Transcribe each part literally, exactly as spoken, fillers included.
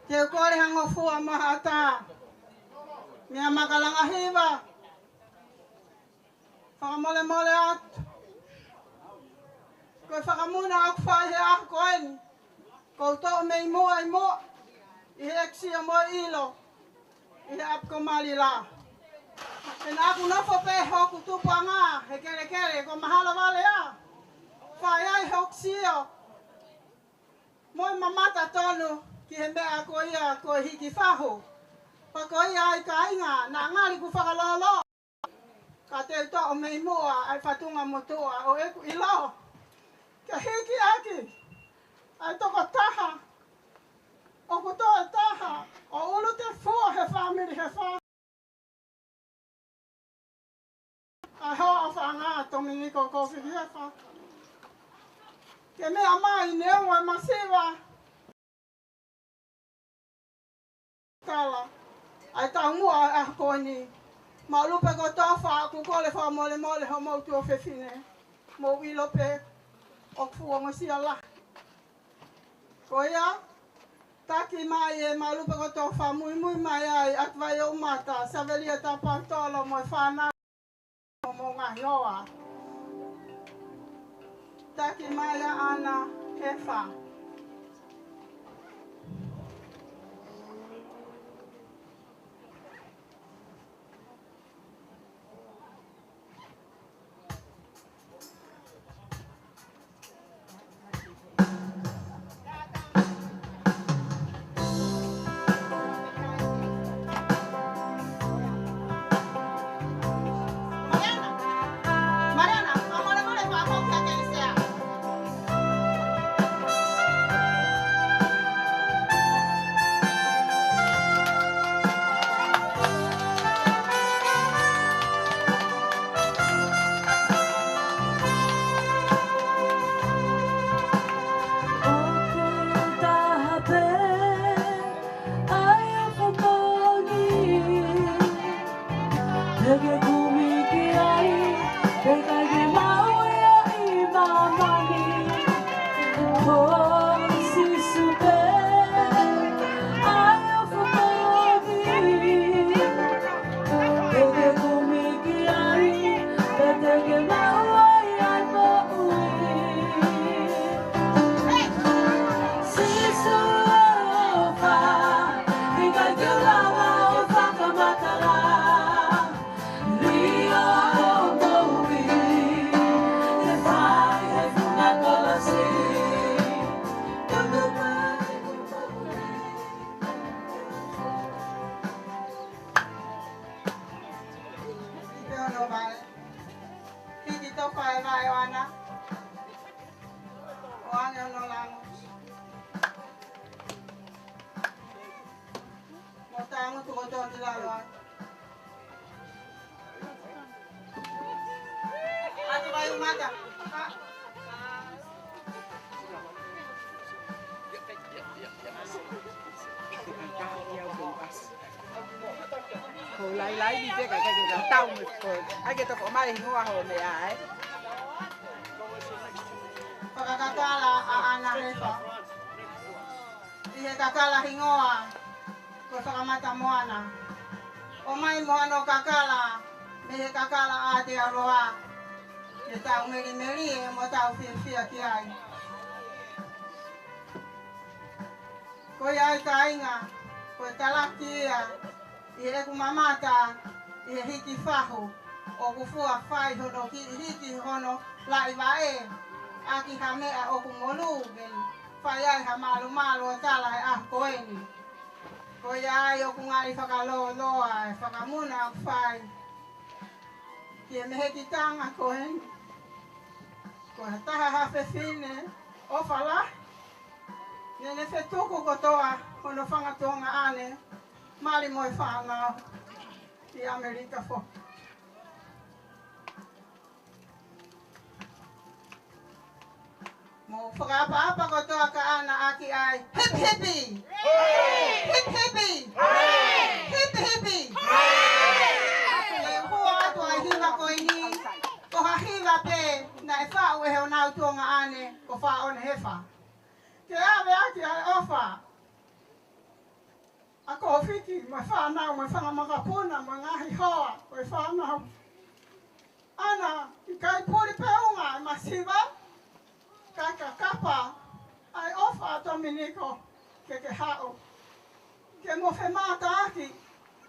Te u kole ha ngofua maʻa ha taha mei Makalanga Hiva. Fakamolemole atu. Ko e fakamuna ʻoku fai he ʻaho ko eni, ʻoku ou toʻo mei muʻa ʻi muʻa, ʻi he ʻeku sio mo ʻilo ʻi he ʻapi ko Malila. He naʻa ku nofo pē hoku tupuʻanga he kelekele, ko mahalo vale ā. Fai ai hoku sio mo e mamata tonu ki he meʻa ko ia ko e hiki fahu. Pea ko ia ai kāinga, naʻa ngali ku fakalolo. Ka te u toʻo mei muʻa ʻa e fatunga motuʻa ʻo ʻeku ʻilo. Ke hiki ʻaki ʻa e tokotaha ʻoku toe taha ʻo ʻulu tefua he fāmili Hefa. ʻA e hoa ʻo Fanga, Tominiko Kofi Hefa. Ke meʻa mai neongo e masiva. Tala ʻa e taumuʻa ʻo e ʻaho ko eni. Mālō pē kotoa, ʻoku ou kole fakamolemole hoʻomou tuofefine. Mou ʻilo pē ʻoku fuʻu ongosia lahi. Ko ia, taki mai e mālō pē kotoa, muimui mai ai ʻa Vai ʻo Mata, Savelia Tapautolo mo e fānau mo e ngaahi hoa. Taki mai ʻa ʻAna Hefa. ʻOku taha pē ʻa e ʻaho ko eni, te ke kumi ki ai, te ke maʻu ia ʻi māmani. Ko Sīsū pē ʻa e ʻaho ko eni, te ke kumi ki ai, pea te ke maʻu ai ʻa e moʻui. Sīsū ʻofa, ʻikai ke u lava ʻo fakamatala, lio ʻo moʻui, ʻe fai he funga kolosi. Hiki tofa e vaʻe ʻo ʻAna. ʻO ange hono lango. Mo tangutu kotoa ki lalo ai. ʻAtu Vai ʻo Mata. Ko e lailai ni te ka ke ka tau me ko. ʻAi ke toko mai hingoa hoʻo meʻa, ē. Fakakakala ʻa ʻAna Hefa. ʻI he kakala hingoa ko Fakamatamoana. ʻOmai mo hono kakala, mei he kakala ʻa Aotearoa, ke tau melimeli mo tau fiefia ki ai. Ko ia ai kāinga, ko e talaki ia ʻi heʻeku mamata ʻi he hiki fahu, ʻoku fua fai hono kiʻi hiki hono laʻi vaʻe ʻaki ha meʻa ʻoku molū, mei fai ai ha malumalu ʻo tala he ʻaho ko eni. Ko ia ai ʻoku ngali fakalōloa e fakamuna ʻoku fai ki he mehekitanga ko eni. Ko ha taha ha fefine ʻofa lahi, ne ne fetuku kotoa hono fanga tuongaʻane, mali mo e fānau ʻi ʻAmelika foki. Mou fakaʻapaʻapa kotoa kia ʻAna ʻaki ai. Hipi hipi! Hipi hipi! Hipi hipi! ʻE hua atu ʻa e hiva ko eni, ko ha hiva pē naʻe faʻu ʻe honau tuongaʻane ko Faʻone Hefa. Ke ʻave ʻaki ʻa e ʻofa. mo e fānau, mo e fanga makapuna, mo e ngaahi hoa ʻo e fānau. ʻAna, ʻikai puli pē ʻunga e masiva, kae kakapa ʻa e ʻofa ʻa Tominiko ke ke haʻu. Ke mo femātaaki,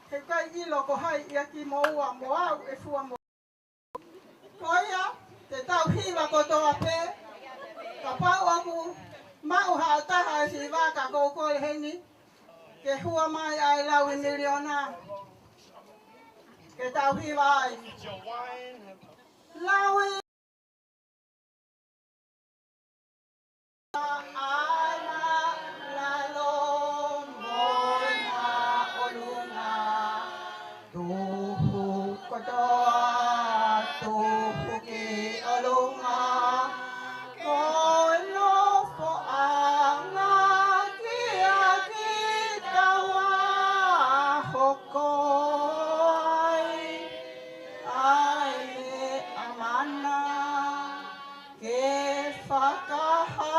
he ʻikai ʻilo ko hai ia kimoua mo au ʻe fua mo. Ko ia, te tau hiva kotoa pē, kapau ʻoku maʻu ha taha e hiva ka kou kole heni, ke hua mai ʻa e Laui Miliona. Ke tau hiva ai. Laui. ʻAna lalo mo na ʻolunga. Tuhu kotoa, tuhu ki ʻolunga. Ko e nofoʻanga kiʻi taua hoko ai ʻa e ʻamana. Ke fakahā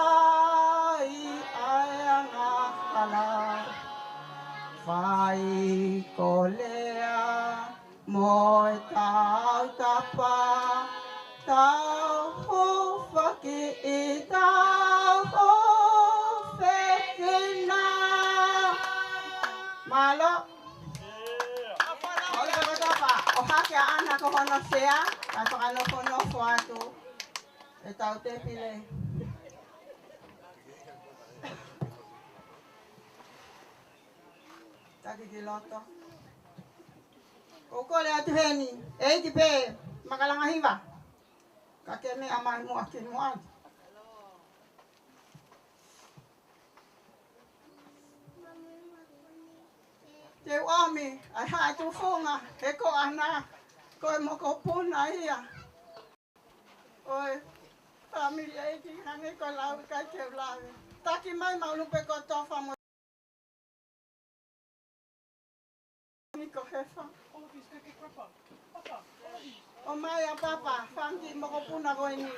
ʻa e angahala, fai ko e lea mo e tautapa, tau hūfaki ʻi tau hūfekina. Mālō. ʻOhake ʻa ʻAna ko hono sea, kae fakanofonofo atu ʻetau tēpile. Taki ki loto. Kou kole atu heni, ʻEiki pē, makalanga hiva. Ka ke meʻa mai muʻa ki muʻa. Te u ʻomi ʻa e haʻa tufunga, he ko ʻAna, ko e mokopuna ia ʻo e fāmili ʻEiki, hangē ko e lau ʻikai ke u lave. Taki mai malu pē ko tofa mo ni ko hefa. ʻOmai ʻa Papa, fanga kiʻi mokopuna ko eni.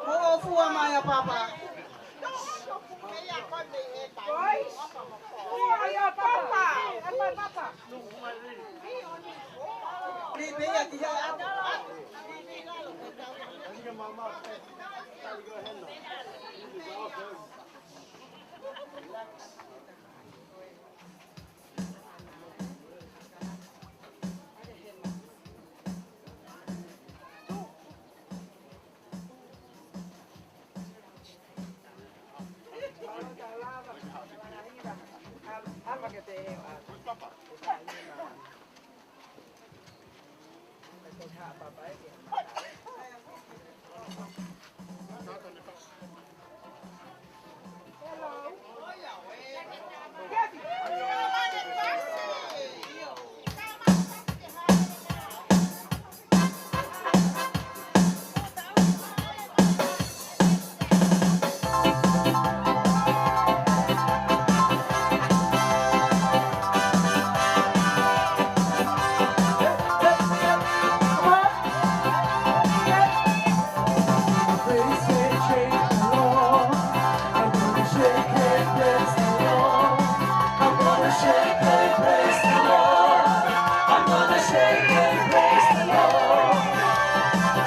Mo ʻofua mai ʻa Papa. Ua ia Papa. Papa. Ni pea ki ha.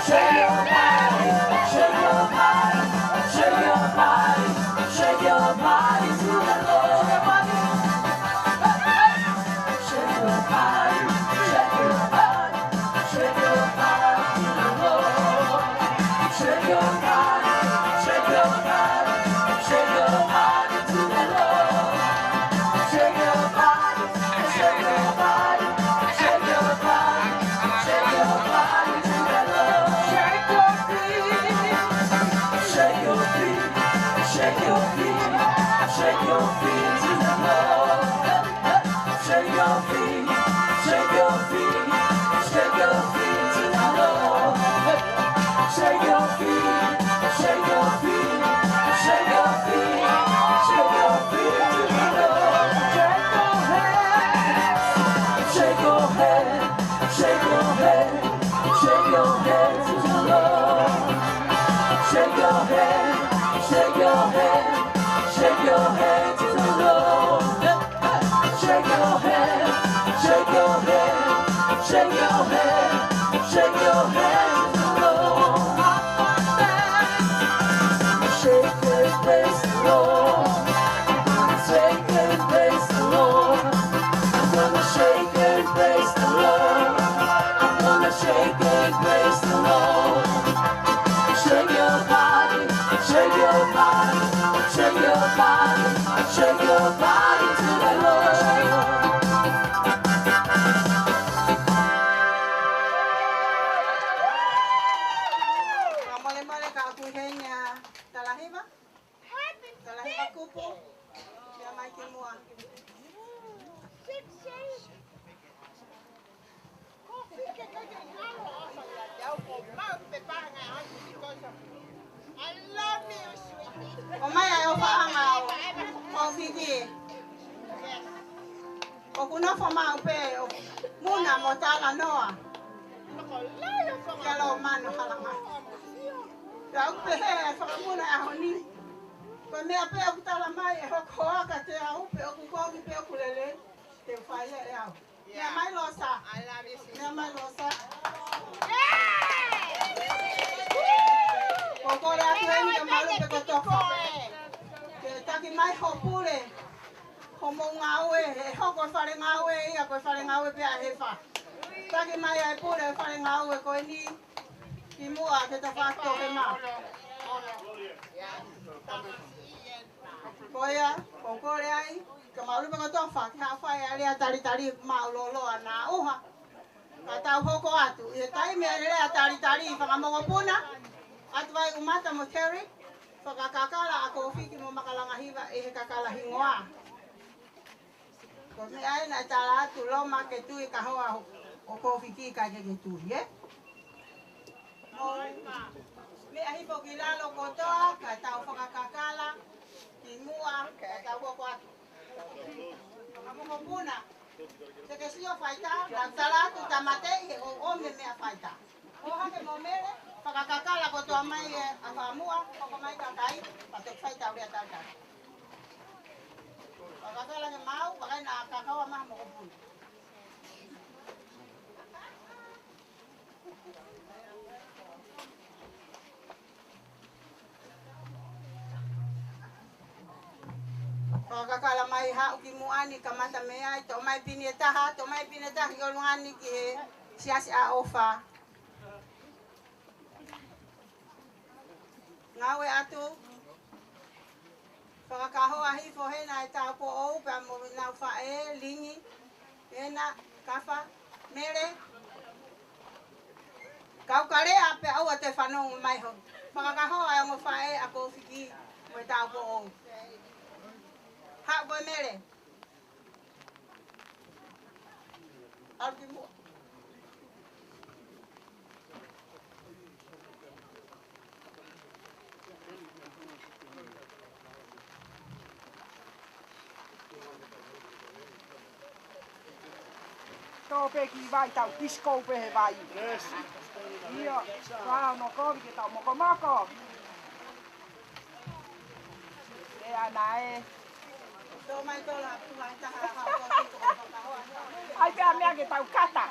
Shake your body, shake your body, shake your body to the Lord. Shake your body, shake your body, shake your body to the Lord. Shake your body, shake your body, shake your body to the Lord. Shake your body, shake your body, shake your body, shake your body to the Lord. Shake your feet, shake your feet, shake your feet, shake your feet to the Lord. Shake your feet, shake your feet, shake your feet to the Lord. Shake your feet, shake your feet, shake your feet, shake your feet to the Lord. Shake your head, shake your head, shake your head, shake your head to the Lord. Shake your head, shake your head, shake your Shake your body, shake your body, shake your body to the Lord. Ka molemole ka ʻoku ʻi heni ʻa Talahiva. Talahiva Kupu. Meʻa mai ki muʻa. ʻOmai ʻa e ʻofaʻanga ʻo Fiki. ʻOku nofo maʻu pē ʻo Muna mo Talanoa. Kia lo mano halanga. Pea ʻoku pehē ʻa e fakamuna ʻaho ni. Ko e meʻa pē ʻoku tala mai ʻe hoko ʻa ka te au pē ʻoku kovi pē ʻoku lelei. Te u fai ia ʻe au. Meʻa mai Losa. Meʻa mai Losa. Ko e kole atu heni kia Malupe Kotofa. Ke taki mai ho pule. Homou ngāue, ʻe hoko e fale ngāue ia, ko e fale ngāue pē ʻa Hefa. Taki mai ʻa e pule e fale ngāue ko eni. Ki muʻa ke ta fakatoke mā. Ko ia, ko e kole ai, kia Malupe Kotofa, ke haʻu fai ʻa e lea talitali māʻulōlō ʻa Naʻuha. Ka tau hoko atu, ʻi he taimi ʻa e lea talitali fakamokopuna, ʻa Tuʻaiʻumata mo Terry, fakakakala ʻa Kofiki mo Makalanga Hiva ʻi he kakala hingoa. Ko e meʻa ē naʻe tala atu Loma ke tui kahoa ʻo Kofiki ka ke ke tui, ē? Mo meʻa hifo ki lalo kotoa, ka tau fakakakala, ki muʻa, ka tau hoko atu. Fakamokopuna, te ke sio faitā, naʻa tala atu tāmateʻi he ʻoʻomi e meʻa faitā. ʻO hake mo Mele, fakakakala kotoa mai e ʻakamuʻa, hoko mai kakai, pea toki fai ʻetau lea talitali. Fakakakala ke mau, pea kai naʻa kakaua maha mokopuna. Fakakakala mai haʻu ki muʻa ni kamata mei ai, toʻo mai pini ʻe taha, toʻo mai pini ʻe taha ki ʻolunga ni ki he siasi ʻa ʻOfa. Ngāue atu. Fakakahoa hifo hena e taupoʻou pea mo ʻenau faʻē, Lingi, hena, Kafa, Mele. Kau kalea pea ʻoua te fanongo mai ho. Fakakahoa e ongo faʻē ʻa Kofiki mo e taupoʻou. Haʻu koe Mele. ʻAlu ki muʻa. Tō pē ki vai tau disco pē he vai. Ia, ka no kovi ke tau mokomoko. ʻE ana ē. ʻAi pē ʻa meʻa ke tau kata.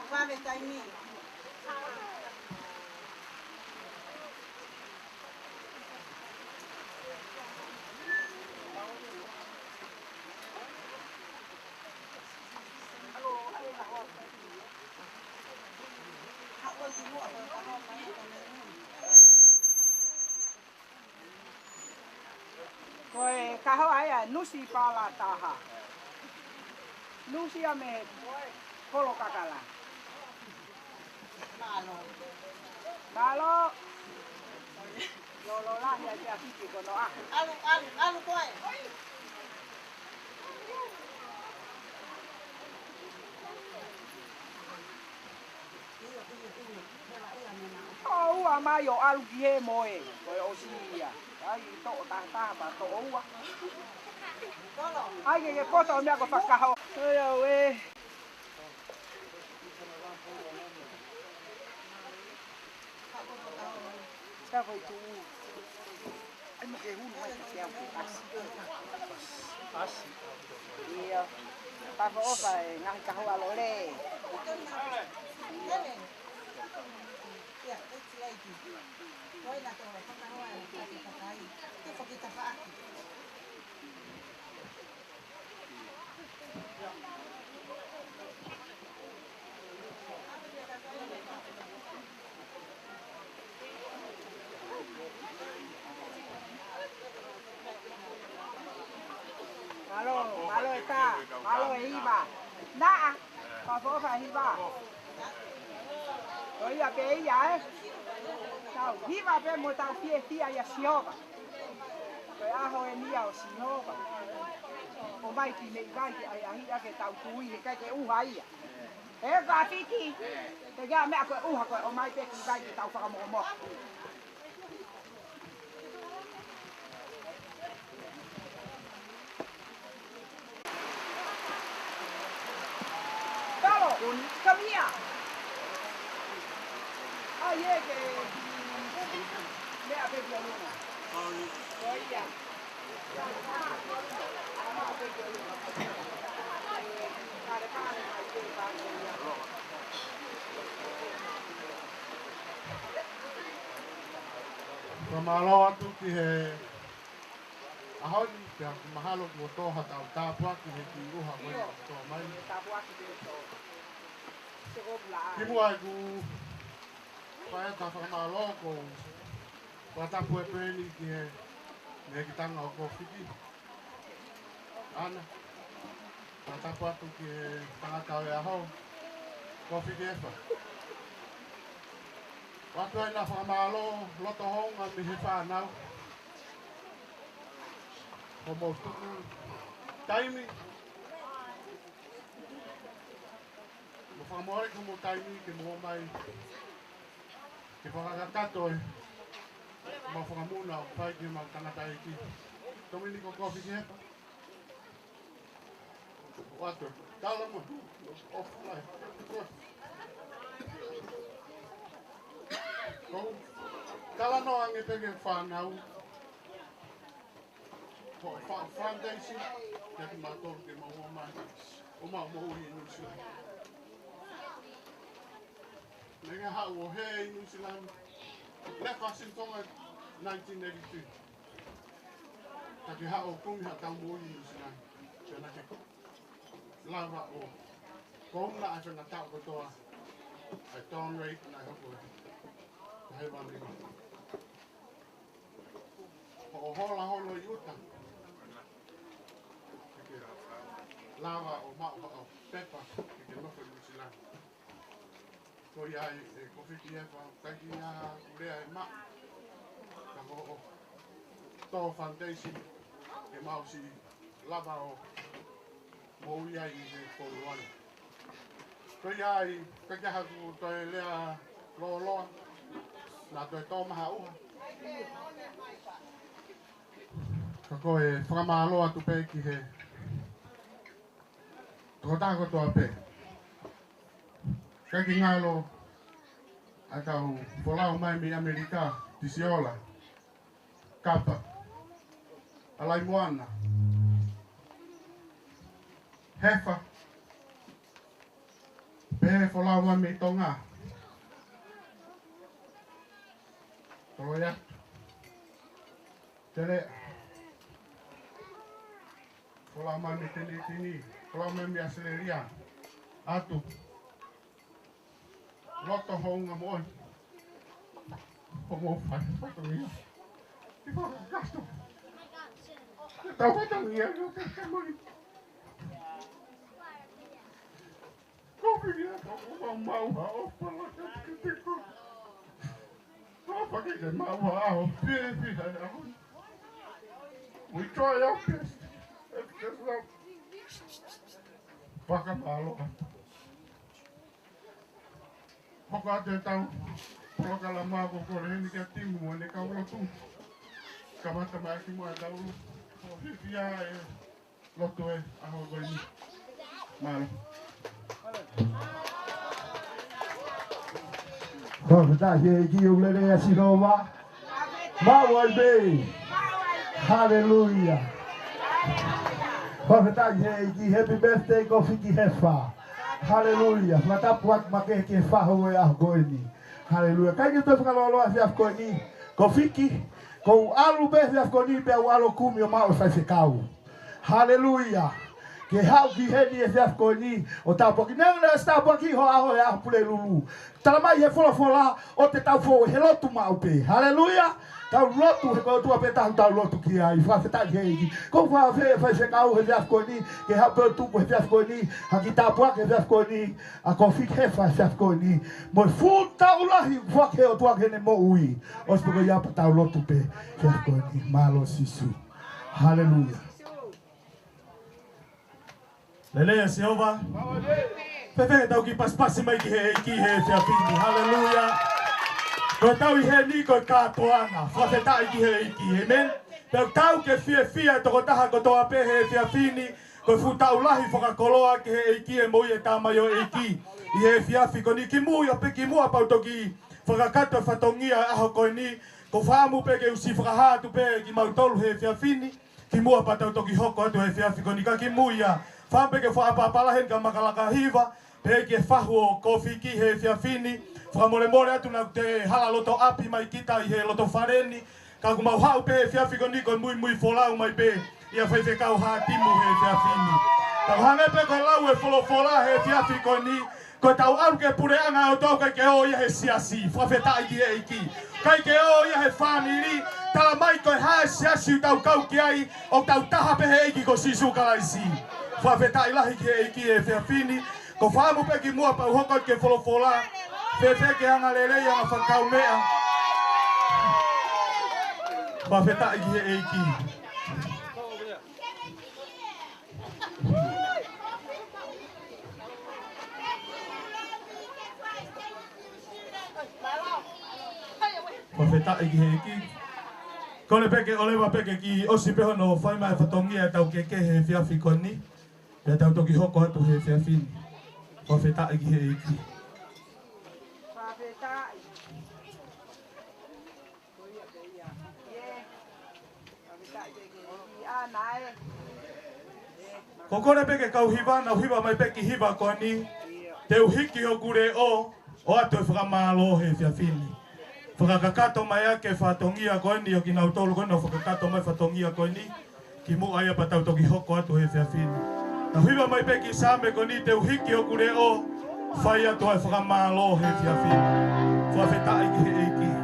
Ko e kahoa ia, nusi pala taha. Nusi ia mei he kolo kakala. Mālō. Mālō. Lolo lahi ai pē ʻa Fiki ko noa. ʻAlu, ʻalu, ʻalu koe. ʻO ua mai ʻo ʻalu ki he moe, ko e ʻosi ia. ʻAi toʻo taha taha pea toʻo ua. ʻAi ke ke poto meʻa ko fakaho. ʻOi au ē. Sa ko i tuʻu. ʻAi mo ke hulu mai ka ke au ke ʻasi. ʻAsi. Ia. Papa ʻOfa e ngaahi kahoa lole. Ia. Mālō, mālō e tā, mālō e hiva. Naʻa, fakaʻofoʻofa e hiva. Ko ia pē ia, ē. Tau hiva pē mo tau fiefia ʻia Sihova. Ko e ʻaho eni ia ʻo Sihova. ʻOmai ki meʻi vai ke ʻahiʻahiʻaki ʻetau tui, heʻikai ke ʻuha ia. He ka fiki, te ke a meʻa ko e ʻuha ko e ʻomai pē ki vai ke tau fakamokomoko. Talo, come here. Ai, ē, ke meʻa pē ki ʻolunga. Ko ia. Fakamālō atu ki he ʻaho ni, pea mahalo kuo tō haʻatau tāpuaki he kiʻi ʻuha ko ē kuo tō mai. Kimuʻa ʻeku fai atu e fakamālō, ʻoku ou fakatapu atu eni ki he mehekitanga ʻo Kofiki. ʻAna, fakatapu atu ki he tangata ʻo e ʻaho, Kofiki Hefa. ʻOatu ʻena fakamālō loto houngaʻia mei he fānau. Hoʻomou tuku taimi. Mo fakamole ki hoʻomou taimi ke mou ō mai ke fakakakato e mau fakamuna ʻoku fai ki heʻemau tangataʻeiki. Tominiko Kofiki Hefa. ʻOatu e tala mo. ʻOfa mai. Ko e talanoa ange pē ki he fānau. Ko e fa-, foundation, ke kimautolu ke mau ō mai, ʻo mau moʻui ʻi Nuʻusila. Naʻe ʻikai haʻu ʻo hē ʻi Nuʻusila. Left us in Tonga nineteen eighty-two. Ka ke haʻu ʻo kumi haʻatau moʻui ʻi Nuʻusila. Pea naʻa ke lava ʻo kouna ʻa e faingataʻa kotoa. ʻA e tone rate naʻe hoko ē. Ka he vani. Hoʻo hola holo ʻi ʻuta. Ke ke lava ʻo maʻu haʻo pepa ke ke nofo ʻi Nuʻusila. Ko ia ai ē Kofiki Hefa, ʻikai ke ʻi ai haku lea ʻe maʻu. Ka ko hoʻo tō foundation ke mau siʻi lava ʻo moʻui ai ʻi he koloa ni. Ko ia ai, ʻikai ke ʻi ai haku toe lea lōloa, naʻa toe tō mai ha ʻuha. Ka ko e fakamālō atu pē ki he tokotaha kotoa pē. ʻIkai ke ngalo ʻa e kau folau mai mei ʻAmelika, Tisiola, Kapa, ʻAlaimoana, Hefa, pehē folau mai mei Tonga. Toloiatu. Tele. Folau mai mei Tenitini. Folau mai mei ʻAositelēlia. ʻAtu. Loto houngaʻia moʻoni. Hoʻomou fai fatongia. Ke fakakakato ʻetau fatongia ʻi hoʻo pesimoni. Kofiki Hefa, ʻoku mau maʻu ha ʻofa lahi atu kiate koe. ʻOfa ke ke maʻu ha ʻaho fiefia he ʻaho ni. We try our best. It's just love. Fakamālō atu. Hoko atu ʻetau polokalama, ko e kole heni kia Timu mo ʻene kau lotu. Kamata mai kimuʻa ʻetau lotu. ʻO fiefia e lotu he ʻaho ko eni. Mālō. Fakafetaʻi he ʻEiki, ʻoku lelei ʻa Sihova. Maʻu ai pē. Haleluia. Fakafetaʻi he ʻEiki, happy birthday Kofiki Hefa. Haleluia. Fakatapu atu makehe ki he fahu ʻo e ʻaho ko eni. Haleluia. ʻIkai ke toe fakalōloa he efiafi ko eni. Kofiki, ʻoku ou ʻalu pē he efiafi ko eni pea u ʻalu ʻo kumi ʻo maʻu e faifekau. Haleluia. ke haʻu ki heni he efiafi ko eni ʻo tāpuaki. Neongo naʻe ʻosi tāpuaki ho ʻaho he ʻaho Pulelulu, talamai he folofola ʻoku tau fou he lotu maʻu pē. Haleluia. Tau lotu he ko e ʻOtua pē ʻoku tau lotu ki ai. Fakafetaʻi ki he ʻEiki. Ko e fai, fai, faifekau he efiafi ko eni, ke haʻu pē ʻo tuku he efiafi ko eni ha kiʻi tāpuaki he efiafi ko eni, ʻa Kofi Kefa he efiafi ko eni, mo e fuʻu tau lahi ʻoku foaki he ʻOtua ki heʻene moʻui. ʻOsi pē ko ia pea tau lotu pē he efiafi ko eni. Mālō Sīsū. Haleluia. Lelei ʻa Sihova. Fēfē ʻetau kiʻi pasipasi mai ki he ʻEiki he efiafi ni? Haleluia. Ko ʻetau ʻi heni ko e kātoanga. Fakafetaʻi ki he ʻEiki. ʻĒmeni. Pea ʻoku tau kei fiefia ʻa e tokotaha kotoa pē he efiafi ni, ko e fuʻu tau lahi fakakoloa ki he ʻEiki e moʻui e tamaioʻeiki ʻi he efiafi ko eni. Kimuʻa pē, kimuʻa pea u toki fakakakato e fatongia e ʻaho ko eni, ʻoku ou fakaʻamu pē ke u siʻi fakahā atu pē kimautolu he efiafi ni, kimuʻa pea tau toki hoko atu he efiafi ko eni. Ka kimuʻa, fakaʻamu pē ke fakaʻapaʻapa lahi heni kia Makalaka Hiva, pehē ki he fahu ʻo Kofi ki he efiafi ni. Fakamolemole atu naʻa te hala loto ʻapi mai kita ʻi he loto fale ni, ka ʻoku mau haʻu pē he efiafi ko eni ko e muimui folau mai pē ʻia Faifekau Hātimu he efiafi ni. Ka ʻoku hangē pē ko e lau e folofola he efiafi ko eni, ko ʻetau ʻalu ki he puleʻanga ʻo tau ʻikai ke ō ia he siasi. Fakafetaʻi ki he ʻEiki. ʻIkai ke ō ia he fāmili. Talamai ko e hā e siasi ʻoku tau kau ki ai, ʻoku tau taha pē he ʻEiki ko Sīsū Kalaisi. Fakafetaʻi lahi ki he ʻEiki he efiafi ni. ʻOku ou fakaʻamu pē kimuʻa pea u hoko atu ki he folofola, fēfē ke anga lelei, anga fakakaumeʻa? Fakafetaʻi ki he ʻEiki. Fakafetaʻi ki he ʻEiki. Kole pē ke ʻoleva pē ke kiʻi ʻosi pē hono fai mai e fatongia ʻetau kehekehe he efiafi ko eni, pea tau toki hoko atu he efiafi ni. Fakafetaʻi ki he ʻEiki. Fakafetaʻi. Ko e kole pē ki he kau hiva, nau hiva mai pē ki he hiva ko eni, Te u hiki hoku leʻo, ʻoatu e fakamālō he efiafi ni. Fakakakato mai ʻaki e fatongia ko eni ʻo kinautolu ko eni ʻoku fakakakato mai e fatongia ko eni, kimuʻa ia pea tau toki hoko atu he efiafi ni. Nau hiva mai pē ki he Saame ko eni, Te u hiki hoku leʻo, fai atu ʻa e fakamālō he efiafi ni. Fakafetaʻi ki he ʻEiki.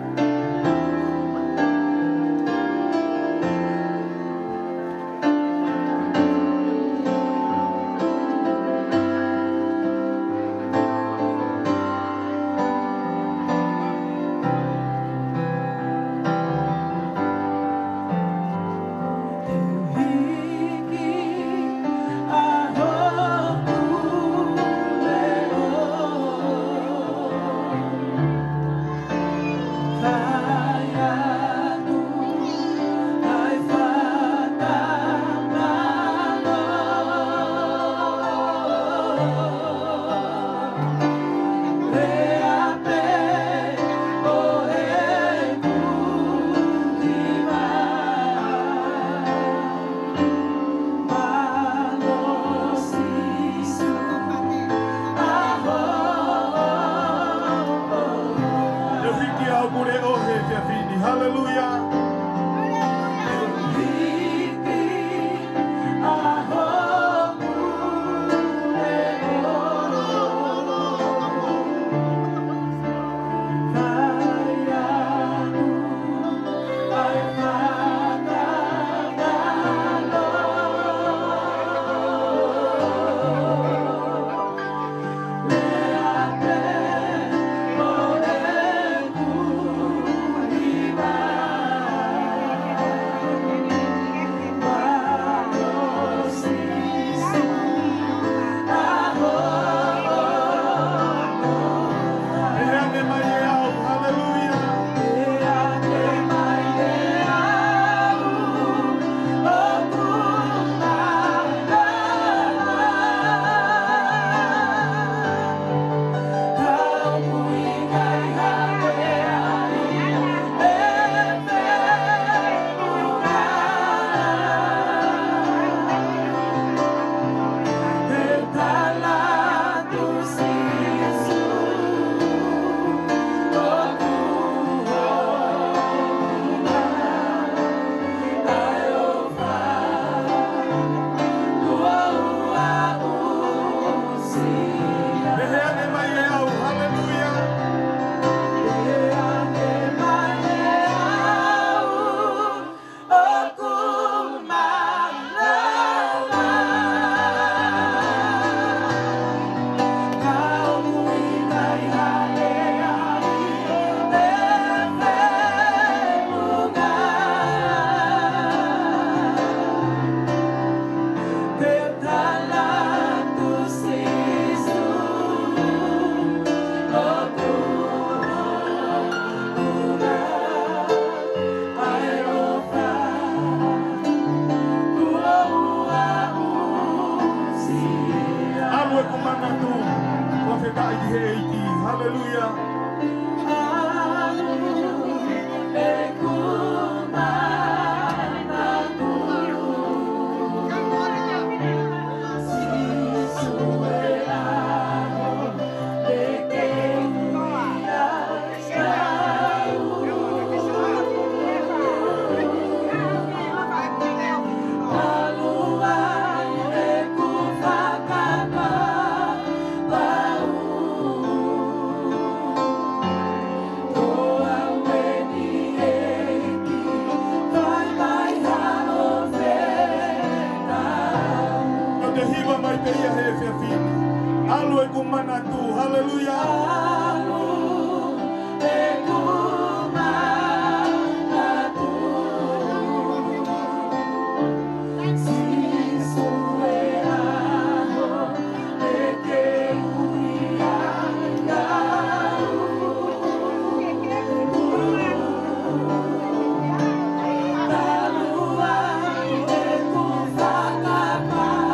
ʻAlu ʻeku manatu, haleluia. ʻAlu ʻeku manatu. Sīsū e ʻaho, ʻe ke ui angalu. Talu ai ʻeku fakapapau.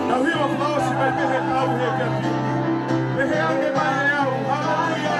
Tau hiva fakaʻosi mai pē he tau he kia pini. Pehē ange mai e au, haleluia.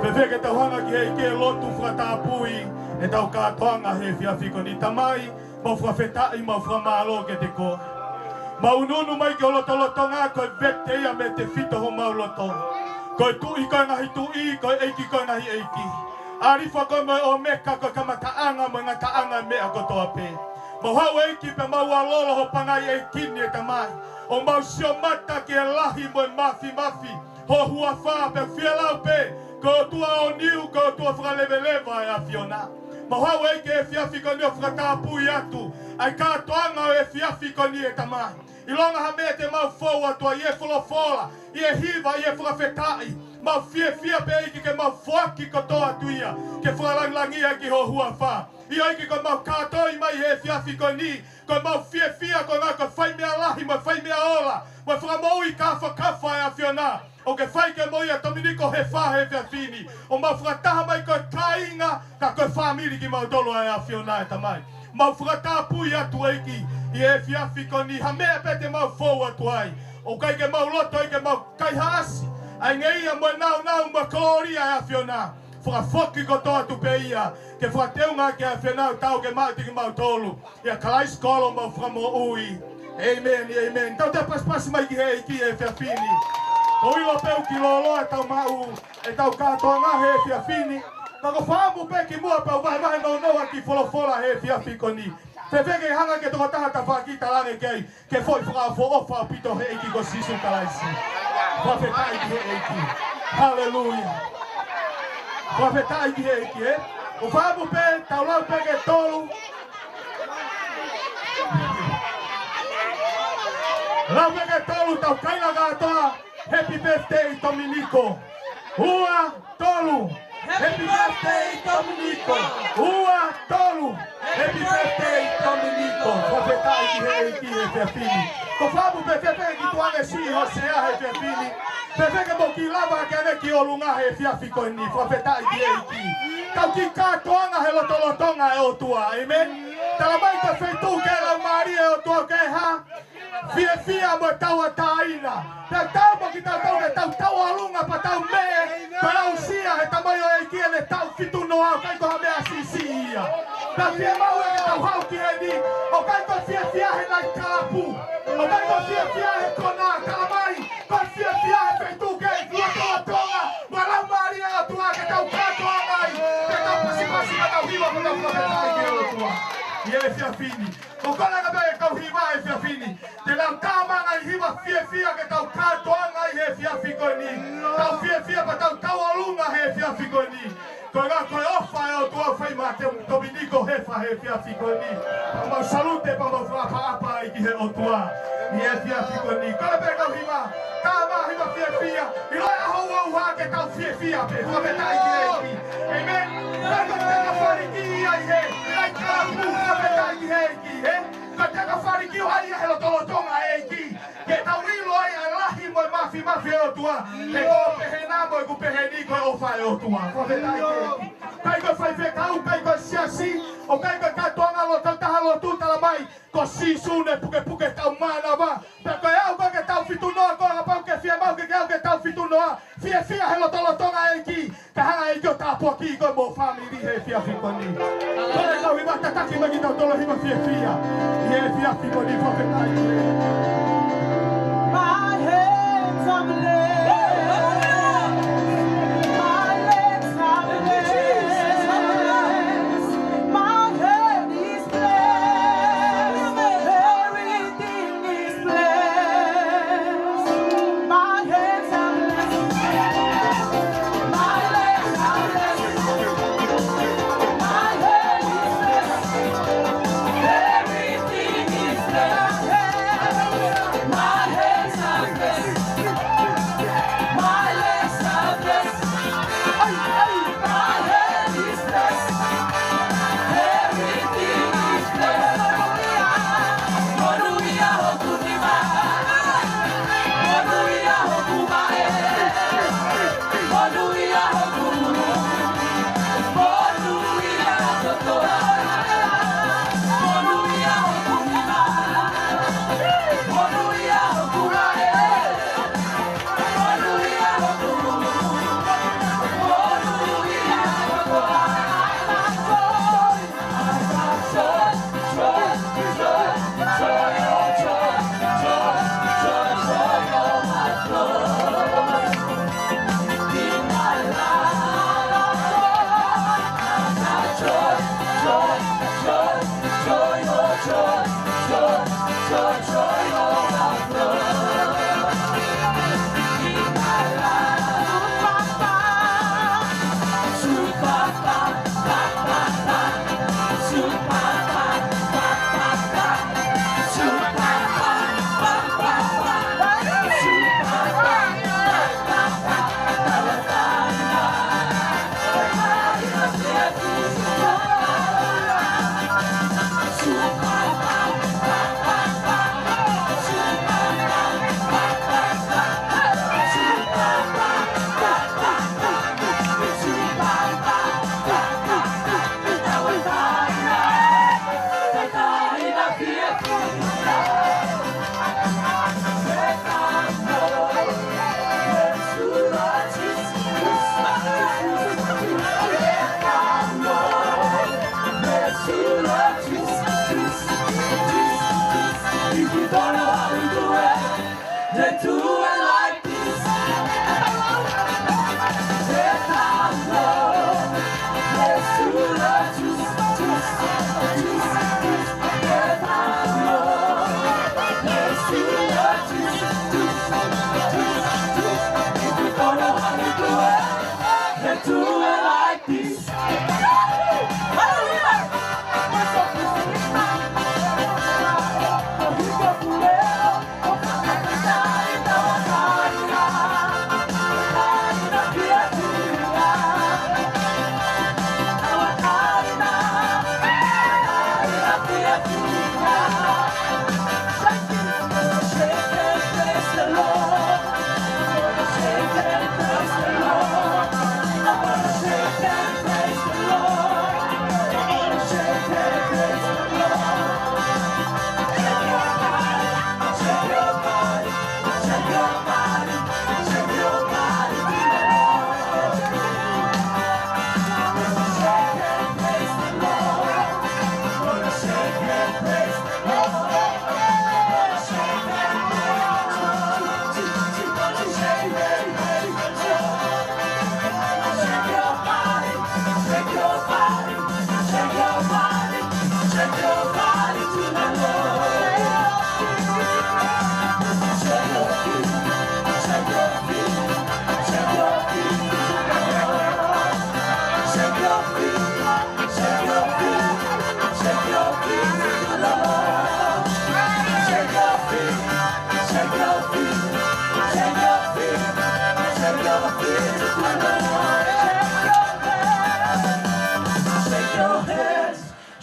Fēfē ke tau hanga ki he ʻEiki ʻo lotu fakatapui ʻetau kātoanga he efiafi ko eni. Tamai, mau fakafetaʻi, mau fakamālō kiate koe. Mau ʻunuʻunu mai ki ho lotolotonga, ko e vete ia mei he tefito homau loto. Ko e Tuʻi, ko e ngaahi tuʻi, ko e ʻEiki, ko e ngaahi ʻeiki. ʻAlifa koe mo e ʻOmeka, ko e kamataʻanga mo e ngataʻanga e meʻa kotoa pē. Mau haʻu ʻEiki pea mau ʻalolo ho pangai ʻEiki ni, ʻe Tamai, ʻo mau sio mata ki he lahi mo e māfimafi ho huafa, pea fielau pē ko e ʻOtua ʻo niu, ko e ʻOtua fakaleveleva ʻa e ʻAfiona. Mau haʻu ʻEiki he efiafi ko eni ʻo fakatapui atu ʻa e kātoanga ʻo e efiafi ko eni, ʻe Tamai. ʻIlonga ha meʻa te mau fou atu ai, ʻi he folofola, ʻi he hiva, ʻi he fakafetaʻi, mau fiefia pē ʻEiki ke mau foaki kotoa atu ia ke fakalangilangiʻi ʻEiki ho huafa. ʻIo ʻEiki, ko ʻemau kātoi mai he efiafi ko eni, ko ʻemau fiefia koeʻuhi ko e fai meʻa lahi mo e fai meʻa ola mo e fakamoʻui kāfakafa ʻa e ʻAfiona ʻoku ke fai ke mau ʻi ai Tominiko he fā he efiafi ni. ʻO mau fakataha mai ko e kāinga, ka ko e fāmili kimautolu ʻa e ʻAfiona, ʻe Tamai. Mau fakatapui atu ʻEiki ʻi he efiafi ko eni ha meʻa pē te mau fou atu ai, ʻoku ʻikai ke mau loto ai ke mau kaihaʻasi ʻa e ngeia mo e nāunau mo e kolōlia ʻa e ʻAfiona. Fakafoki kotoa atu pē ia ke fakateunga ki he ʻAfiona, ʻo tau ke maʻu ʻiate kimautolu ʻia Kalaisi ko homau Fakamoʻui. ʻĒmeni, ʻēmeni. Tau toe pasipasi mai ki he ʻEiki he efiafi ni. ʻOku ou ʻilo pē ʻoku kiʻi lōloa ʻetau maʻu ʻetau kātoanga he efiafi ni. Ka ʻoku ou fakaʻamu pē kimuʻa pea u vahevahe nounou ʻa e kiʻi folofola he efiafi ko eni. Fēfē ke hanga ʻe he tokotaha tafaʻaki ʻo talaange ki ai ke foʻi fakaʻofoʻofa ʻaupito he ʻEiki ko Sīsū Kalaisi. Fakafetaʻi ki he ʻEiki. Haleluia. Fakafetaʻi ki he ʻEiki, ē? ʻOku ou fakaʻamu pē, tau lau pē ke tolu. Lau pē ke tolu, tau kaila kātoa. Happy birthday, Tominiko. Ua, tolu. Happy birthday, Tominiko. Ua, tolu. Happy birthday, Tominiko. Fakafetaʻi ki he ʻEiki he efiafi ni. ʻOku ou fakaʻamu pē, fēfē ke kiʻi tuʻu ange siʻi ho sea he efiafi ni. Fēfē ke mou kiʻi lava ke ʻalu ki ʻolunga he efiafi ko eni. Fakafetaʻi ki he ʻEiki. Tau kiʻi kātoanga he lotolotonga ʻo e ʻOtua. ʻĒmeni. Talamai ko e feituʻu ʻoku ʻi ai e Laumālie ʻo e ʻOtua ʻoku ʻi ai ha fiefia mo e tauʻatāina. Pea tau mo kitautolu ke tau tauʻolunga pea tau meʻe, pea aʻusia ʻe he tamaioʻeiki ʻene taʻu fitu noa, ʻoku ʻikai ko ha meʻa siʻisiʻi ia. Pea fiemaʻu ia ke tau haʻu ki heni, ʻoku ʻikai ko e fiefia he naiti kalapu, ʻoku ʻikai ko e fiefia he kona, talamai ko e fiefia he feituʻu ʻoku ʻi ai e lotolotonga mo e Laumālie ʻo e ʻOtua ke tau kātoanga ai, ke tau pasipasi mo tau hiva mo tau fakafetaʻi ki he ʻOtua. ʻi he efiafi ni. Ko e kole ʻa e kau hiva he efiafi ni, te nau tala mai ha hiva fiefia ke tau kātoanga ai he efiafi ko eni. Tau fiefia pea tau tauʻolunga he efiafi ko eni. Ko e ʻuhinga ko e ʻofa ʻa e ʻOtua ʻoku fai maʻa Tominiko Hefa he efiafi ko eni. Pea mau salute pea mau fakaʻapaʻapa ai ki he ʻOtua ʻi he efiafi ko eni. Kole pē kau hiva, tala mai ha hiva fiefia. ʻIlo e ʻaho ʻoku ʻi ai ke tau fiefia pē. Fakafetaʻi ki he ʻEiki. ʻĒmeni. Ko e tenga faliki ia ʻi he, ʻi he kalapu. Fakafetaʻi ki he ʻEiki, ē? Ko e tenga faliki ʻoku ʻi ai he lotolotonga ʻo e ʻEiki. Ke tau ʻilo ai ʻa e lahi mo e māfimafi ʻo e ʻOtua. He ko e pehē na mo ʻeku pehē ni, ko e ʻofa ʻa e ʻOtua. Fakafetaʻi ki he ʻEiki. ʻIkai ko e faifekau, ʻikai ko e siasi, ʻikai ko e kātoanga lotu, taha lotu, tala mai, ko Sīsū naʻe pukepuke ʻetau mānava. Pea ko e ʻaho ko ē ke tau fitu noa, ko e kapau ʻoku ke fiemaʻu ke ke aʻu ke tau fitu noa, fiefia he lotolotonga ʻo e ʻEiki. Ka hanga ʻe he ʻEiki ʻo tāpuakiʻi koe mo ho fāmili he efiafi ko eni. Kole kau hiva, tataki mai kitautolu ha hiva fiefia ʻi he efiafi ko eni. Fakafetaʻi ki he ʻEiki. My hands are blessed. My legs are blessed. My head is blessed. Everything is blessed. My hands are blessed. My legs are blessed. My head is blessed. Everything is blessed. My hands are blessed.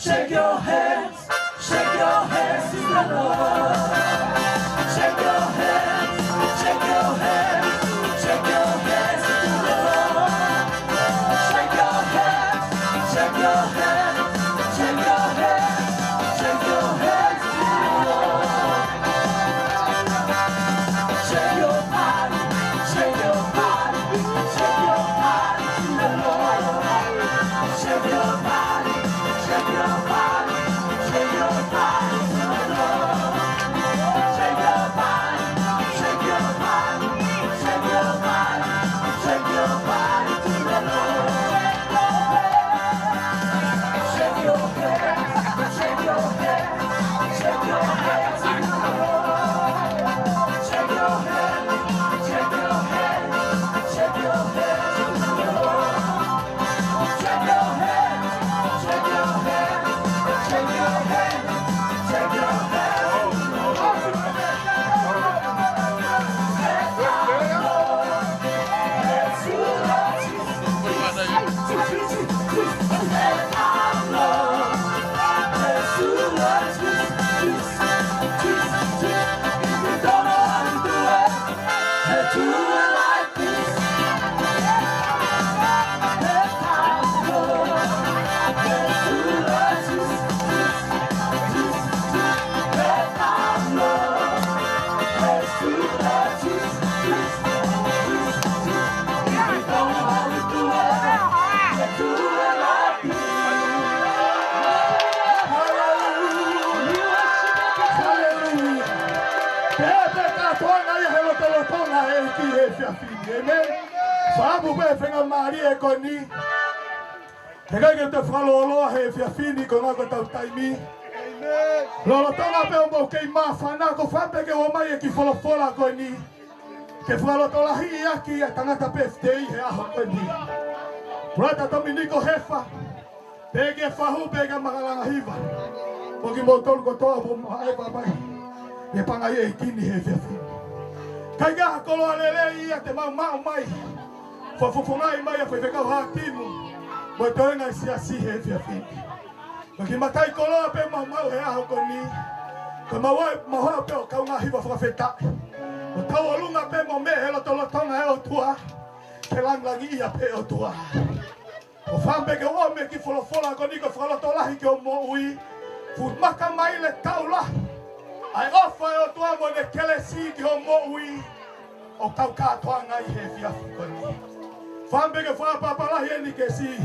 Shake your hands, shake your hands to the Lord. Shake your hands, shake your hands, shake your hands to the Lord. Shake your hands, shake your hands, shake your hands, shake your hands to the Lord. Shake your body, shake your body, shake your body to the Lord. Shake your body, shake your body, shake your body to the Lord. Shake your body, shake your body, shake your body, shake your body to the Lord. Shake your hands, shake your hands, shake your hands to the Lord. Shake your hands, shake your hands, shake your hands to the Lord. Haleluia. Haleluia. Pea pē kātoanga ia he lotolotonga ʻa e ʻEiki he efiafi ni. Amen. Fakaʻamu pē faingamālie ko eni. He ʻikai ke te fakalōloa he efiafi ni ko e ngata ʻetau taimi. Lolotonga pē ʻoku mou kei māfana, ko e fakaʻamu pē ke ʻomai e kiʻi folofola ko eni ke fakalotolahiʻi ʻaki ʻa e tangata pefitei he ʻaho ko eni. Brother Tominiko Hefa, pea kia Fahu, pea kia Makalanga Hiva. Mo kimoutolu kotoa ʻoku mou ʻaʻeva mai he pangai ʻEiki ni he efiafi ni. Kae ʻikai ha koloa lelei ia te mau maʻu mai. Fakafofongaʻi mai ʻa e faifekau Hātimu mo e toenga e siasi he efiafi ni. Ko e kiʻi mataʻikoloa pē mau maʻu he ʻaho ko eni, ko ʻemau ʻai, mau ʻai pē ʻo kaungā hiva fakafetaʻi. Mo tauʻolunga pē mo meʻa he lotolotonga ʻo e ʻOtua, ke langilangiʻia pē ʻOtua. ʻOku ou fakaʻamu pē ke ʻomai e kiʻi folofola ko eni ke fakalotolahi ki hoʻo moʻui. Fuʻu maka mai le taula ʻa e ʻofa ʻa e ʻOtua mo ʻene kelesi ki hoʻo moʻui ʻo kau kātoanga ʻi he efiafi ko eni. Fakaʻamu pē ke fakaʻapaʻapa lahi eni ki he siʻi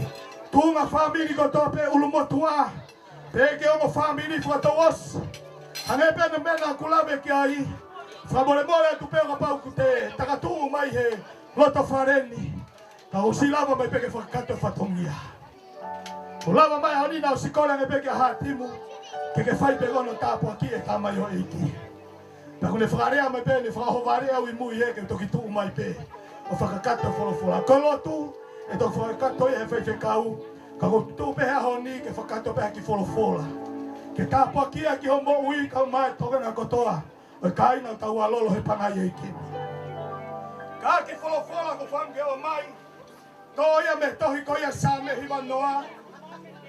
tuʻunga fāmili kotoa pē ʻulumotuʻa, pea ki he ongo fāmili fakatouʻosi. Hangē pē ko e meʻa naʻa ku lave ki ai, fakamolemole atu pē ʻo kapau ʻoku te takatuʻu mai he loto fale ni, ka ʻoku ʻosi lava mai pē ke fakakakato e fatongia. ʻOku lava mai ʻa e ʻaho ni naʻa ku ʻosi kole ange pē kia Hātimu ke ke fai pē hono tāpuakiʻi e tamaioʻeiki. Pea ʻoku ne fakalea mai pē ʻene fakaʻohovale au ʻi mui ē ke toki tuʻu mai pē ʻo fakakakato e folofola. Ko e lotu ʻe toki fakakakato ia ʻe he faifekau, ka ʻoku ou tuʻu pē he ʻaho ni ke fakakakato pē ha kiʻi folofola ke tāpuakiʻi ʻaki hoʻo moʻui kae ʻumaʻā e toenga kotoa ʻo e kāinga ʻoku tau ʻalolo he pangai ʻEiki ni. Ka ko e kiʻi folofola ʻoku ou fakaʻamu ke ʻomai, toʻo ia mei he tohi ko ia Saame hivanoa,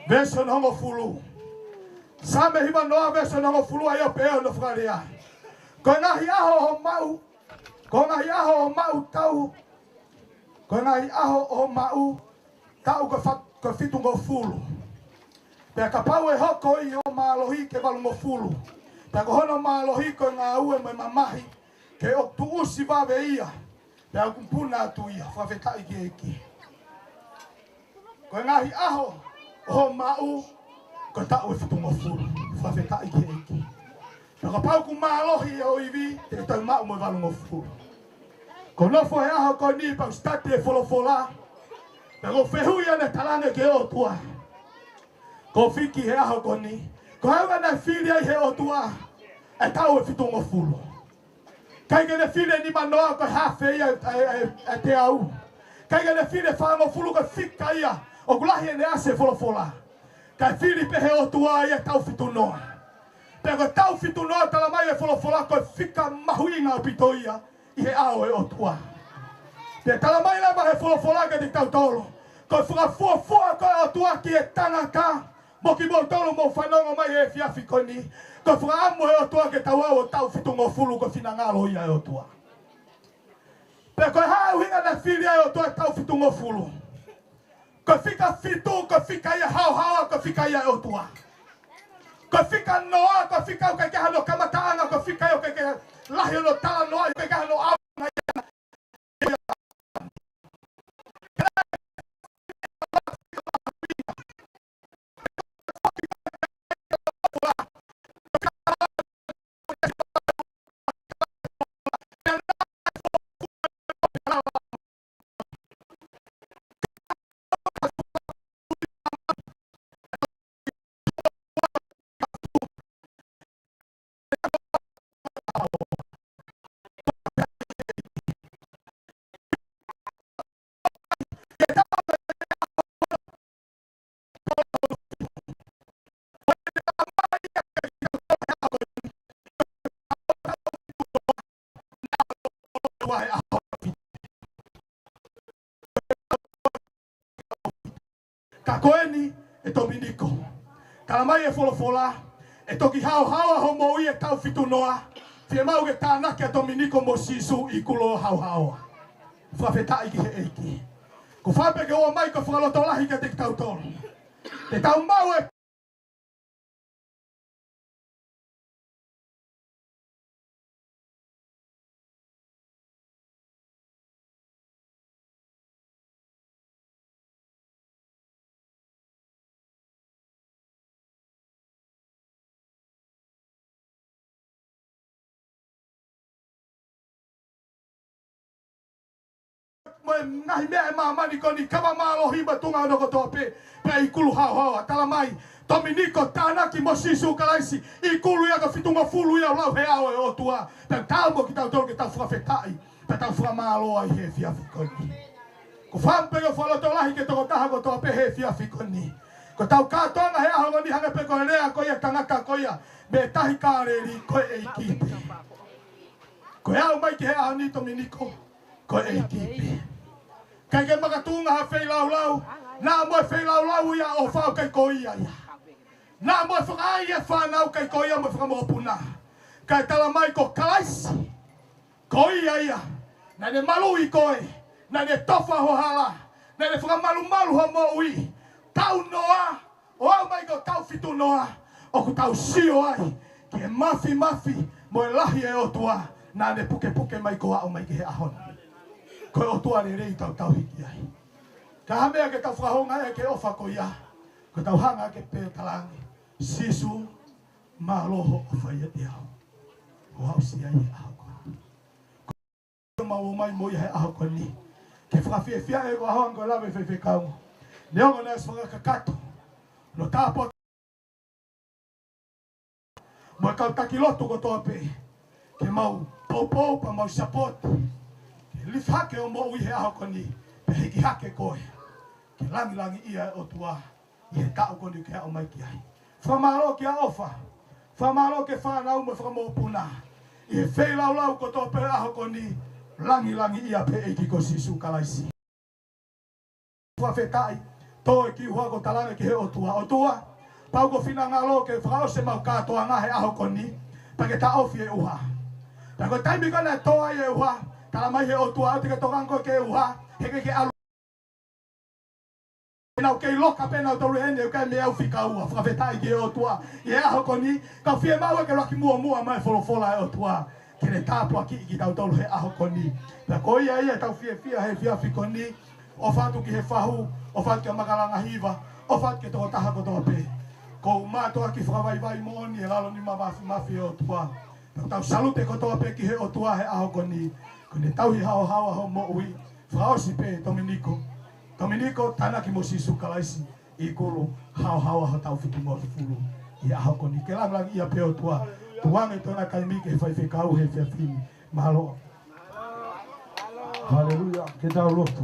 veesi hono hongofulu. Saame hivanoa, veesi hono hongofulu, ʻa ia ʻoku pehē hono fakalea: Ko e ngaahi ʻaho ʻo hoʻo maʻu, ko e ngaahi ʻaho ʻo hoʻo maʻu taʻu, ko e ngaahi ʻaho ʻo hoʻo maʻu taʻu ko e fa-, ko e fitungofulu. Pea kapau ʻe hoko ʻi hoʻo mālohi ke valungofulu, pea ko hono mālohi ko e ngāue mo e mamahi, ke ʻoku tuʻusi vave ia, pea ʻoku puna atu ia. Fakafetaʻi ki he ʻEiki. Ko e ngaahi ʻaho ʻo hoʻo maʻu ko e taʻu ʻe fitungofulu. Fakafetaʻi ki he ʻEiki. Pea kapau ʻoku mālohi ʻa e ivi, te ke toe maʻu mo e valungofulu. Ko e nofo he ʻaho ko eni pea u sitati e folofola, pea ʻoku ou fehuʻi ʻa e talaange ki he ʻOtua. Ko e fiki he ʻaho ko eni, Ko e ʻuhinga naʻe fili ai he ʻOtua e taʻu ʻe fitungofulu. ʻIkai ke ne fili e nimanoa ko e hafe ia ʻa e, ʻa e, ʻa e teau. ʻIkai ke ne fili e fāngofulu ko e fika ia ʻoku lahi ʻene ʻasi he folofola. Kae fili pē he ʻOtua ia e taʻu fitunoa. Pea ko e taʻu fitunoa, talamai ʻe he folofola ko e fika mahuʻinga ʻaupito ia ʻi he ʻao ʻo e ʻOtua. Pea talamai leva ʻe he folofola kiate kitautolu, ko e fakafuofua ko ē ʻa e ʻOtua ki he tangata, mo kimoutolu ʻoku mou fanongo mai he efiafi ko eni, ko e fakaʻamu ʻa e ʻOtua ke tau ʻalu ʻo taʻu fitungofulu, ko e finangalo ia ʻo e ʻOtua. Pea ko e hā e ʻuhinga naʻe fili ai e ʻOtua e taʻu fitungofulu? Ko e fika fitu, ko e fika ia haohaoa, ko e fika ia ʻa e ʻOtua. Ko e fika noa, ko e fika ʻoku ʻikai ke ʻi ai hano kamataʻanga, ko e fika ia ʻoku ʻikai ke lahi hono talanoa, ʻikai ke ʻi ai hano ʻaonga ia. Ka ko eni ʻe Tominiko, talamai ʻe he folofola, ʻe toki haohaoa hoʻo moʻui he taʻu fitunoa, fiemaʻu ke tānaki ʻa Tominiko mo Sīsū ʻi kulu ʻo haohaoa. Fakafetaʻi ki he ʻEiki. Ko e fai pē ke ʻomai ko e fakalotolahi kiate kitautolu. Te tau maʻu e mo e ngaahi meʻa ʻa e māmani ko eni, kava mālohi mo e tuʻunga hono kotoa pē, pea ʻi kulu haohaoa. Talamai, Tominiko tānaki mo Sīsū Kalaisi ʻi kulu ia ko e fitungofulu ia ʻoku lau he ʻao ʻo e ʻOtua. Pea tau mo kitautolu ke tau fakafetaʻi, pea tau fakamālō ai he efiafi ko eni. Ko e fai pē ke fakalotolahi ki he tokotaha kotoa pē he efiafi ko eni. Ko ʻetau kātoanga he ʻaho ko eni hangē pē ko e lea ko ia ʻa e tangata ko ia mei he tahi Kāleli, ko e ʻEiki pē. Ko e aʻu mai ki he ʻaho ni Tominiko, ko e ʻEiki pē. ʻIkai ke makatuʻunga ha feilaulau, naʻa mo e feilaulau ia ʻofa, ʻikai ko ia ia. Naʻa mo e fakaʻaiʻai e fānau, ʻikai ko ia mo e fakamokopuna. Kae talamai ko Kalaisi, ko ia ia naʻa ne maluʻi koe, naʻa ne tofa ho hala, naʻa ne fakamalumalu ho moʻui. Taʻu noa, ʻo aʻu mai ko e taʻu fitunoa, ʻoku tau sio ai ki he māfimafi mo e lahi ʻo e ʻOtua naʻa ne pukepuke mai ko e aʻu mai ki he ʻaho ni. Ko e ʻOtua lelei ʻoku tau tauhi ki ai. Ka ko e hā e meʻa ke tau fakahoungaʻia ai ki he ʻofa ko ia? Ko ʻetau hanga hake pē ʻo talaange, Sīsū, mālō hoʻo ʻofa ʻiate au, ʻo aʻusia ai e ʻaho ko eni. Mau ō mai mo ia he ʻaho ko eni ke fakafiefia e ko e ʻaho ni ko e lave ʻa e faifekau. Neongo naʻe ʻosi fakakakato, no tāpuaki mo e kau taki lotu kotoa pē ke mau poupou pea mau sapoti, ke lift hake hoʻo moʻui he ʻaho ko eni, pea hiki hake koe ke langilangiʻia e ʻOtua ʻi he taʻu ko eni ʻoku ke aʻu mai ki ai. Fakamālō ki he ʻofa, fakamālō ki he fānau mo e fakamokopuna. ʻI he feilaulau kotoa pē he ʻaho ko eni, langilangiʻia pē ʻEiki ko Sīsū Kalaisi. Fakafetaʻi, tō e kiʻi ʻuha ko e talaange ki he ʻOtua, ʻOtua, pau ko ho finangalo ke fakaʻosi ʻemau kātoanga he ʻaho ko eni, pea ke taʻofi e ʻuha. Pea ko e taimi ko ē naʻe tō ai e ʻuha, talamai ʻe he ʻOtua, ʻoua te ke tokanga koe ki he ʻuha, he ʻikai ke ʻalu. Nau kei loka pē nautolu ʻeni, ʻoku ʻikai meʻa ʻoku fika ua. Fakafetaʻi ki he ʻOtua ʻi he ʻaho ko eni, ka ʻoku fiemaʻu ke laki muʻomuʻa mai e folofola ʻa e ʻOtua ke ne tāpuakiʻi kitautolu he ʻaho ko eni. Pea ko ia ia ʻoku tau fiefia he efiafi ko eni, ʻofa atu ki he fahu, ʻofa atu ki he makalanga hiva, ʻofa atu ki he tokotaha kotoa pē. Ko e mātuʻaki fakavaivai moʻoni ʻi he lalo nima māfimafi ʻo e ʻOtua. Pea ʻoku tau salute kotoa pē ki he ʻOtua he ʻaho ko eni, ko ʻene tauhi haohaoa hoʻo moʻui. Fakaʻosi pē, Tominiko. Tominiko, tānaki mo Sīsū Kalaisi ʻi kulu haohaoa ho taʻu fitungofulu. ʻi he ʻaho ko eni. Ke langilangiʻia pē ʻOtua. Tuku ange ʻetau taimi ke fai fekau he efiafi ni. Mālō. Haleluia. Ke tau lotu.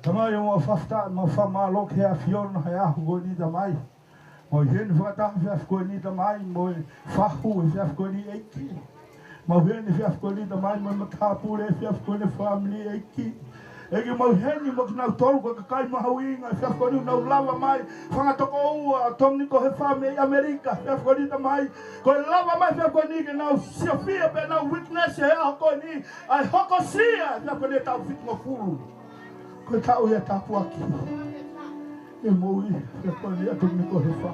Tamai, ʻoku mau fakafetaʻi, mau fakamālō ki he ʻAfiona he ʻaho ko eni, Tamai. Mau ʻi heni fakataha he efiafi ko eni, Tamai, mo e fahu he efiafi ko eni, ʻEiki. Mau ʻi heni he efiafi ko eni, Tamai, mo e matāpule he efiafi ko eni, fāmili, ʻEiki. ʻEiki, mau ʻi heni mo kinautolu ko e kakai mahuʻinga he efiafi ko eni, nau lava mai, fanga tokoua, Tominiko Hefa mei ʻAmelika he efiafi ko eni, Tamai. Ko e lava mai he efiafi ko eni ke nau siofia pea nau witness he ʻaho ko eni ʻa e hokosia he efiafi ko eni ʻetau fitungofulu. Ko e taʻu ia ʻo e tāpuaki. ʻE moʻui he efiafi ko eni ʻa Tominiko Hefa.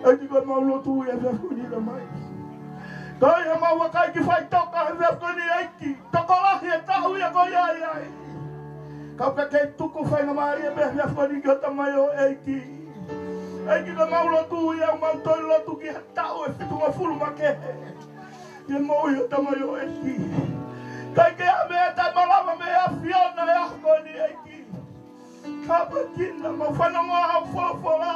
ʻEiki, ko ʻemau lotu ia he efiafi ko eni, Tamai. Ko ia ʻemau vakai ki faʻitoka he efiafi ko eni, ʻEiki. Tokolahi e taʻu ia ko ia ʻi ai. Ka ʻoku ke kei tuku faingamālie pē he efiafi ko eni ki hota mamahi, ʻEiki. ʻEiki, ko ʻemau lotu ia, ʻoku mau toe lotu ki he taʻu ʻe fitungofulu makehe. ʻE moʻui hota mamahi, ʻEiki. ʻIkai ke ʻi ai ha meʻa ʻe taʻemalava mei he ʻAfiona he ʻaho ko eni, ʻEiki. Tāpuekina, mau fanongo ʻa hoʻo folofola.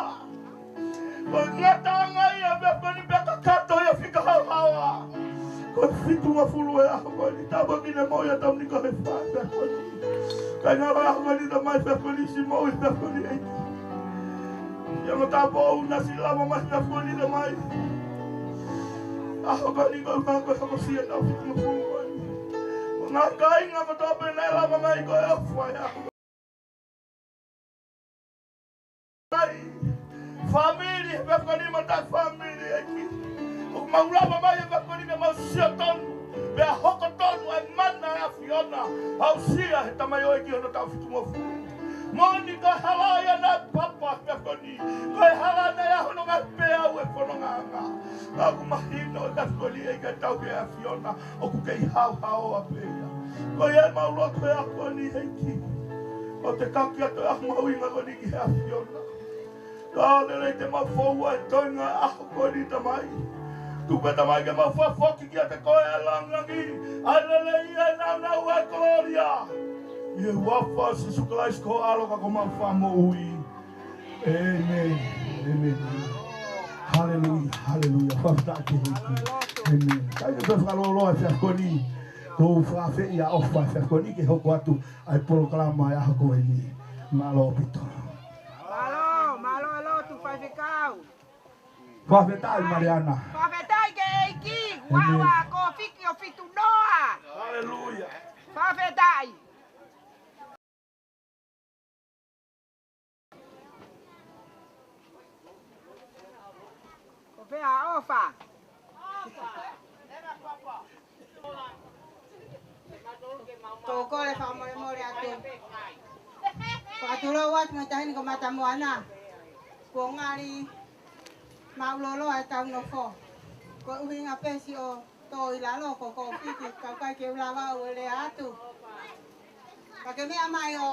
Ko e ngataʻanga ia he efiafi ko eni pea kakato ia fika haohaoa. Ko e fitungofulu e ʻaho ko eni, tāpuekina e moʻui ʻa Tominiko Hefa he efiafi ko eni. Kāinga, ʻaho ko eni, Tamai, he efiafi ko eni, siʻi moʻui he efiafi ko eni, ʻEiki. Ia mo tāpou naʻa siʻi lava mai he efiafi ko eni, Tamai. ʻAho ko eni ko e ʻaho ko e hokosia ʻetau fitungofulu ko eni. Mo e ngaahi kāinga kotoa pē naʻe lava mai, ko e ʻofa ia. Mai, fāmili, he efiafi ko eni, matāfāmili, ʻEiki. ʻOku mau lava mai he efiafi ko eni ke mau sio tonu, pea hoko tonu ʻa e mana ʻa e ʻAfiona, aʻusia he tamaioʻeiki hono taʻu fitungofulu. Moʻoni ko e hala ia naʻe papa he efiafi ko eni, ko e hala naʻe ʻi ai hono ngaahi peau ʻo e fonongaʻanga. Ka ʻoku mahino he efiafi ko eni, ʻEiki, ʻa e tauhi ʻa e ʻAfiona ʻoku kei haohaoa pē ia. Ko ia ʻemau lotu he ʻaho ko eni, ʻEiki. ʻOku te kau ki ha toe ʻaho mahuʻinga ko eni ki he ʻAfiona. Ka ʻoku lelei te mau foua e toenga ʻaho ko eni, Tamai. Tuku pē, Tamai, ke mau fakafoki kiate koe ʻa e langilangi, ʻa e lelei, ʻa e nāunau, ʻa e kolōlia. ʻI he huafa ʻo Sīsū Kalaisi ko ho ʻAlo ka ko homau Fakamoʻui. ʻĒmeni. ʻĒmeni. Haleluia. Haleluia. Fakafetaʻi ki he ʻEiki. ʻĒmeni. Kae ke fakalōloa he efiafi ko eni. Ko e fakafeʻiloaki ʻofa he efiafi ko eni ke hoko atu ʻa e polokalama ʻo e ʻaho ko eni. Mālō ʻaupito. Mālō, mālō e lotu, faifekau. Fakafetaʻi, Maliana. Fakafetaʻi ki he ʻEiki. ʻĒmeni. Ua ua ko fiki ʻo fitu noa. Haleluia. Fakafetaʻi. Ko e pea ʻofa. Ko e kole fakamolemole atu. Fakatulou atu mo e taʻahine ko Matamoana. Kuo ngali māʻuloloa ʻetau nofo. Ko e ʻuhinga pē siʻo tō ʻi lalo ko e kōfiki, ka ʻoku ʻikai ke u lava ʻo lea atu. Ka ke meʻa mai ʻo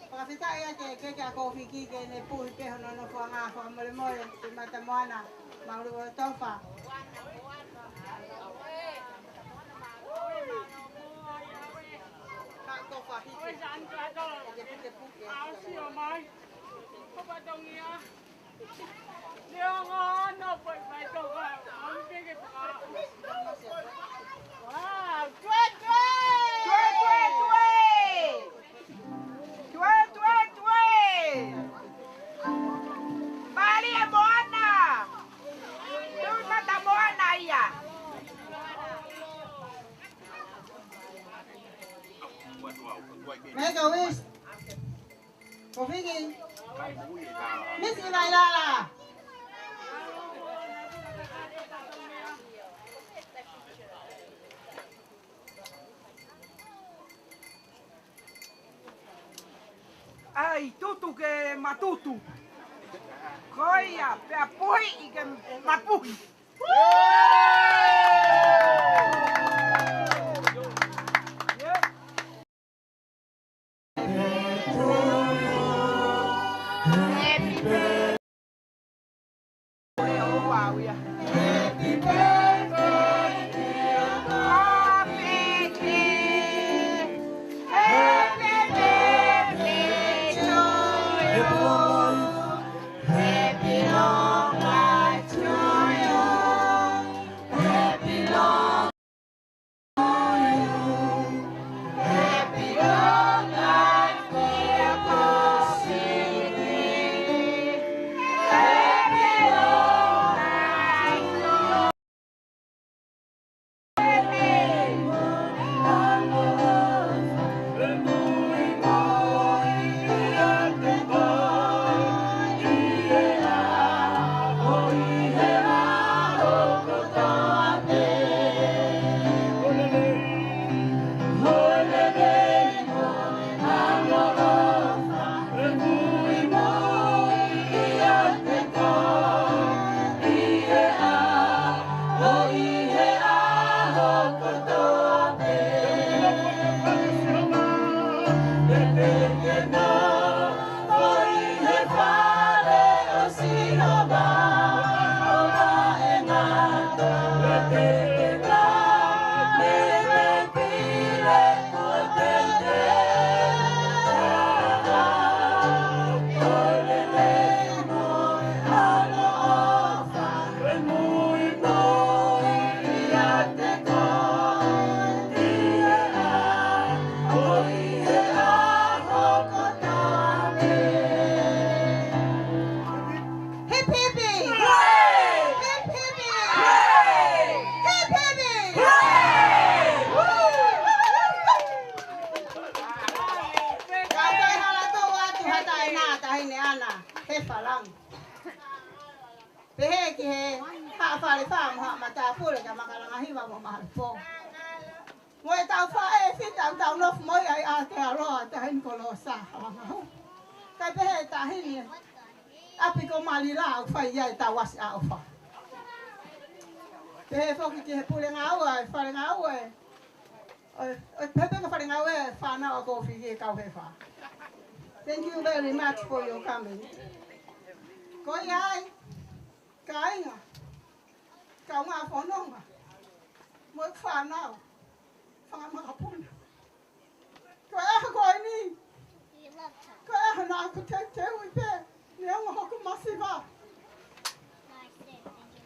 fakafetaʻi ʻa e ʻEiki ʻa e kōfiki ke ne puhi pē hono nofoʻanga. Fakamolemole ki Matamoana, mālō e tofa. Ka tofa hiki. Ke puke, puke. Wow, tue, tue! Tue, tue, tue! Tue, tue, tue! Mālie Moana! Tui Matamoana ia! Make a wish. Kōfiki. Misi Vailala. ʻAi, tutu ke matutu. Ko ia, pea puhi ke mapuhi. Pehē ki he Haʻa Falefā mo Haʻa Matāpule, kia Makalanga Hiva mo Mahalupo. Mo e tau faʻē fita ʻoku tau nofo mo ia ʻi Aotearoa, taʻahine ko Losa Halangahu. Kae pehē taʻahine ʻapi ko Malila ʻoku fai ai ʻetau ʻasi ʻa ʻofa. Pehē foki ki he pule ngāue, fale ngāue. ʻO, ʻo, pehē pē ko e fale ngāue fānau ʻa Kofi ki he kau Hefa. Thank you very much for your coming. Ko ia ai, kāinga, kaungā fononga, mo e fānau, fanga makapuna. Ko e ʻaho ko eni, ko e ʻaho naʻa ku teuteuʻi pē, neongo hoku masiva.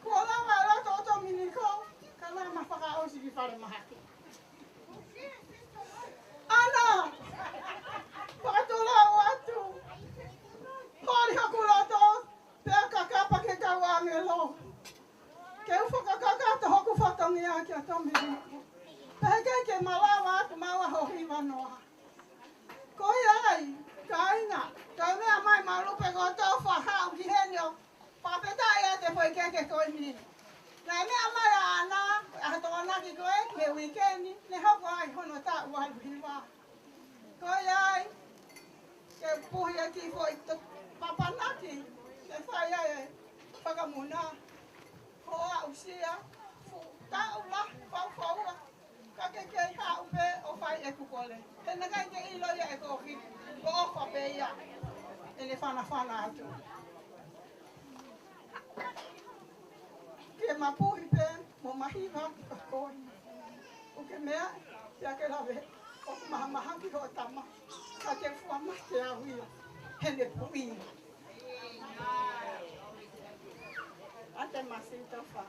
Kuo lava e loto ʻo Tominiko, ka naʻa ma fakaʻosi ki falemahaki. ʻAna, fakatulou atu. Holi hoku loto, pea kakapa ki he kau ʻāngelo. Ke u fakakakato hoku fatongia kia Tominiko. Pehē ke ke malava atu maua ho hiva noa. Ko ia ai, kāinga, ka meʻa mai malu pē ko tau fahaʻu ki heni ʻo fakafetaʻi ʻa e foʻi keke ko eni. Naʻe meʻa mai ʻa ʻAna, ʻa e tokonaki ko ē, ki he uikeni, ne hoko ai hono taʻu ʻalu hiva. Ko ia ai, ke puhi ʻa e kiʻi foʻi to-, papanaki, ke fai ai e fakamuna. Hoa ʻusia, fuʻu taʻu lahi, faufaua. Ka ke kei haʻu pē ʻo fai ʻeku kole. He naʻe ʻikai ke ʻilo ia ʻe Kofi, ko ʻofa pē ia. ʻEne fanafana atu. Ke ma puhi pē, mo ma hiva, ka ko eni. ʻOku ke meʻa, pea ke lave, ʻoku mahamahaki hoʻo tama. Ka ke fua mate au ia, heʻene puʻi. ʻAte masi tofa.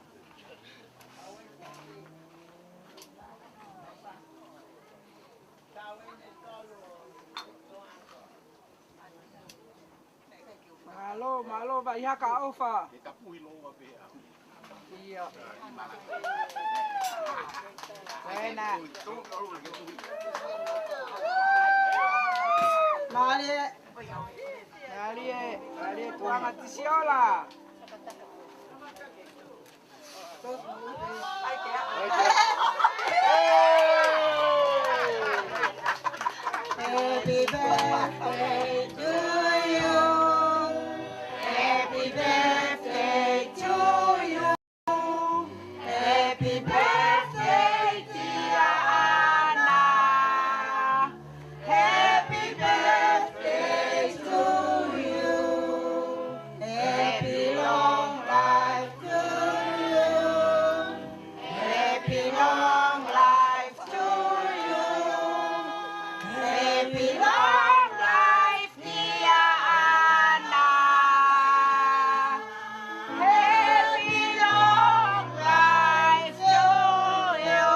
Mālō, mālō, vai haka ʻofa. ʻIo. Wena. Mālie. Mālie, mālie, tuanga tisiola. Happy birthday to you. Happy birthday to you. Happy birthday, dear ʻAna. Happy birthday to you. Happy long life to you. Happy long life to you. Happy long life, dear ʻAna. Happy long life to you.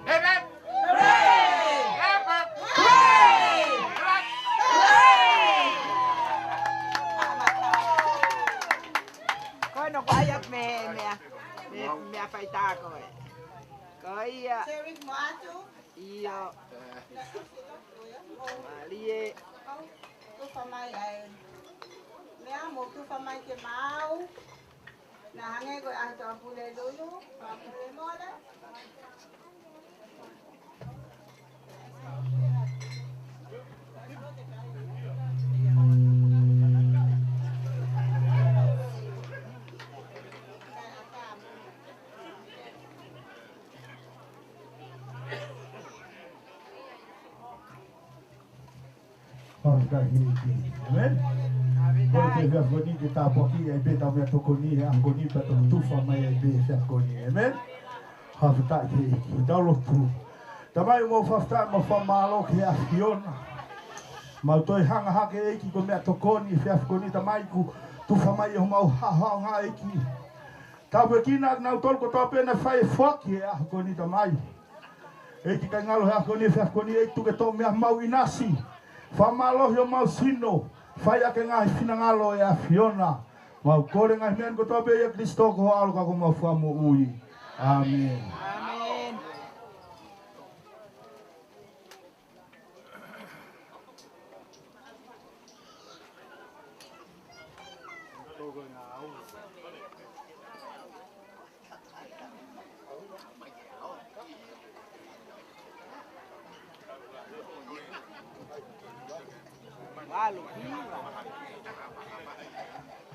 Amen. Hooray! Hooray! Hooray! Ko ena ko ia me, me, me, meʻa faitā ko ē. Ko ia. Sharing mo atu. ʻIo. Mālie. Tufa mai ai. Meʻa mo tufa mai ke mau. Naʻa hangē ko e ʻaho ʻa Pule Lulu, ʻa Pule Mole. Fakafetaʻi ki he ʻEiki. Amen. Ko e efiafi ko eni ke tāpuakiʻi ai pē ʻetau meʻatokoni he ʻaho ko eni pea tau tufa mai ai pē he efiafi ko eni. Amen. Fakafetaʻi ki he ʻEiki. Tau lotu. Tamai, mau fakafetaʻi mo fakamālō ki he ʻAfiona. Mau toe hanga hake ʻEiki ko e meʻatokoni he efiafi ko eni Tamai kuo tufa mai ʻi homau haʻohaʻonga ʻEiki. Tāpuekina kinautolu kotoa pē naʻe fai e foaki he ʻaho ko eni Tamai. ʻEiki, kae ngalo he ʻaho ko eni, he efiafi ko eni, ʻEiki, tuku ke toʻo mei ai homau ʻinasi. Fakamālohi homau sino. Fai ʻaki e ngaahi finangalo ʻo e ʻAfiona. Mau kole e ngaahi meʻa ni kotoa pē ʻia Kalaisi ko ho ʻAlo ka ko homau Fakamoʻui. Amen. Amen.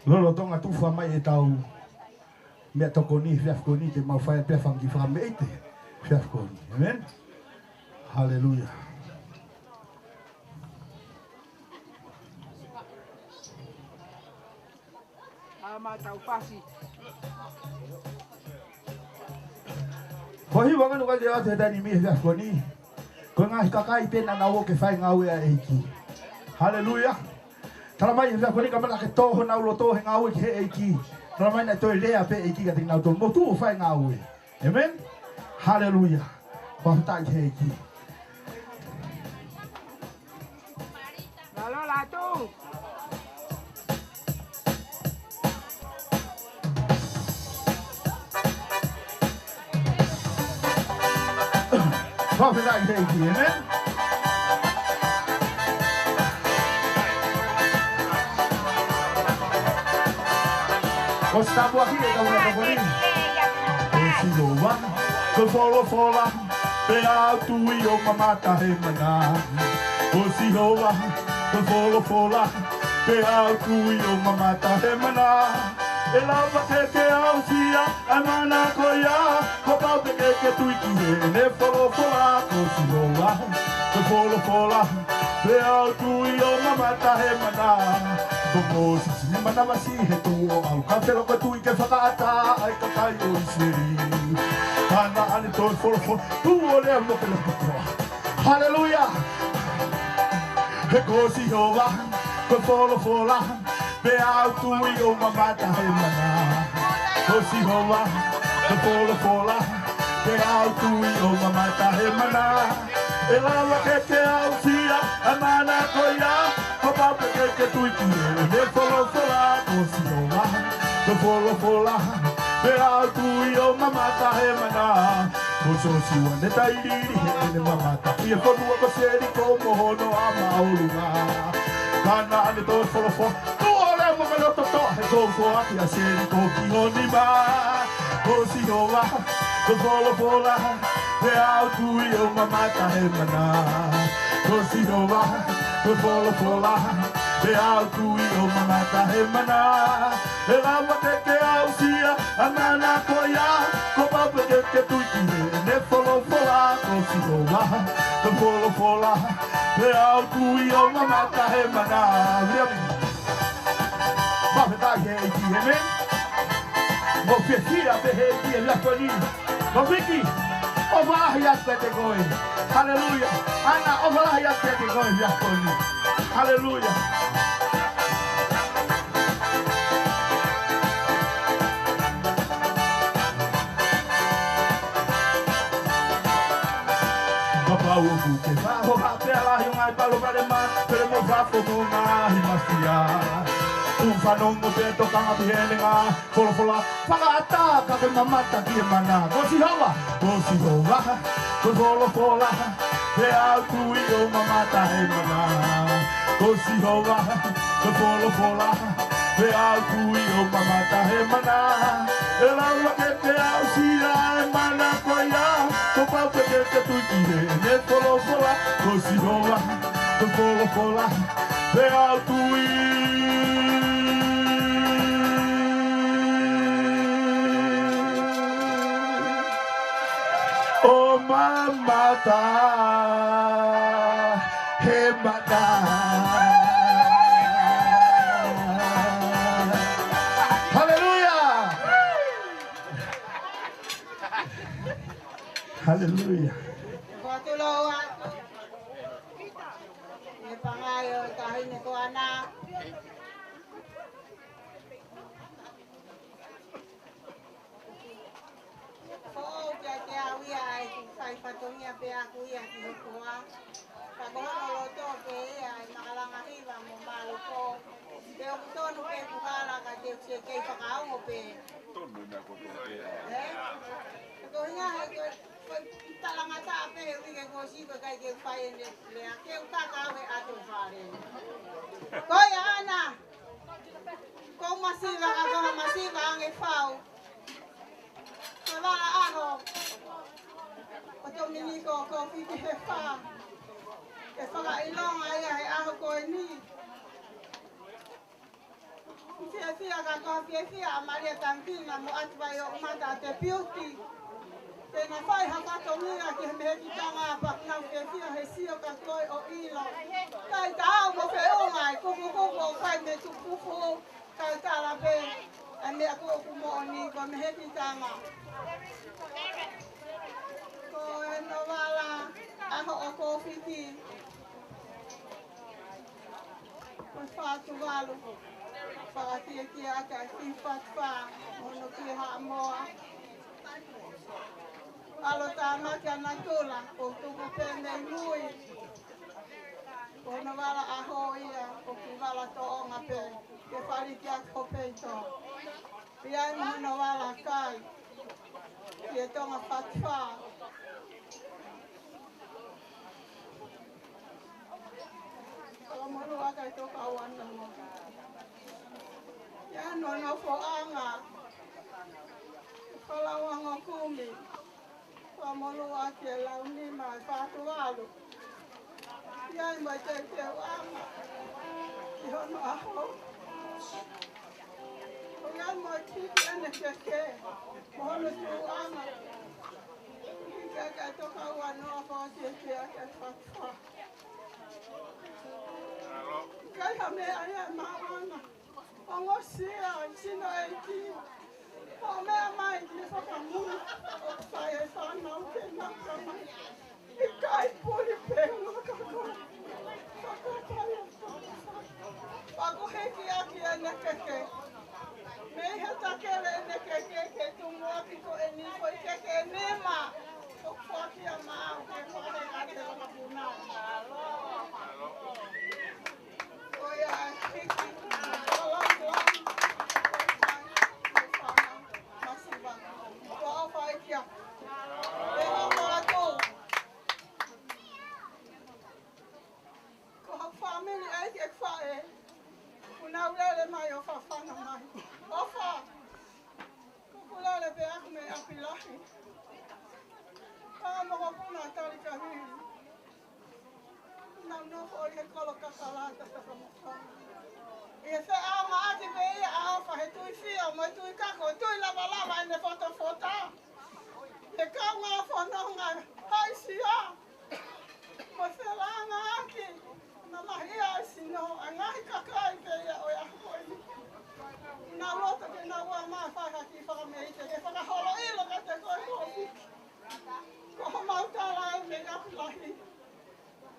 Lolotonga tufa mai ʻetau meʻatokoni he efiafi ko eni, te mau fai pē fanga kiʻi fakameʻite he efiafi ko eni. Amen. Haleluia. Ā, ma tau pasi. Ko e hiva nganu kai te atu he taimi ni he efiafi ko eni. Ko e ngaahi kakai pē naʻa nau ō ke fai e ngāue ʻa e ʻEiki. Haleluia. Tala mai he efiafi ko eni ka mala ke tō honau loto he ngāue ki he ʻEiki. Tala mai naʻe toe lea pē ʻEiki kiate kinautolu, mou tuʻu ʻo fai e ngāue. Amen. Haleluia. Fakafetaʻi ki he ʻEiki. Lalo latu. Fakafetaʻi ki he ʻEiki, amen. ʻOsi tāpuaki ʻetau meʻatokoni. Ko Sihova ko e folofola, pea ʻoku tui ʻo mamata he mana. Ko Sihova ko e folofola, pea ʻoku tui ʻo mamata he mana. ʻE lava ke ke aʻusia ʻa e mana ko ia, kuo pau pē ke ke tui ki heʻene folofola. Ko Sihova ko e folofola, pea ʻoku tui ʻo mamata he mana. Ko Mōsese ne manavasiʻi he tuʻu ʻo ʻalu, ka felo ko e tui ke fakaʻatā ʻa e kakai ʻo ʻIsileli. Ka naʻa ne toe folofola, tuʻu ʻo lea mo ke lea kotoa. Haleluia. He ko Sihova ko e folofola, pea ʻoku tui ʻo mamata he mana. Ko Sihova ko e folofola, pea ʻoku tui ʻo mamata he mana. ʻE lava ke ke aʻusia ʻa e mana ko ia, kuo pau pē ke ke tui ki heʻene folofola. Ko Sihova ko e folofola, pea ʻoku tui ʻo mamata he mana. Ko Siosiua ne tailiili heʻene mamata ki he fonua ko Seliko mo hono ʻama ʻolunga. Ka naʻa ne toe folofola, tuʻu ʻo lea mo ke lea kotoa, he kuo u foaki ʻa Seliko ki ho nima. Ko Sihova ko e folofola, pea ʻoku tui ʻo mamata he mana. Ko Sihova ko e folofola, pea ʻoku tui ʻo mamata he mana. ʻE lava ke ke aʻusia ʻa e mana ko ia, kuo pau pē ke ke tui ki heʻene folofola. Ko Sihova ko e folofola, pea ʻoku tui ʻo mamata he mana. Viami. Fakafetaʻi ki he ʻEiki, amen. Mou fiefia pē he ʻEiki he efiafi ko eni. Mo Viki, ʻofa lahi atu kiate koe. Haleluia. ʻAna, ʻofa lahi atu kiate koe he efiafi ko eni. Haleluia. Kapau ʻoku ke faʻa hohaʻa pea lahi ʻo ngaahi palopalema, pele mo fafo mo ngaahi mafia. Tuʻu fanongo pea tokanga ki heʻene ngaahi folofola, fakaʻatā ka ke mamata ki he mana. Ko Sihova, ko Sihova ko e folofola, pea ʻoku tui ʻo mamata he mana. Ko Sihova ko e folofola, pea ʻoku tui ʻo mamata he mana. ʻE lava ke ke aʻusia ʻa e mana ko ia, kuo pau pē ke ke tui ki heʻene folofola. Ko Sihova ko e folofola, pea ʻoku tui ʻo mamata he mana. Haleluia. Haleluia. Ko atu lau atu. ʻE pangai ʻo e taʻahine ko ʻAna. Ko au pea ke au ia ai ku fai fatongia pea aku ia ki hoku hoa. Ka ko hono loto ke ia ʻi Makalanga Hiva mo Maluko. Pea ʻoku tonu pē ku hala ka te u kei fakaongo pē. Tonu na ko tonu pē. Ē? Ko ia he ko, ko talangataʻa pē he uike kuo ʻosi ko e ʻikai ke u fai ʻene lea ke u kaka au he ʻato fale. Ko ia ʻAna. Ko e masiva, ʻa e masiva ange fau. Ko e vala ʻaho ʻo Tominiko Kofiti he fā. Ke fakaʻilonga ia he ʻaho ko eni. Fiefia ka ko e fiefia ʻa Malia Tangikina mo ʻAtuvaioʻumata ʻa Tepiuti. Ke na fai ha fatongia ki he mehekitanga pea ʻoku nau fiefia he sio ka ko e ʻilo. Kae taau mo feʻunga e kupukupu ʻoku fai mei tukukupu. Kae tala pē ʻa e meʻa ko ē ʻoku moʻoni ko e mehekitanga. Ko hono vala ʻaho ʻo Kofiti. Ko e fā Tuvalu. Fakafiefiaʻaki ʻa e kiʻi fatu fā. Mo hono kiʻi haʻamoa. ʻAlo tāmaki ʻa natula. ʻOku tupu pē mei mui. Ko hono vala ʻaho ia. ʻOku vala tōʻonga pē. Ke falikiaki ho peito. Pea ʻi ai mo hono vala kai. Ki he tonga fatu fā. Fakamolū ʻa e kakai tokua ʻa Noa. ʻI ai hono nofoʻanga. Falauango kumi. Fakamolū ʻaki e launima ʻa e fā Tuvalu. ʻI ai mo e teuteuʻanga ʻi hono ʻaho. ʻOku ʻi ai mo e kiʻi ʻenekeke mo hono tuʻuʻanga. Kiʻi kakai tokua ʻa Noa, fakafiefiaʻaki ʻa e fā Tuvalu. ʻIkai ha meʻa ia ʻe maʻu ʻana. Ongosia ʻa e sino ʻeiki. ʻO meʻa mai ki he fakamoʻui ʻoku fai ʻe he fānau ke nau kamata. ʻIkai puli pē ngā kakai. Fakakai ʻa e fā. Pea ko e hiki ʻaki ʻenekeke. Mei he takele ʻenekeke ke tumu ʻaki ko eni ko e keke nima. ʻOku foaki ia maʻau ke fai ʻaki e fakamoʻui. Ko ha fāmili ʻa e kiʻi faʻē. ʻOku nau lele mai ʻo fafanga mai. ʻOfa. Kukulele pē ʻaku mei ʻapi lahi. Pea mokopuna tali ka hili. Nau nofo ʻi he kolo kakalata takamokana. ʻI he feʻaongaʻaki pē ia ʻa ʻOfa he tui fio mo e tui kako, tui lavalava ʻene fotofota. He kaungā fononga haʻisia. Mo e felangaʻaki. Mamahi ia ʻa e sino, ʻa e ngaahi kakai pē ia ʻo e ʻaho ko eni. Nau loto ke nau ō mai fai ha kiʻi fakameʻite, ke fakaholo ʻilo kiate koe Kofiti. Ko homau tala ē mei ʻapi lahi.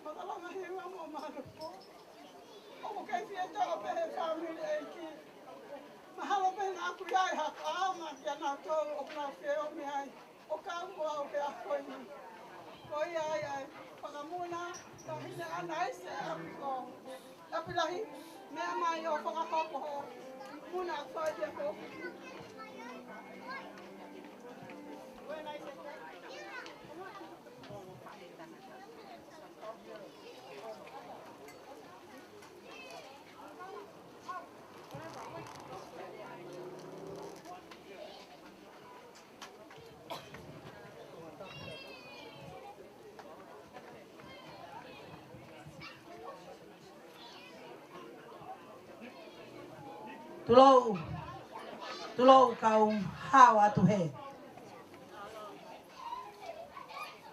Makalanga hiva mo mālō. ʻOku kei fie toʻo pē he fāmili ʻeiki. Mahalo pē naʻa ku ʻi ai ha ʻaonga kia nautolu ʻoku nau feohi ai. ʻO kau mo au he ʻaho ko eni. Ko ia ai ai, fakamuna, taʻahine ʻAnaise ʻa ʻapi ko. ʻApi lahi, meʻa mai ʻo fakahoko ho muna ʻoku fai kia Kofiti. Tulou, tulou kau hao atu hē.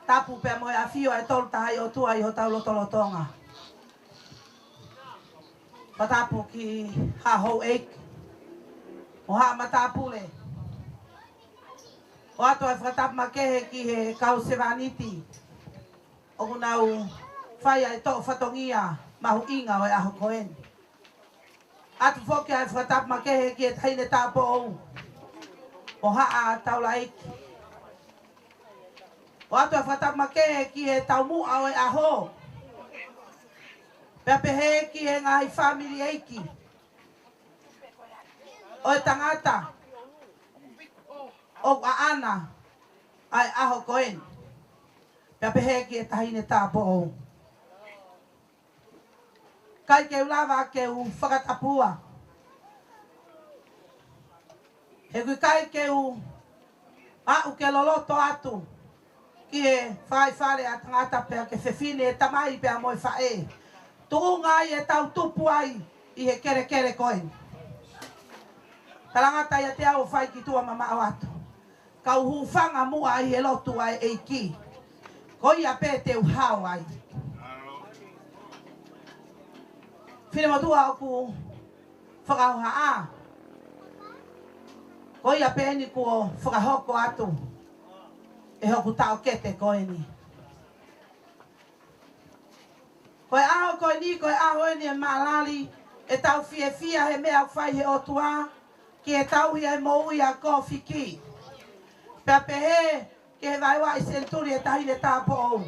Tapu pea mo e ʻafio ʻa e Tolu Tahaʻi ʻOtua ʻi hotau lotolotonga. Fakatapu ki haʻa houʻeiki mo haʻa matāpule. ʻOatu ʻa e fakatapu makehe ki he kau sevāniti ʻoku nau fai ʻa e toʻo fatongia mahuʻinga ʻo e ʻaho ko eni. ʻOatu foki ʻa e fakatapu makehe ki he taʻahine tāupoʻou mo haʻa taulaʻeiki. ʻOatu ʻa e fakatapu makehe ki he taumuʻa ʻo e ʻaho. Pea pehē ki he ngaahi fāmili ʻeiki ʻo e tangata ʻoku ʻaʻana ʻa e ʻaho ko eni. Pea pehē ki he taʻahine tāupoʻou. ʻIkai ke u lava ke u fakatapua. He ʻoku ʻikai ke u aʻu ke loloto atu ki he faifale ʻa tangata pea ke fefine, ʻe tamai pea mo e faʻē. Tuʻunga ai ʻetau tupu ai ʻi he kelekele ko eni. Talangata ia te au ʻo fai ki tuʻa mamaʻo atu. Kau hūfanga muʻa ʻi he lotu ʻa e ʻEiki. Ko ia pē te u hao ai. Finemotuʻa ʻoku fakahohaʻa. Ko ia pē eni kuo fakahoko atu ʻe hoku taʻokete ko eni. Ko e ʻaho ko eni, ko e ʻaho eni ʻe mālali ʻetau fiefia he meʻa ʻoku fai he ʻOtua ki he tauhi ʻa e moʻui ʻa Kōfiki. Pea pehē ki he vaeua ʻi senituli ʻe tahi ʻi he tāupoʻou.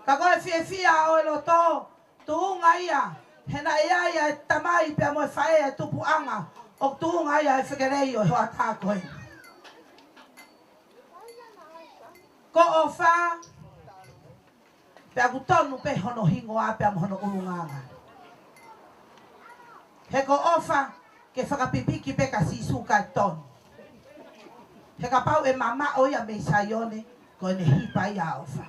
Ka ko e fiefia ʻo e loto, tuʻunga ia he naʻe ʻi ai ʻa e tamai pea mo e faʻē ʻa e tupuʻanga, ʻoku tuʻunga ia he fekelei ʻo e hoʻatā ko ē. Ko ʻOfa, pea ʻoku tonu pē hono hingoa pea mo hono ʻulungaanga. He ko ʻOfa, ke fakapipiki pē kia Sīsū kae tonu. He kapau ʻe mamaʻo ia mei Saione, ko ʻene hipa ia ʻa ʻOfa.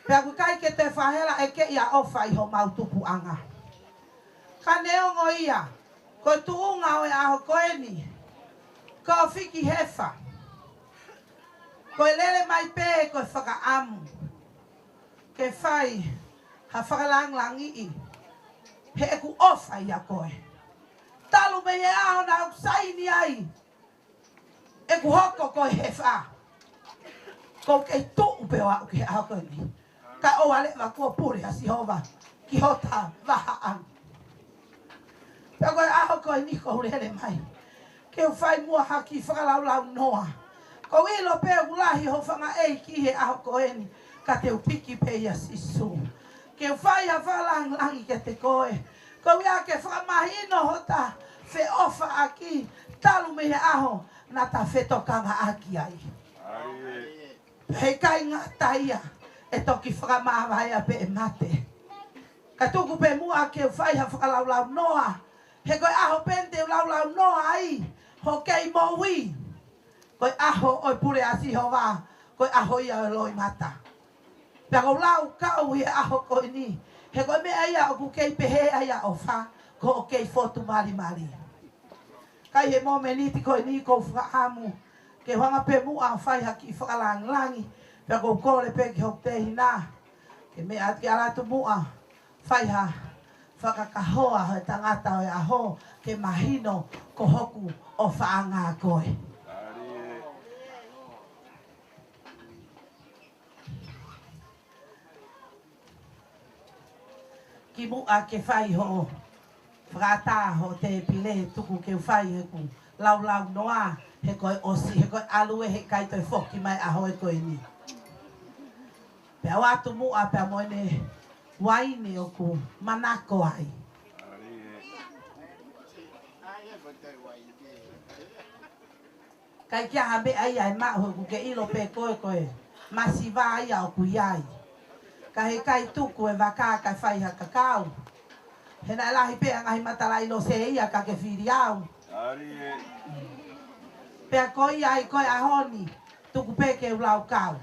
Pea ʻoku ʻikai ke toe fakahela ʻe keʻi ʻa ʻOfa ʻi homau tupuʻanga. Ka neongo ia, ko e tuʻunga ʻo e ʻaho ko eni, Kōfiki Hefa, ko e lele mai pē ko e fakaʻamu ke fai ha fakalangilangiʻi heʻeku ʻofa ʻia koe. Talu mei he ʻaho naʻa ku saini ai ʻeku hoko ko e Hefa, ʻoku ou kei tuʻu pē ʻo aʻu ki he ʻaho ko eni. Kae ʻoua leva kuo pule ʻa Sihova ki hota vahaʻa. Pea ko e ʻaho ko eni ʻoku ou lele mai ke u fai muʻa ha kiʻi fakalaulaunoa. ʻOku ou ʻilo pē ʻoku lahi hoʻo fanga ʻeiki he ʻaho ko eni, ka te u piki pē ʻia Sīsū. Ke u fai ha fakalangilangi kiate koe. Ko ia ke fakamahino hota feʻofaʻaki talu mei he ʻaho naʻa ta fetokangaʻaki ai. He ʻikai ngata ia, ʻe toki fakamavaeʻi pē ʻe mate. Ka tuku pē muʻa ke u fai ha fakalaulaunoa. He ko e ʻaho pē te u laulaunoa ai hoʻo kei moʻui, ko e ʻaho ʻo e pule ʻa Sihova, ko e ʻaho ia ʻo e loʻimata. Pea ʻoku ou laukau ʻi he ʻaho ko eni. He ko e meʻa ia ʻoku kei pehē ai ʻa ʻOfa, ko hoʻo kei fotu malimali. Ka ʻi he momeniti ko eni ʻoku ou fakaʻamu ke u hanga pē muʻa ʻo fai ha kiʻi fakalangilangi, pea ʻoku ou kole pē ki hoku tehina ke meʻa atu ke ala atu muʻa, fai ha fakakahoa he tangata ʻo e ʻaho ke mahino ko hoku ʻofaʻanga koe. Kimuʻa ke fai hoʻo fakaʻatā hoʻo tēpile, tuku ke u fai heʻeku laulaunoa, he ko e ʻosi, he ko e ʻalu ē, he ʻikai toe foki mai ʻaho ē ko eni. Pea u ʻoatu muʻa pea mo ʻene uaine ʻoku manako ai. ʻIkai ke ʻi ai ha meʻa ia ʻe maʻu, he ʻoku ke ʻilo pē koe ko e masiva ia ʻoku ʻi ai. Ka he ʻikai tuku e vaka kae fai ha kakau. He naʻe lahi pē ʻa e ngaahi matalaʻi lose ia ka ke fili au. Pea ko ia ai ko e ʻaho ni, tuku pē ke u laukau.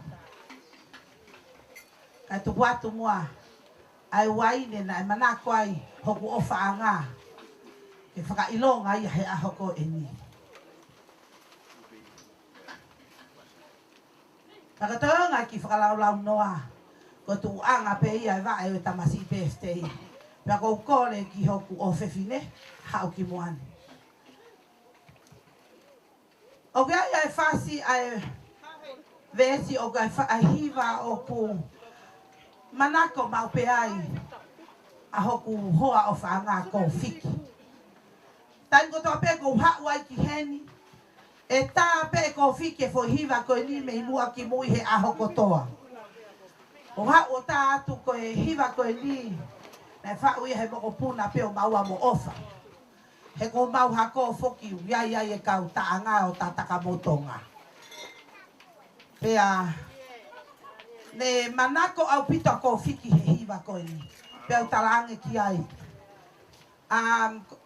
Kae tuku atu muʻa ʻa e uaine naʻe manako ai hoku ʻofaʻanga ke fakaʻilonga ia he ʻaho ko eni. Fakatoʻonga ki he fakalaulaunoa, ko e tuʻuʻanga pē ia e vaʻe ʻo e tamasiʻi pēfitei. Pea ʻoku ou kole ki hoku ʻofefine, haʻu ki muʻa ni. ʻOku ʻi ai ʻa e fasi ʻa e veesi ʻoku ʻi ai fa-, ʻa e hiva ʻoku manako maʻu pē ai ʻa hoku hoa ʻofaʻanga ko Fiki. Taimi kotoa pē ʻoku ou haʻu ai ki heni, ʻe tā pē ʻe ko Fiki e foʻi hiva ko eni mei muʻa ki mui he ʻaho kotoa. ʻOku ou haʻu ʻo tā atu ko e hiva ko eni, naʻe faʻu ia he mokopuna pē ʻo Maua mo ʻOfa. He ko homau hako foki ʻoku ʻi ai ai e kau taʻanga ʻo Tatakamotonga. Pea ne manako ʻaupito ʻa ko Fiki he hiva ko eni. Pea u talaange ki ai, ʻa,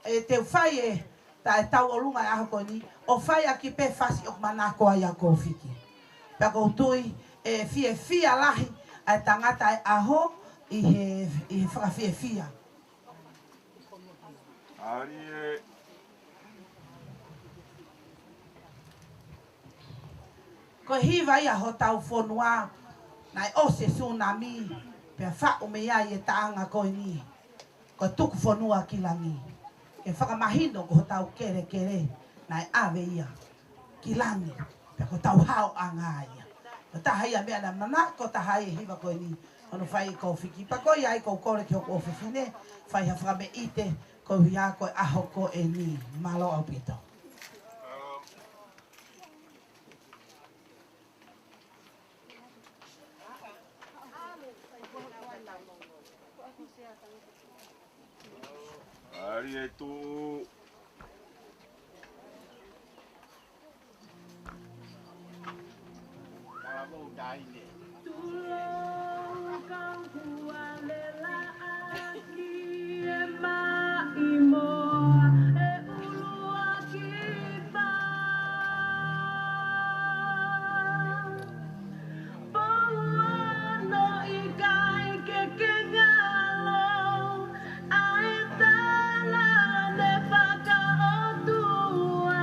ʻe te u fai e, ta e tauʻolunga e ʻaho ko eni, ʻo fai ʻaki pē fasi ʻoku manako ai ʻa Kōfiki. Pea ʻoku ou tui ʻe fiefia lahi ʻa e tangata e ʻaho ʻi he, ʻi he fakafiefia. Ari e. Ko e hiva ia hotau fonua, naʻe ʻosi e sunami, pea faʻu mei ai e taʻanga ko eni. Ko e tuku fonua ki langi. Ke fakamahino ko hotau kelekele, naʻe ʻave ia ki langi, pea ko hotau haoʻanga ia. Ko e taha ia meʻa naʻe manako taha ai e hiva ko eni, hono fai ʻe Kōfiki. Pea ko ia ai ʻoku ou kole ki hoku ʻofefine, fai ha fakameʻite, ko ia ko e ʻaho ko eni. Mālō ʻaupito. Ari e tu. Tulou kau kualelaʻaki e maʻimoa e ʻuluaki pā. Pouano ʻikai ke ke ngalo, ʻa e tala ne fakaʻotua.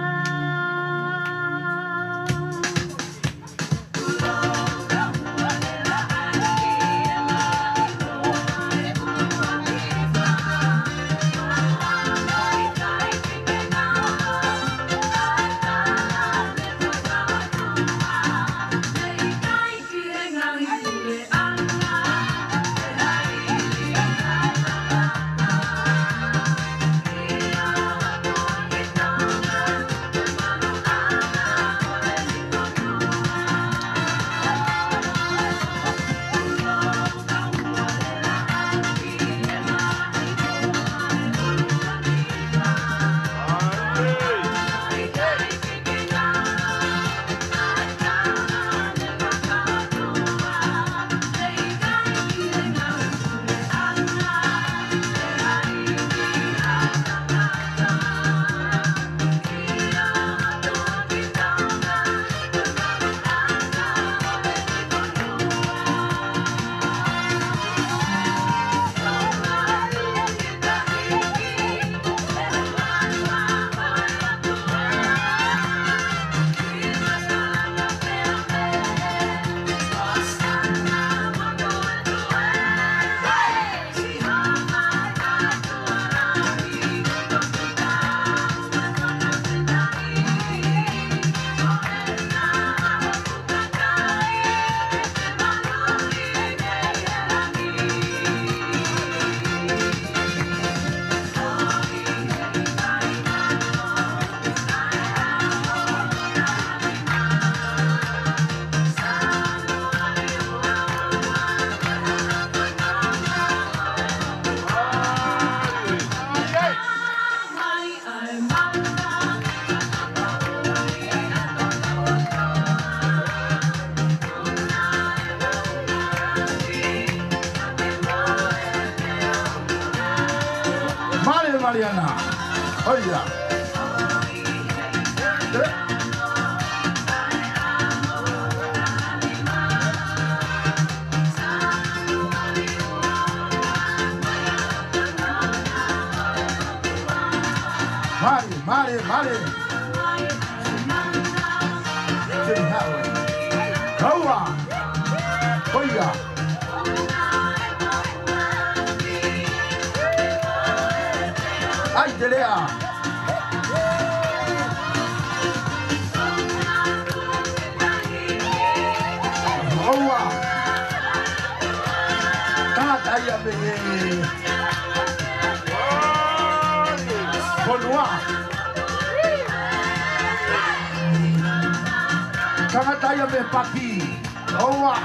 Mali, Mariana. ʻOia. Mali, mali, mali. Kaua. ʻOia. ʻAi, Telea. ʻOua. Tangata ia mei he fonua. Tangata ia mei he paki. ʻOua.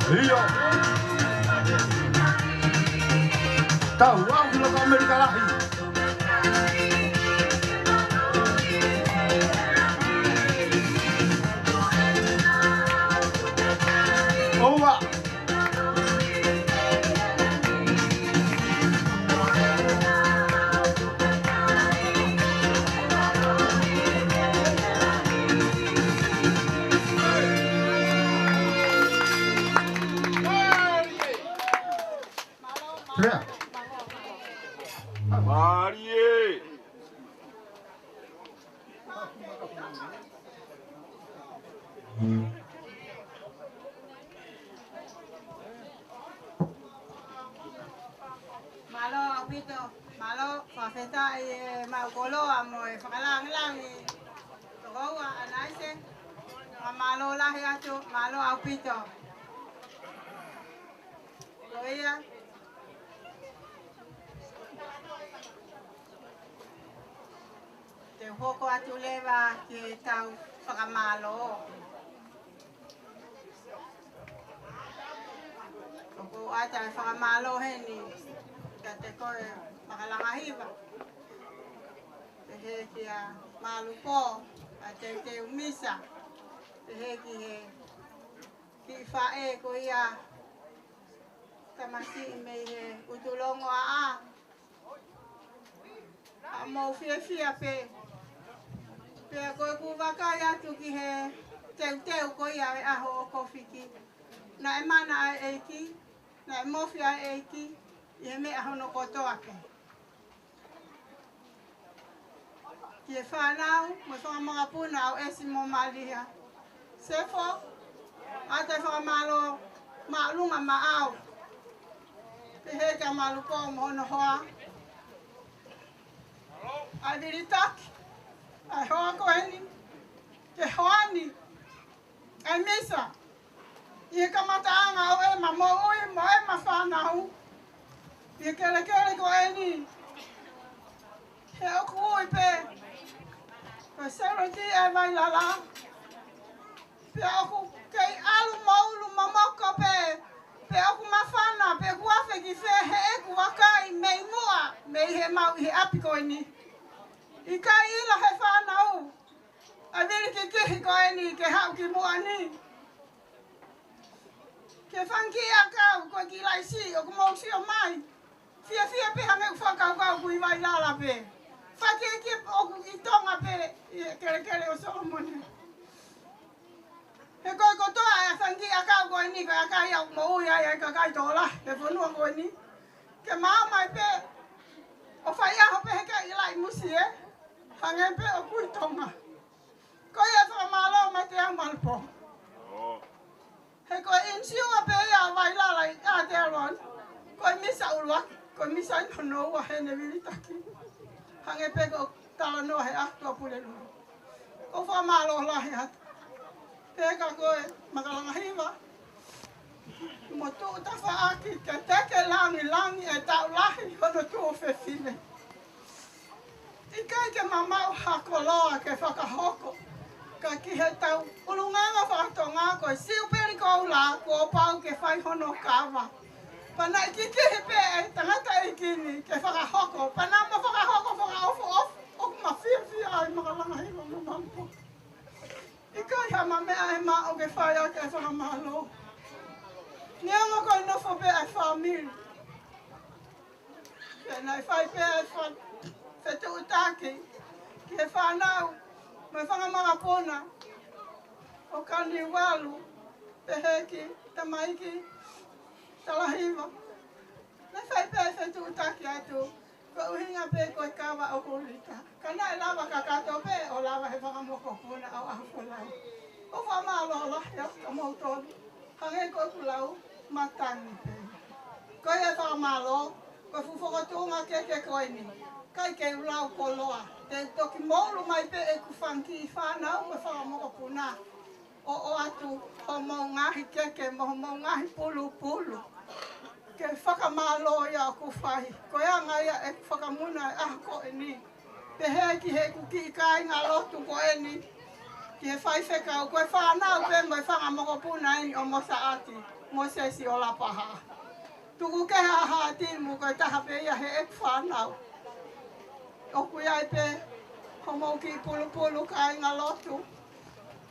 ʻIo. Tau lau ki loto ʻAmelika lahi. ʻOua. Mālie. Mālō ʻaupito, mālō, fakafetaʻi e maʻu koloa mo e fakalāngilangi. Tokoua ʻAnaise, fakamālō lahi atu, mālō ʻaupito. Ko ia, te u hoko atu leva ki heʻetau fakamālō. ʻOku ou ʻoatu e fakamālō heni kiate koe Makalanga Hiva. Pehē kia Malupo, ʻa Teuteu Misa. Pehē ki he kiʻi faʻē ko ia tamasiʻi mei he ʻUtulongoaʻa. ʻA mou fiefia pē. Pea ko ʻeku vakai atu ki he teuteu ko ia e ʻaho ʻo Kofiki. Naʻe mana ʻa e ʻEiki, naʻe mofi ʻa e ʻEiki, ʻi he meʻa hono kotoa pē. Ki he fānau, mo e fanga makapuna ʻo ʻEsi mo Malia. Sefo, ʻoatu e fakamālō māʻolunga maʻau. Pehē kia Malupo mo hono hoa. ʻA e vilitaki, ʻa e hoa ko eni, ke hoa ni, ʻa e misa, ʻi he kamataʻanga ʻo ʻema moʻui mo ʻema fānau, ʻi he kelekele ko eni, he ʻoku ui pē, ko e Seuleti ʻa e Vailala, pea ʻoku kei ʻalu mo ʻulu momoko pē, pea ʻoku māfana, pea ʻoku afe ki fē heʻeku vakai mei muʻa, mei he mau ʻi he ʻapi ko eni. ʻIkai ʻilo he fānau, ʻa e vili kikihi ko eni ke haʻu ki muʻa ni. Ke fanga kiʻi ʻakau ko e kiʻi laisi ʻoku mou sio mai. Fiefia pē hangē ʻoku fakakaukau ʻoku ʻi Vailala pē. Fakakiekie ʻoku ʻi Tonga pē ʻi he kelekele ʻo Solomone. He ko e kotoa e fanga kiʻi ʻakau ko eni ko e ʻakai ʻoku moʻui ai ʻa e kakai tokolahi he fonua ko eni. Ke maʻu mai pē ʻo fai ʻaho pē he kaʻi laʻi musie. Hangē pē ʻoku ʻi Tonga. Ko ia fakamālō mai te au Malupo. He ko e ʻinisiua pē ia ʻa Vailala ʻi Aotearoa ni. Ko e misa ʻuluaki, ko e misa ʻi hono ua heʻene vilitaki. Hangē pē ko e talanoa he ʻaho Tuʻapulelulu. ʻOku ou fakamālō lahi atu. Pehē kia koe Makalanga Hiva. Mo tuʻu tafaʻaki ke teke langilangi e taʻu lahi hono tuofefine. ʻIkai ke mamaʻo ha koloa ke fakahoko. Ka ki heʻetau ʻulungaanga faka-Tonga ko e Siupeli Koula kuo pau ke fai hono kava. Pea naʻe kikihi pē e tangataʻeiki ni ke fakahoko. Pea naʻa ma fakahoko fakaʻofoʻofa, ʻoku ma fiefia ai Makalanga Hiva mo Malupo. ʻIkai ha meʻa ʻe maʻu ke fai ʻaki e fakamālō. Neongo ko e nofo pē ʻa e fāmili. Pea naʻe fai pē ʻa e fa-, fetuʻutaki ki he fānau mo e fanga makapuna ʻo Kaniualu, pehē ki Tamaiki Talahiva. Naʻe fai pē ʻa e fetuʻutaki atu. Ko e ʻuhinga pē ko e kava ʻoku lita. Ka naʻe lava kakato pē ʻo lava he fanga mokopuna ʻo ʻAhofolau. ʻOku ou fakamālō lahi atu kia moutolu. Hangē ko ʻeku lau, matangi pē. Ko ia e fakamālō, ko e fuʻu fokotuʻunga kehekehe ko eni. ʻIkai ke u lau koloa. Te u toki moʻulu mai pē ʻeku fanga kiʻi fānau mo e fanga mokopuna. ʻO ʻoatu homou ngaahi keke mo homou ngaahi pulupulu. Ke fakamālō ia ʻoku fai. Ko e anga ia ʻeku fakamuna e ʻaho ko eni. Pehē ki heʻeku kiʻi kāingalotu ko eni. Ki he faifekau, ko e fānau pē mo e fanga mokopuna eni ʻo Mosaʻati, Mōsese ʻo Lapaha. Tuku kehe ʻa Hātimu, ko e taha pē ia heʻeku fānau. ʻOku ʻi ai pē homou kiʻi pulupulu kāinga lotu.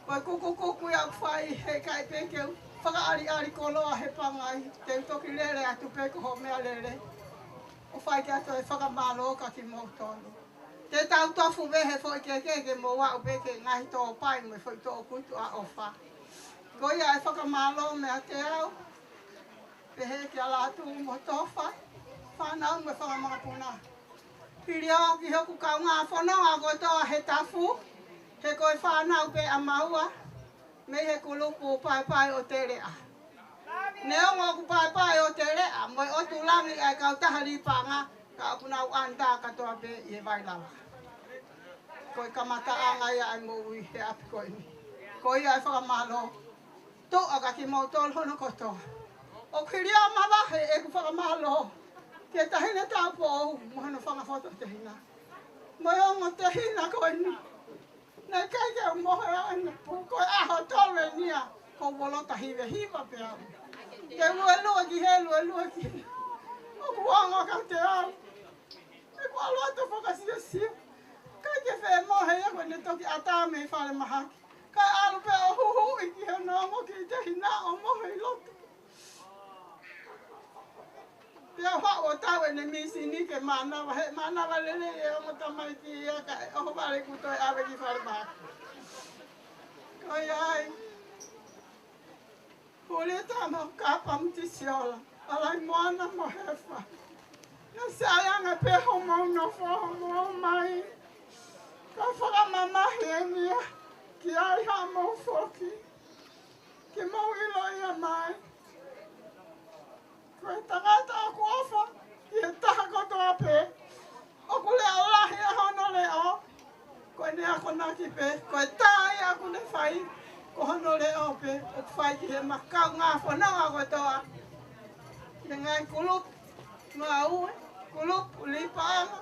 Ko e kukukuku ia ʻoku fai, heʻikai pē ke u fakaʻaliʻali koloa he pangai, te u toki lele atu pē ko ho meʻalele. ʻO fai ke ʻatu e fakamālō kia kimoutolu. Te tau tofu pē he foʻi keke ke mou aʻu pē ki he ngaahi tōpai mo e foʻi toʻukutu ʻa ʻofa. Ko ia e fakamālō meiate au, pehē kia Lātū mo Tofa, fānau mo e fanga mokopuna. Hili ʻo aʻu ki hoku kaungā fononga kotoa he tafu, he ko e fānau pē ʻa maua, mei he kulupu Paepae ʻo Teleʻa. Neongo ʻoku Paepae ʻo Teleʻa mo e ʻOtu Langi ʻa e kautaha Līpaʻanga, ka ʻoku nau ʻanitā kātoa pē ʻi he Vailala. Ko e kamataʻanga ia ʻa e moʻui he ʻapi ko eni. Ko ia e fakamālō. Tuʻa kia kimoutolu hono kotoa. ʻOku hili ʻo mavahe ʻeku fakamālō ki he Taʻahine Taupoʻou mo hono fanga fototehina, mo e ongo tehina ko eni. Naʻe ʻikai ke u mohe ʻaʻana pō, ko e ʻaho tolu eni ia, ko u ʻolota hivehiva pē au. Ke luelue ki hē, luelue ki hē. ʻOku ongo kiate au. ʻEku ʻalu atu ʻo fakasiosio. ʻIkai ke fie mohe ia ko ʻene toki ʻatā mei falemahaki. Kae ʻalu pē ʻo huhuʻi ki hono ongo kiʻi tehina ʻo mohe ʻi loto. Pea u haʻu ʻo tau ʻene mīsini ke mānava, he mānava lelei e ongo tamaiki ia kae ʻohovale kuo toe ʻave ki falemahaki. Ko ia ai. Huli tama ka Pamitisiola, ʻa Laimoana mo Hefa. Naʻe sai ange pē hoʻomou nofo, hoʻomou mai. Ka fakamamahi eni ia ki ai haʻamou foki. Ke mou ʻilo ia mai. Ko e tangata ʻoku ʻofa ki he taha kotoa pē. ʻOku leʻo lahi ʻa hono leʻo. Ko ʻene akonaki pē. Ko e tā ia ʻoku ne fai, ko hono leʻo pē ʻoku fai ki he ma-, kaungā fononga kotoa. Ki he ngaahi kulupu ngāue, kulupu Līpaʻanga.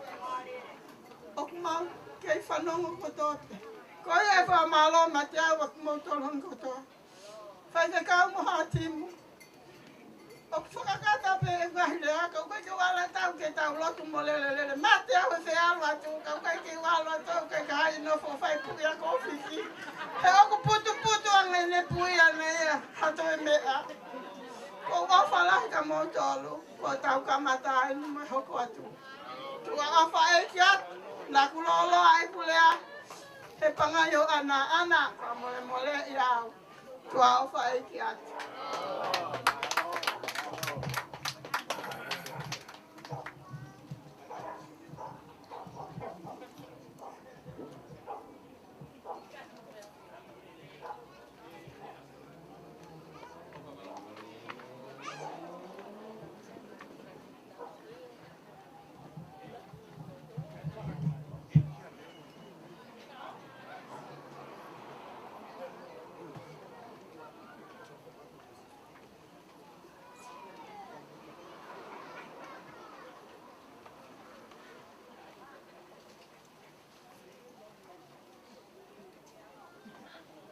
ʻOku mau kei fanongo kotoa pē. Ko ia e fakamālō meiate au ʻa kimoutolu hono kotoa. Faifekau mo Hātimu. ʻOku fakakata pē e ngaahi lea, ka ʻoku ʻikai ke u ala atu ke tau lotu mo lelelele. Mate au e fie ʻalu atu, ka ʻoku ʻikai ke u ʻalu atu, ʻoku ʻikai ke u nofo ʻo fai puʻia kofiki. He ʻoku putuputu ange ʻene puʻia ʻana ia ha toe meʻa. Ko u ʻofa lahi kia moutolu, ko ʻetau kamata eni mo e hoko atu. Tuʻa ʻofa ʻeiki atu, naʻa ku lōloa ʻeku lea, he pangai ʻo ʻanaʻana, fakamolemoleʻi au. Tuʻa ʻofa ʻeiki atu.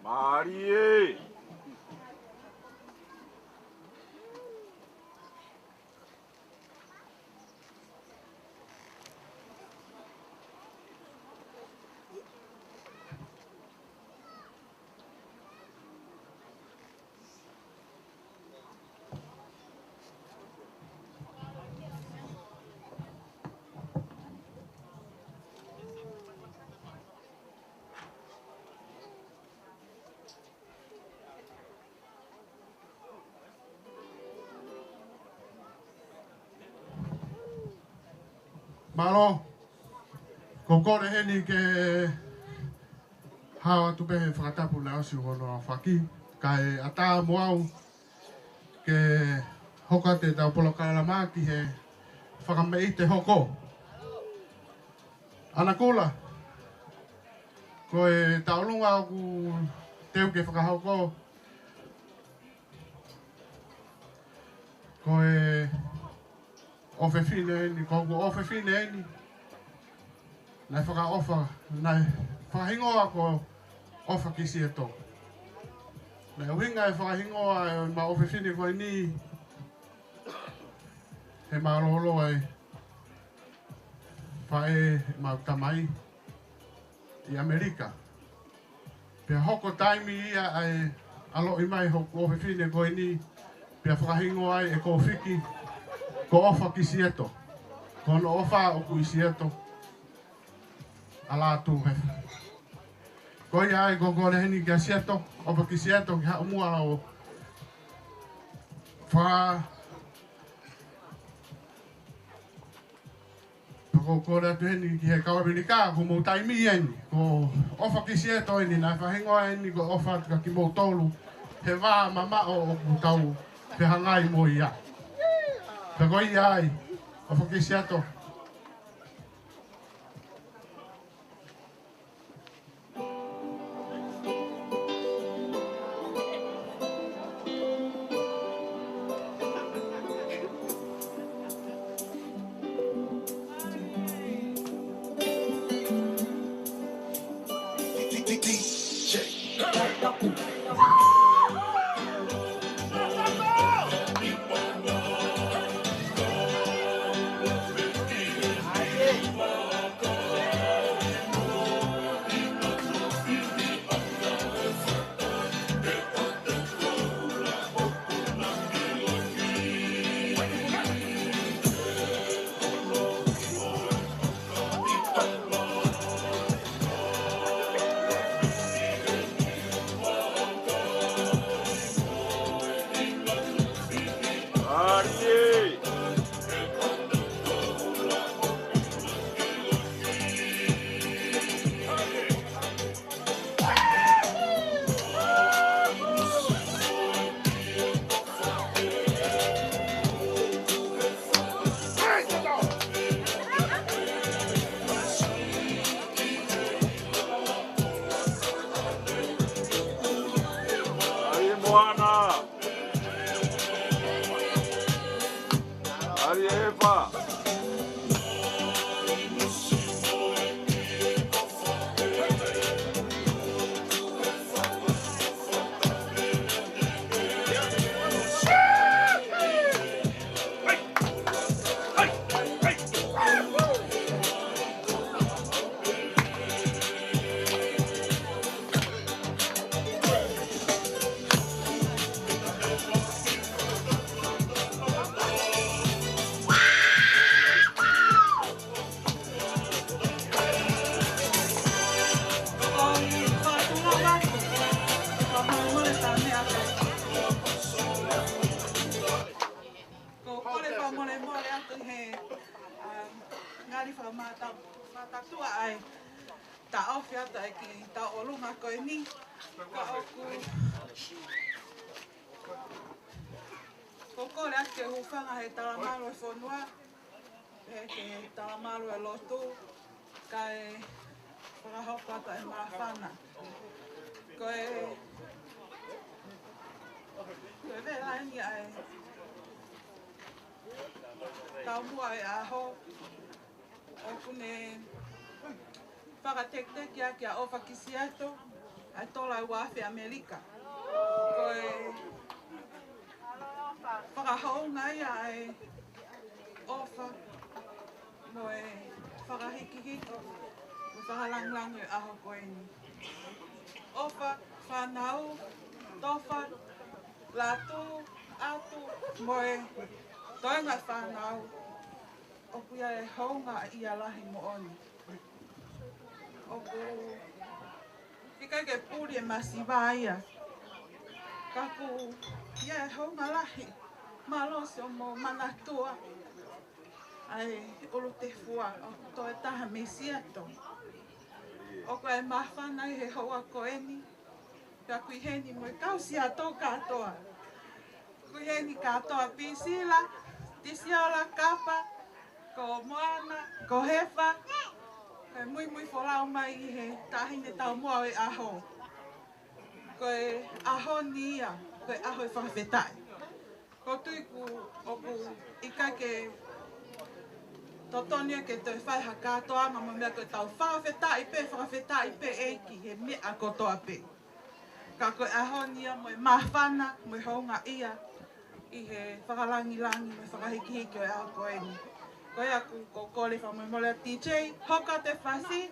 Mālie. Mālō, ko u kole heni ke hao atu pē he fakatapu naʻe ʻosi hono aofaki, kae ʻatā mo au ke hoko atu ʻetau polokalama ki he fakameʻite hoko. ʻAnakula, ko e tauʻolunga ʻoku teu ke fakahoko, ko e ʻofefine eni, ko hoku ʻofefine eni. Naʻe fakaʻofa, naʻe fakahingoa ko ʻOfa ki Siato. Naʻe ʻuhinga e fakahingoa ʻo e maʻu ʻofefine ko eni he mālōlō e faʻē ʻemau tamai ʻi ʻAmelika. Pea hoko taimi ia ʻa e ʻaloʻi mai hoku ʻofefine ko eni, pea fakahingoa ai ʻe Kōfiki ko ʻOfa ki Siato. Ko hono ʻofa ʻoku ʻi Siato, ʻa Lātū Hefa. Ko ia ai, ko e kole heni kia Siato, ʻOfa ki Siato, ke haʻu muʻa ʻo fa-, ko e kole atu heni ki he kau ʻAmelika, ko hoʻomou taimi eni, ko ʻOfa ki Siato eni, naʻe fakahingoa eni ko e ʻofa atu kia kimoutolu he vā mamaʻo ʻoku tau fehangahangai mo ia. Pea ko ia ai, ʻOfa ki Siato. ʻAi Moana. ʻAi Efa. Ko e kole fakamolemole atu he, um, ngali fakamata-, matatua ai. Taʻofi atu ai ki he tauʻolunga ko eni. Ka ʻoku, ko e kole atu ke hūfanga he talamalu e fonua, he ke talamalu e lotu, kae fakahoko atu e māfana. Ko e, ko e vela eni ʻa e taumuʻa e ʻaho, ʻoku ne fakateketeki ʻaki ʻa ʻOfa ki Siato ʻa e tola ua afe ʻAmelika. Ko e fakahounga ia ʻa e ʻofa mo e fakahikihiki mo e fakalāngilangi e ʻaho ko eni. ʻOfa, fānau, tofa, lātū, ʻatu, mo e toenga fānau. ʻOku ʻi ai e hounga ia lahi moʻoni. ʻOku ʻikai ke puli e masiva ia. Ka ʻoku ʻi ai e hounga lahi. Mālō siʻomo manatua ʻa e ʻUlutefua ʻoku toe taha mei Siato. ʻOku ʻi ai e māfana ʻi he houa ko eni. Pea ʻoku ʻi heni mo e kau Siato kātoa. ʻOku ʻi heni kātoa Pisila, Tisiola, Kapa, ko Moana, ko Hefa, ko e muimui folau mai ʻi he taʻahine taumuʻa ʻo e ʻaho. Ko e ʻaho ni ia, ko e ʻaho e fakafetaʻi. ʻOku ou tui ʻoku ʻikai ke Totonu ia ke toe fai ha kātoanga mo e meʻa ko e tau fakafetaʻi pē, fakafetaʻi pē ʻEiki he meʻa kotoa pē. Ka ko e ʻaho ni ia mo e māfana, mo e houngaʻia, ʻi he fakalangilangi mo e fakahikihiki ʻo e ʻaho ko eni. Ko ia ʻoku ou kole fakamolemole atu D J, hoko atu e fasi,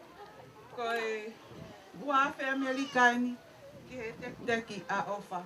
ko e ua afe ʻAmelika eni, ki he tekiteki ʻa ʻOfa.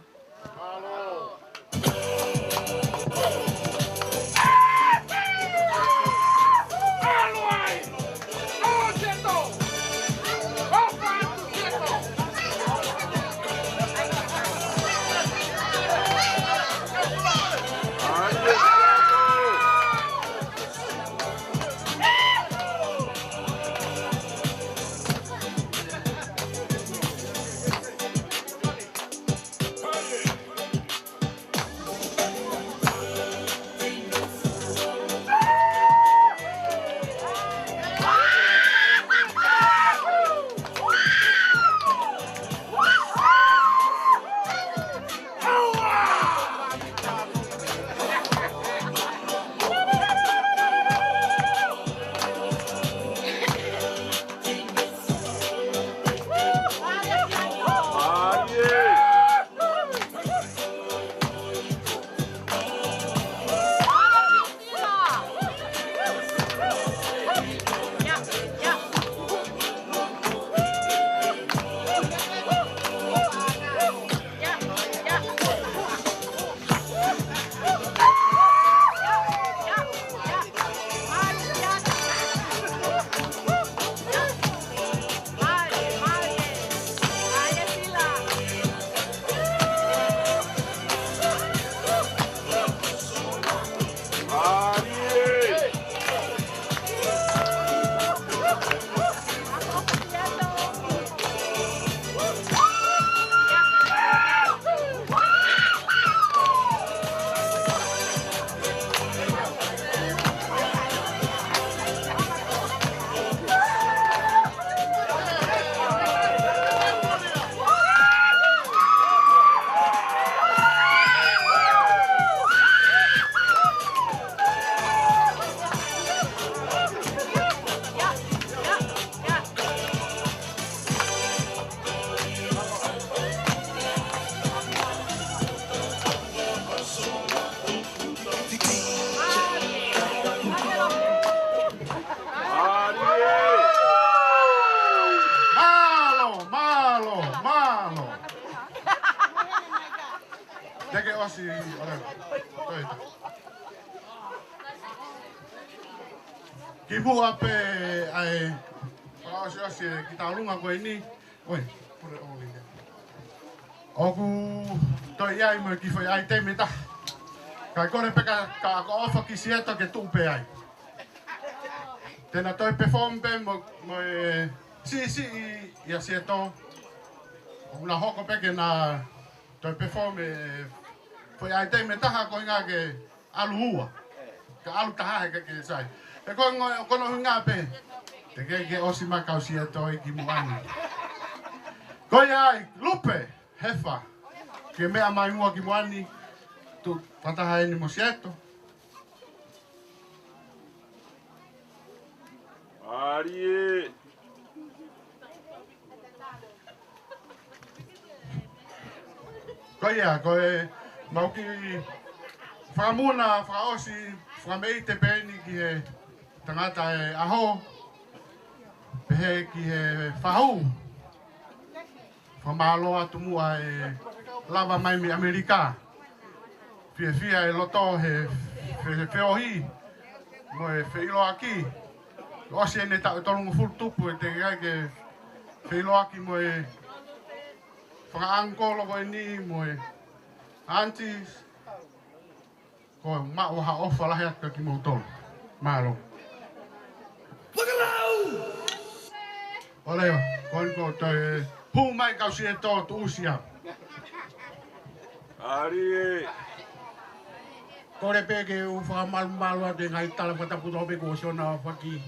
Mālō, mālō, mālō. Te ke ʻosi, ʻoleva. Toe ta. Kimuʻa pē ʻa e fakaʻosiʻosi e kiʻi taulunga ko eni. ʻOi, pule ʻoli ia. ʻOku toe ʻi ai mo e kiʻi foʻi ʻaitemi ʻe taha. Kae kole pē ka, ka ko ʻOfa ki Sieto ke tuʻu pē ai. Te na toe perform pē mo, mo e siʻisiʻi ia Sieto. ʻOku na hoko pē ke na toe perform e foʻi ʻaitemi ʻe taha ko e ʻuhinga ke ʻalu ua. Ka ʻalu taha he ʻikai ke sai. He ko e ngaahi, ko hono ʻuhinga pē. Te ke, ke ʻosi mai kau Sieto ʻi kimuʻa ni. Ko ia ai, Lupe, Hefa. Ke meʻa mai muʻa kimuʻa ni. Tuʻu fakataha eni mo Sieto. Mālie. Ko ia, ko e mau kiʻi fakamuna, fakaʻosi, fakameʻite pē eni ki he tangata e ʻaho, pehē ki he fahu. Fakamālō atu muʻa e lava mai mei ʻAmelika. Fiefia e loto he fe-, feohi mo e feʻiloaki. ʻOsi eni e taʻu ʻe tolungofulu tupu ʻe teʻeki ai ke feʻiloaki mo e fakaʻangikolo ko eni mo e aunties. Ko e maʻu ha ʻofa lahi atu kia kimoutolu. Mālō. Fakalau! ʻOleva, ko eni ko toe hū mai kau Sieto tuʻusi au. Mālie. Kole pē ke u fakamalumalu atu e ngaahi tala fakatapu kotoa pē kuo ʻosi hono aofaki.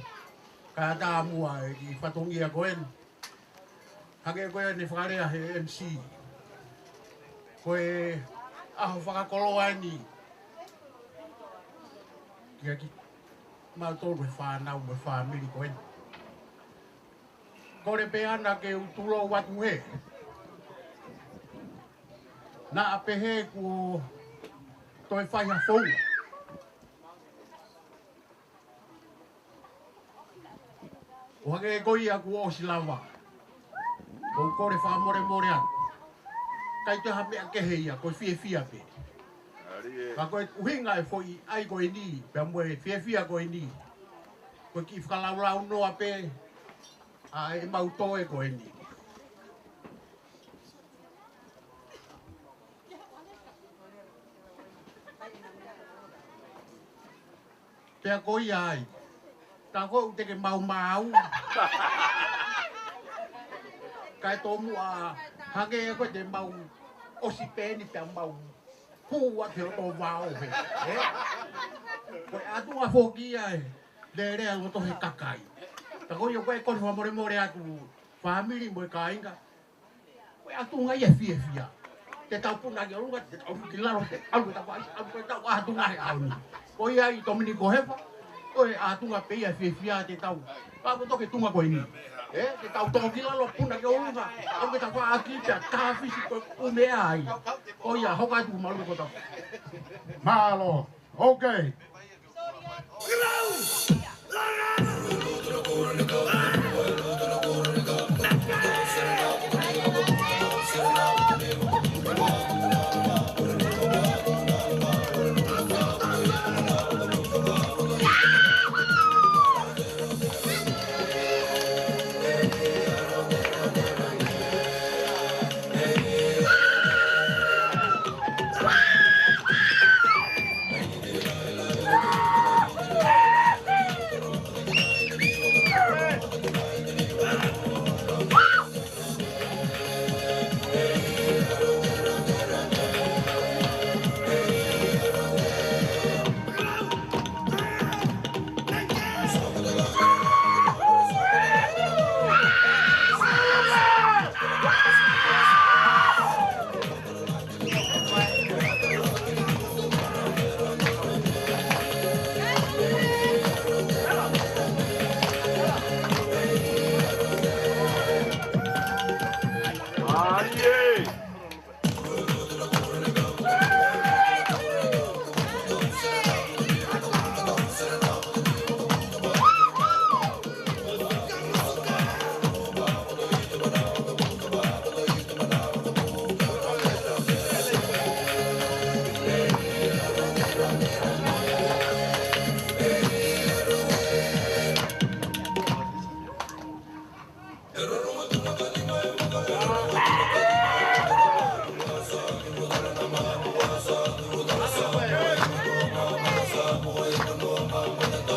Kae ʻatā muʻa e kiʻi fatongia ko eni. Hangē ko ia ne fakalea he M C. Ko e ʻaho fakakoloa eni. Kia ki-, Mautolu he fānau mo e fāmili ko eni. Kole pē ʻana ke u tulou atu hē. Naʻa pehē kuo toe fai ha founga. ʻO hangē ko ia kuo ʻosi lava. ʻOku ou kole fakamolemole atu. ʻIkai toe ha meʻa kehe ia, ko e fiefia pē. Ka ko e ʻuhinga e foʻi ʻai ko eni, pea mo e fiefia ko eni. Ko e kiʻi fakalaulaunoa pē ʻa ʻemau toe ko eni. Pea ko ia ai. Ka ko u te ke maumau. Kae tomuʻa hangē ko te mau ʻosi pē eni pea mau hū atu he loto vao hē. Ē? Ko e ʻātunga foki ia ē. Lele ʻa loto he kakai. Ka ko ia ko e kole fakamolemole atu fāmili mo e kāinga. Ko e ʻātunga ia fiefia. Te tau puna ki ʻolunga, te tau ki lalo, te tau ki tau ai, ʻalu ko e tau ʻātunga he ʻaho ni. Ko ia ʻi Tōmini ko Hefa, ko e ʻātunga pē ia fiefia te tau. Ka ko toki tunga ko eni. Ē, te tau tō ki lalo, puna ki ʻolunga, ʻalu ko e tau ʻaki pea tāfisi ko e ʻumea ai. Ko ia, hoka atu malu ko tau. Mālō. Ok.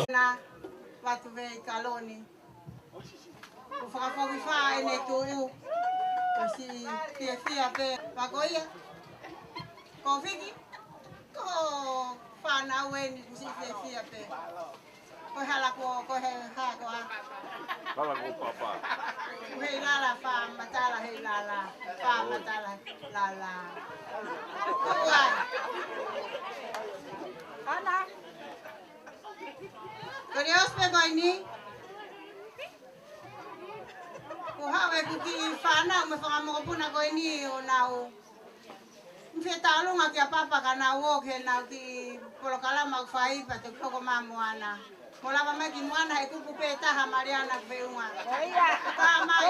Na, Vatu Vei Kaloni. Ko fakafokifā ʻene tuʻu. Ko siʻi fiefia pē. Pea ko ia. Ko Fiki. Ko fānau eni ko siʻi fiefia pē. Ko e hala ko, ko e hā ko ā. Hala ko papa. Ko Heilala Fakamatala, Heilala Fakamatala, Lala. Ko ua. Ana. Ko e ʻosi pē ko eni. Ko haʻu e kiʻi fānau mo e fanga mokopuna ko eni ʻo nau. Mfi e taulunga kia papa ka nau ō ke nau kiʻi polokalama ʻoku fai pea te u hoko mai mo ana. Mo lava mai ki muʻa na he kupu pē taha Maliana Feunga. Ka mai.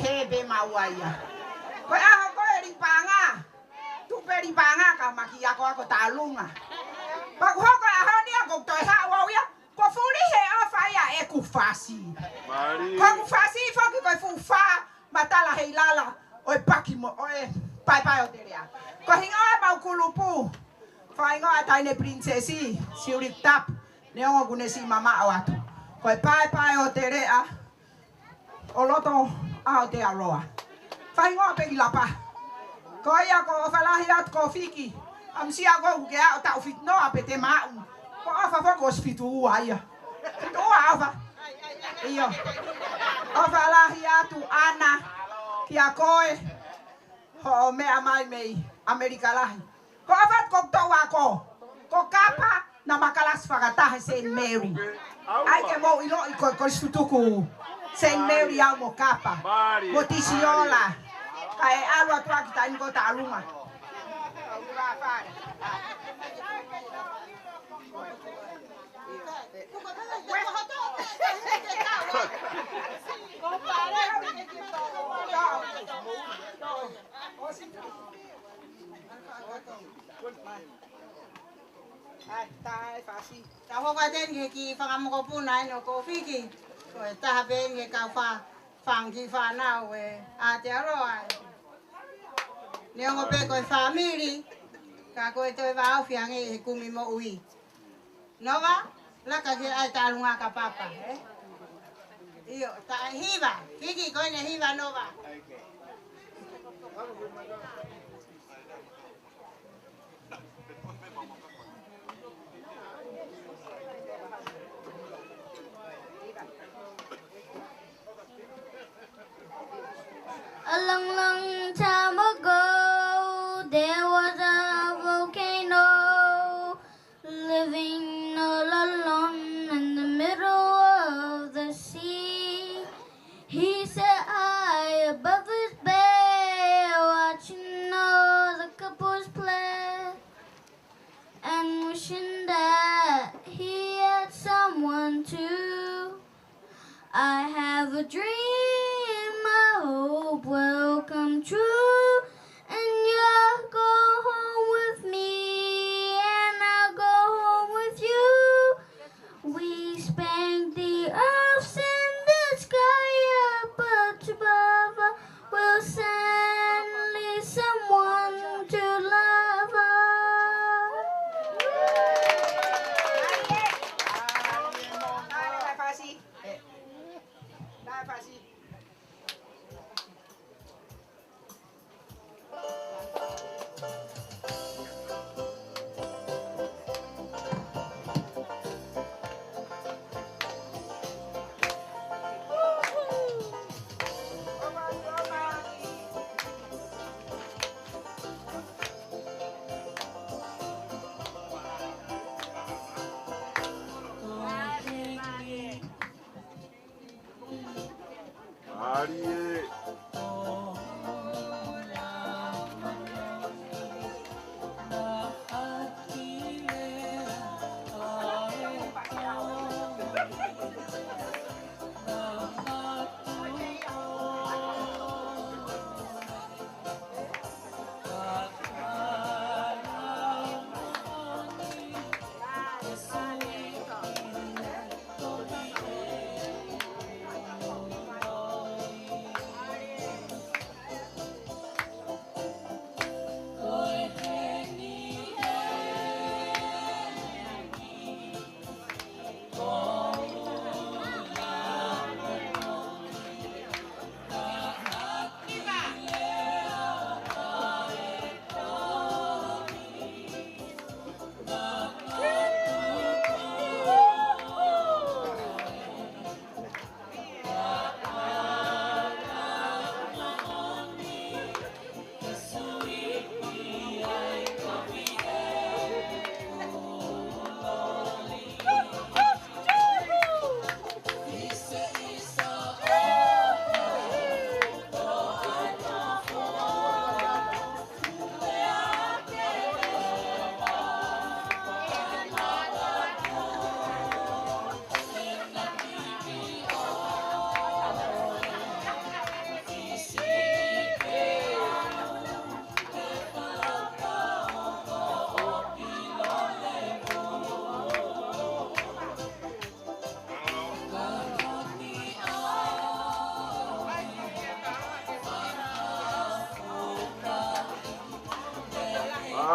He pē maua ia. Ko e ʻaho ko ē ʻe lipanga. Tupe lipanga ka maki ako ako tālunga. Pea ʻoku hoko e ʻaho ni ʻa ʻoku toe haʻu au ia. Ko e fulihi ʻofa ia ʻeku fasi. Ko ʻeku fasi foki ko e fuʻu fā matala hei lala ʻo e paki mo ʻo e paepae ʻo Telea. Ko e hingoa ʻemau kulupu. Fakahingoa ʻa Taine Pilinisesi, Siuli Tapu, neongo kuo ne siʻi mamaʻo atu. Ko e paepae ʻo Telea, ʻo loto Aotearoa. Fakahingoa pē ki Lapa. Ko ia ko e ʻofa lahi atu ko Fiki. ʻAmusia ko ē ke aʻu taʻu fitu noa pē te maʻu. Ko e ʻofa foki ʻosi fitu ua ia. Fitu ua ʻofa. ʻIo. ʻOfa lahi atu ʻAna kia koe. Hoʻo meʻa mai mei ʻAmelika lahi. Ko e ʻofa atu ko e toʻu ako. Ko Kapa naʻa ma kalasi fakataha Saint Mary. ʻAi ke mou ʻiloʻi ko e kolisi tutuku Saint Mary au mo Kapa. Mo Tisiola. Kae ʻalu atu ʻa ki taimi ko tālunga. ʻAi, tā e fasi. Tau hoko atu eni ki he kiʻi fanga mokopuna eni ʻo Fiki. Ko e taha pē eni he kau fā, fanga kiʻi fānau ʻe Aotearoa. Neongo pē ko e fāmili, ka ko e toe vāofi ange he kumi moʻui. Nova, laka ke ʻai tālunga ka papa, ē? ʻIo, tā e hiva, Fiki ko eni e hiva Nova. A long, long time ago, there was a volcano living all alone in the middle of the sea. He sat high above his bed, watching all the couples play, and wishing that he had someone too. I have a dream I hope will come true, and you'll go home with me, and I'll go home with you. We spank the earth and the sky up above. We'll send someone to love us.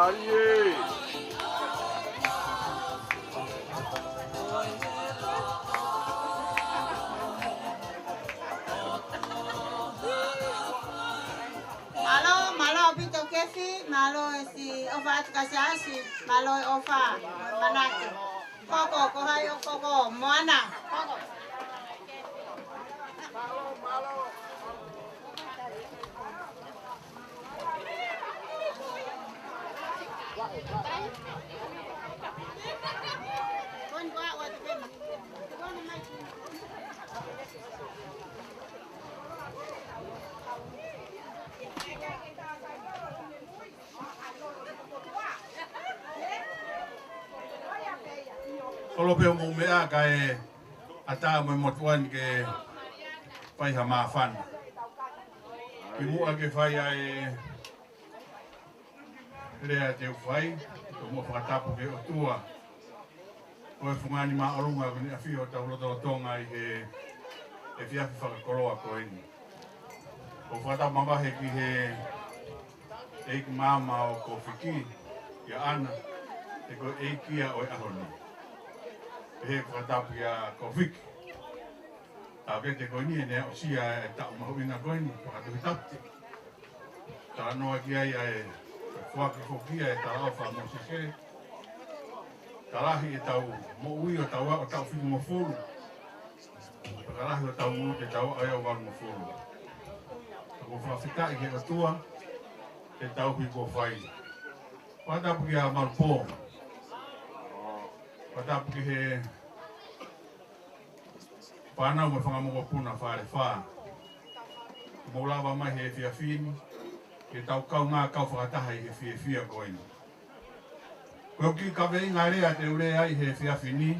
Mālō, mālō ʻaupito Kefi, mālō e siʻi ʻofa atu kia Siasi, mālō e ʻofa, manatu. Koko, ko hai ʻo Koko, Moana, Koko. Kolope mo mea kae ʻatā mo e motuʻa ni ke fai ha māfana. Kimuʻa ke fai ʻa e lea te u fai, ʻoku mau fakatapu ki he ʻOtua. Ko e fungani māʻolunga ʻoku ne ʻafio ʻi hotau lotolotonga ʻi he efiafi fakakoloa ko eni. ʻOku fakatapu mavahe ki he ʻEiki Maama ʻo Kofiki, ʻia ʻAna, he ko e ʻeiki ia ʻo e ʻaho ni. Pehē fakatapu kia Kofiki. Taʻokete ko eni ʻene aʻusia e taʻu mahuʻinga ko eni, fakatuhi tapu te talanoa ki ai ʻa e foaki foki ʻa e talaʻofa mo Sise. Talahi ʻetau moʻui ʻo tau aʻu ʻo taʻu fitungofulu. Talahi ʻo tau moʻui ke tau aʻu ʻo valungofulu. ʻOku fakafetaʻi ki he ʻOtua, he tauhi kuo fai. Fakatapu kia Malupō. Fakatapu ki he fānau mo e fanga mokopuna Falefā. Mou lava mai he efiafi ni, ke tau kaungā kau fakataha ʻi he fiefia ko eni. Ko e kiʻi kaveinga lea te u lea ai he efiafi ni,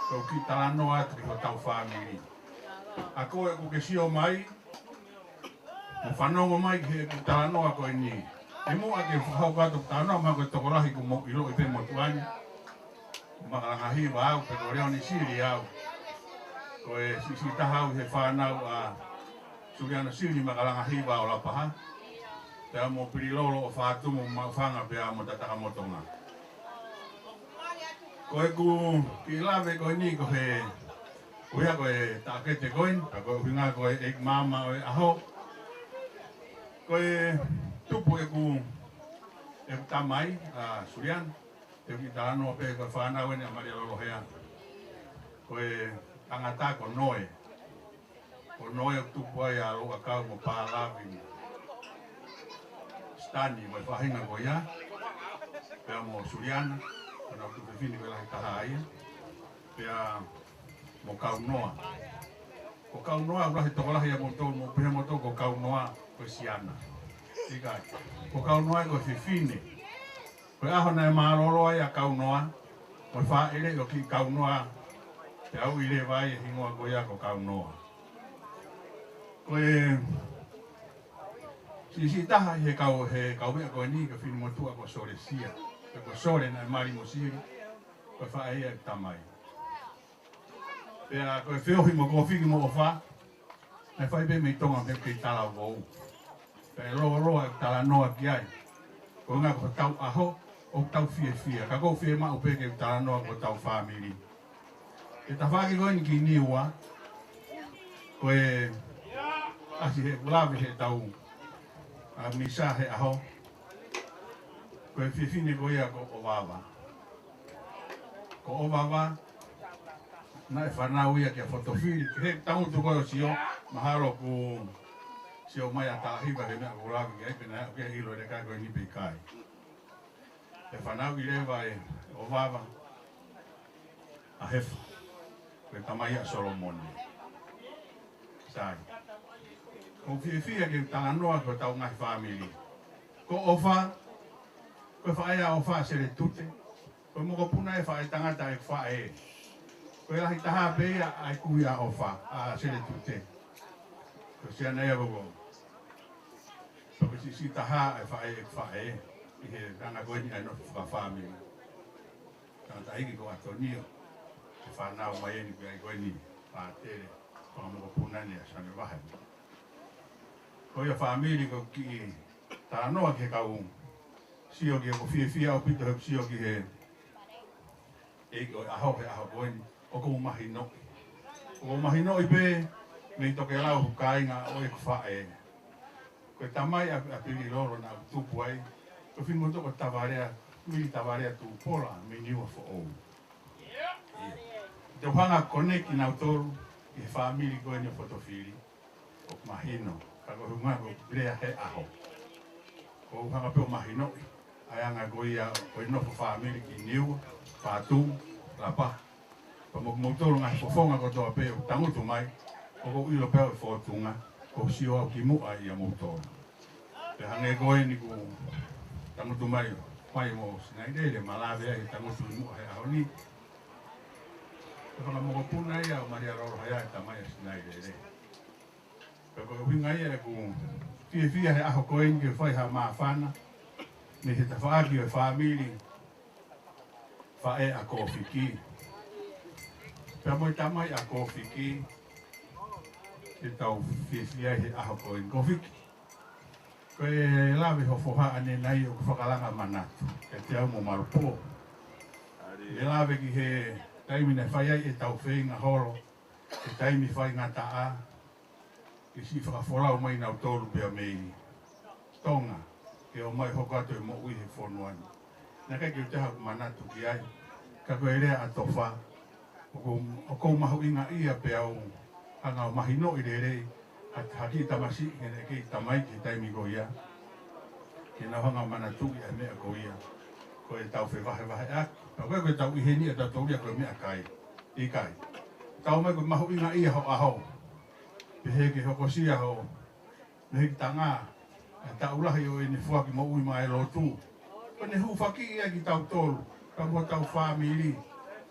ko e kiʻi talanoa atu ki hotau fāmili. ʻA koe ʻoku ke sio mai, mo fanongo mai ki heʻeku talanoa ko eni. ʻI muʻa ke fakahoko atu ʻeku talanoa, mahalo ko e tokolahi ʻoku mou ʻiloʻi pē motuʻa ni. Ko Makalanga Hiva au, pe ko Leoni Sili au. Ko e siʻisiʻi taha au he fānau ʻa Suliana Sili, Makalanga Hiva ʻo Lapaha. Pea mo Pililolo ʻo Fatumu, Maʻufanga pea mo Tatakamotonga. Ko ʻeku kiʻi lave ko eni ko he, ko ia ko e taʻokete ko eni, ka ko e ʻuhinga ko e ʻEiki Maama ʻo e ʻaho. Ko e tupu ʻeku, ʻeku tamai, ʻa Suliana, te u kiʻi talanoa pē ko e fānau eni ʻa Malia Lolohea. Ko e tangata ko Noe. Ko Noe ʻoku tupu ai ʻa Loʻakau mo Pālavi. Sitani mo e faʻahinga ko ia. Pea mo Suliana, ko ʻenau tuofefine ko e lahi taha ia. Pea mo Kaunoa. Ko Kaunoa, ʻoku lahi tokolahi ʻa moutolu, mou pehē moutolu ko Kaunoa ko e siana. ʻIkai. Ko Kaunoa ko e fefine. Ko e ʻaho naʻe mālōlō ai ʻa Kaunoa, ko e fāʻeleʻi ʻo kiʻi Kaunoa, pea ui leva ai e hingoa ko ia ko Kaunoa. Ko e siʻisiʻi taha ʻi he kau, he kaumeʻa ko eni, ko e finemotuʻa ko Solesia, pe ko Sole naʻe mali mo Sili, ko e faʻē ia ʻeku tamai. Pea ko e feohi mo Kofiki mo ʻOfa, naʻe fai pē mei Tonga pē kei talavou. Pea ʻe lōloa ʻeku talanoa ki ai. Ko e ʻuhinga ko hotau ʻaho, ʻoku tau fiefia. Ka ʻoku ou fiemaʻu pē ke u talanoa ki hotau fāmili. Ko e tafaʻaki ko eni ki Niua, ko e ʻasi heʻeku lave heʻetau, ʻa, misa he ʻaho. Ko e fefine ko ia ko ʻOvava. Ko ʻOvava, naʻe fānau ia kia Fotofili, ki he tangutu ko ē ʻo Sio, mahalo ʻoku sio mai ʻa Talahiva he meʻa ʻoku ou lave ki ai, pe naʻe ʻoku ke ʻilo e leka ko eni pe ʻikai. ʻE fānau ʻi leva ʻe ʻOvava ʻa Hefa, ko e tamai ʻa Solomone. Sai. ʻOku ou fiefia ke talanoa ki hotau ngaahi fāmili. Ko ʻOfa, ko e faʻē ʻa ʻOfa Seletute. Ko e mokopuna e faʻē tangata ʻeku faʻē. Ko e lahi taha pē ia ʻa e kui ʻa ʻOfa, ʻa Seletute. Ko e siana ia ko ē. Ko e siʻisiʻi taha e faʻē ʻeku faʻē. ʻI he anga ko eni ʻa e nofo fakafāmili. Tangataʻeiki ko ʻAtonio. Ko e fānau mai eni pē ʻa e ko eni. Pātele. Ko e mokopuna ni ʻa Sane Vahe. Ko ia fāmili ko e kiʻi talanoa ki he kau Sio ki he, ʻoku ou fiefia ʻaupito he sio ki he ʻEiki ʻo e ʻaho, he ʻaho ko eni, ʻoku ou mahinoʻi. ʻOku ou mahinoʻi pē mei he tokelau ʻo e kāinga ʻo ʻeku faʻē. Ko e tamai ʻa, ʻa Pililolo naʻa ku tupu ai, ko e fini motuʻa ko Tavalea, Mili Tavalea Tupola, mei Niuafoʻou. ʻIo. Te u hanga ʻo koneki kinautolu ki he fāmili ko eni ʻo Fotofili. ʻOku mahino, ka ko e ʻuhinga ko e lea he ʻaho. ʻOku ou hanga pē ʻo mahinoʻi ʻa e anga ko ia ʻo e nofo fāmili ki Niua, Patu, Lapa. Pea mo kimoutolu ngaahi fofonga kotoa pē ʻoku tangutu mai, ʻoku ou ʻilo pē ʻa e fōtunga, ʻoku ou sio au ki muʻa ʻia moutolu. Pea hangē ko eni kuo tangutu mai, mai mo Sinailele, malave ai he tangutu ʻi muʻa he ʻaho ni. Ko e fanga mokopuna ia ʻo Malia Lolohea, e tamai ʻa Sinailele. Pea ko e ʻuhinga ia ʻeku fiefia he ʻaho ko eni ke fai ha māfana mei he tafaʻaki ʻo e fāmili faʻē ʻa Kofiki. Pea mo e tamai ʻa Kofiki, ke tau fiefia ai he ʻaho ko eni. Kofiki, ko e lave ho foha ʻanenai ʻoku fakalanga manatu kiate au mo Malupo. ʻE lave ki he taimi naʻe fai ai ʻetau feinga holo, he taimi faingataʻa, ke siʻi fakafolau mai nautolu pea mei Tonga, ke ō mai hoko atu e moʻui he fonua ni. Naʻe ʻikai ke u toe haʻu ʻo manatu ki ai, ka ko e lea ʻa Tofa, ʻoku, ʻoku ou mahuʻingaʻia pea u hanga ʻo mahinoʻi lelei, ha, ha kiʻi tamasiʻi, he naʻe kei tamaiki he taimi ko ia, ke nau hanga ʻo manatuʻi ʻa e meʻa ko ia, ko ʻetau fevahevaheʻaki. Pea ko e, ko ʻetau ʻi heni ʻa tautolu ia ko e meʻakai. ʻIkai. Tau mai ko e mahuʻingaʻia ho ʻaho. Pehē ke hokosia ho mehekitanga, ʻa e taʻu lahi ʻo ʻene foaki moʻui maʻa e lotu. Ko ʻene hūfakiʻi ia kitautolu, pea mo hotau fāmili,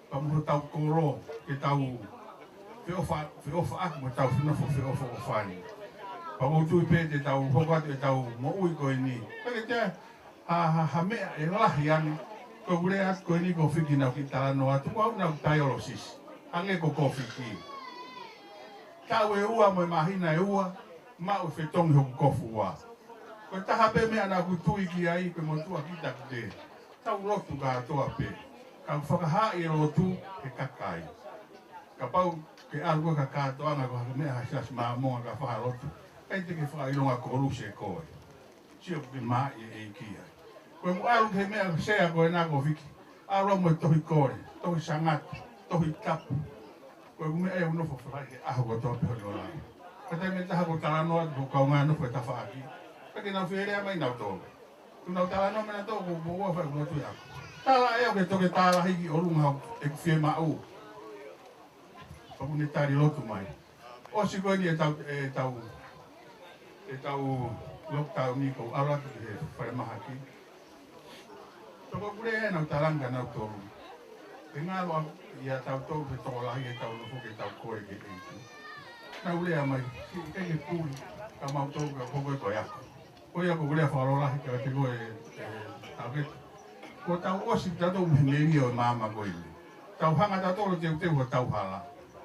pea mo hotau kolo, ke tau feʻofa, feʻofaʻaki mo tau nofo feʻofaʻofani. Pea ʻoku ou tui pē te tau hoko atu ʻetau moʻui ko eni. Pea ke te ha, ha, ha meʻa ʻe lahi ange, ko ʻeku lea atu ko eni Kofiki naʻa ku kiʻi talanoa atu, ko au naʻa ku dialysis, hangē ko Kofiki. Taʻu ʻe ua mo e māhina ʻe ua, maʻu e fetongi hoku kofu ua. Ko e taha pē meʻa naʻa ku tui ki ai, pea mo tuʻa kita ki te. Tau lotu kātoa pē. Ka ʻoku fakahaaʻi e lotu he kakai. Kapau ke ʻalu koe ki ha kātoanga ko ha meʻa ha siasi Māmonga ka faha lotu, ʻikai te ke fakaʻilonga koluse koe. Sio ki he maʻi e ʻEiki ai. Ko ʻeku ʻalu ki he meʻa sea ko ena Kofiki. ʻAlu mo e tohi kole, tohi sangata, tohi tapu. Ko ʻeku meʻa ia ʻoku nofo fai he ʻaho kotoa pē hono lava. Ka taimi ʻe taha ko e talanoa atu ko e kaungā nofo e tafaʻaki. Ka ke nau fie lea mai nautolu. Kuo nau talanoa mai nautolu ko ʻeku ua fai ʻeku lotu ia. Tala ʻe au ke toke tala hiki ʻolunga ʻeku fiemaʻu. Pea kuo ne tali lotu mai. ʻOsi ko eni ʻetau, ʻetau, ʻetau lockdown ni, ko e ʻalu atu ki he falemahaki. Toko kule ʻenau talanga nautolu. ʻE ngalo ʻia tautolu he tokolahi ʻetau nofo ke tau kole ki he ʻEiki. Nau lea mai, siʻi ke ke puli, ka mautolu ka ko koe ko e ako. Ko ia ko e lea fakalotolahi kiate koe, ē, Taukete. Kuo tau ʻosi tautolu mei he melie ʻo e maama ko eni. Tau hanga tautolu ʻo teuteu hotau hala.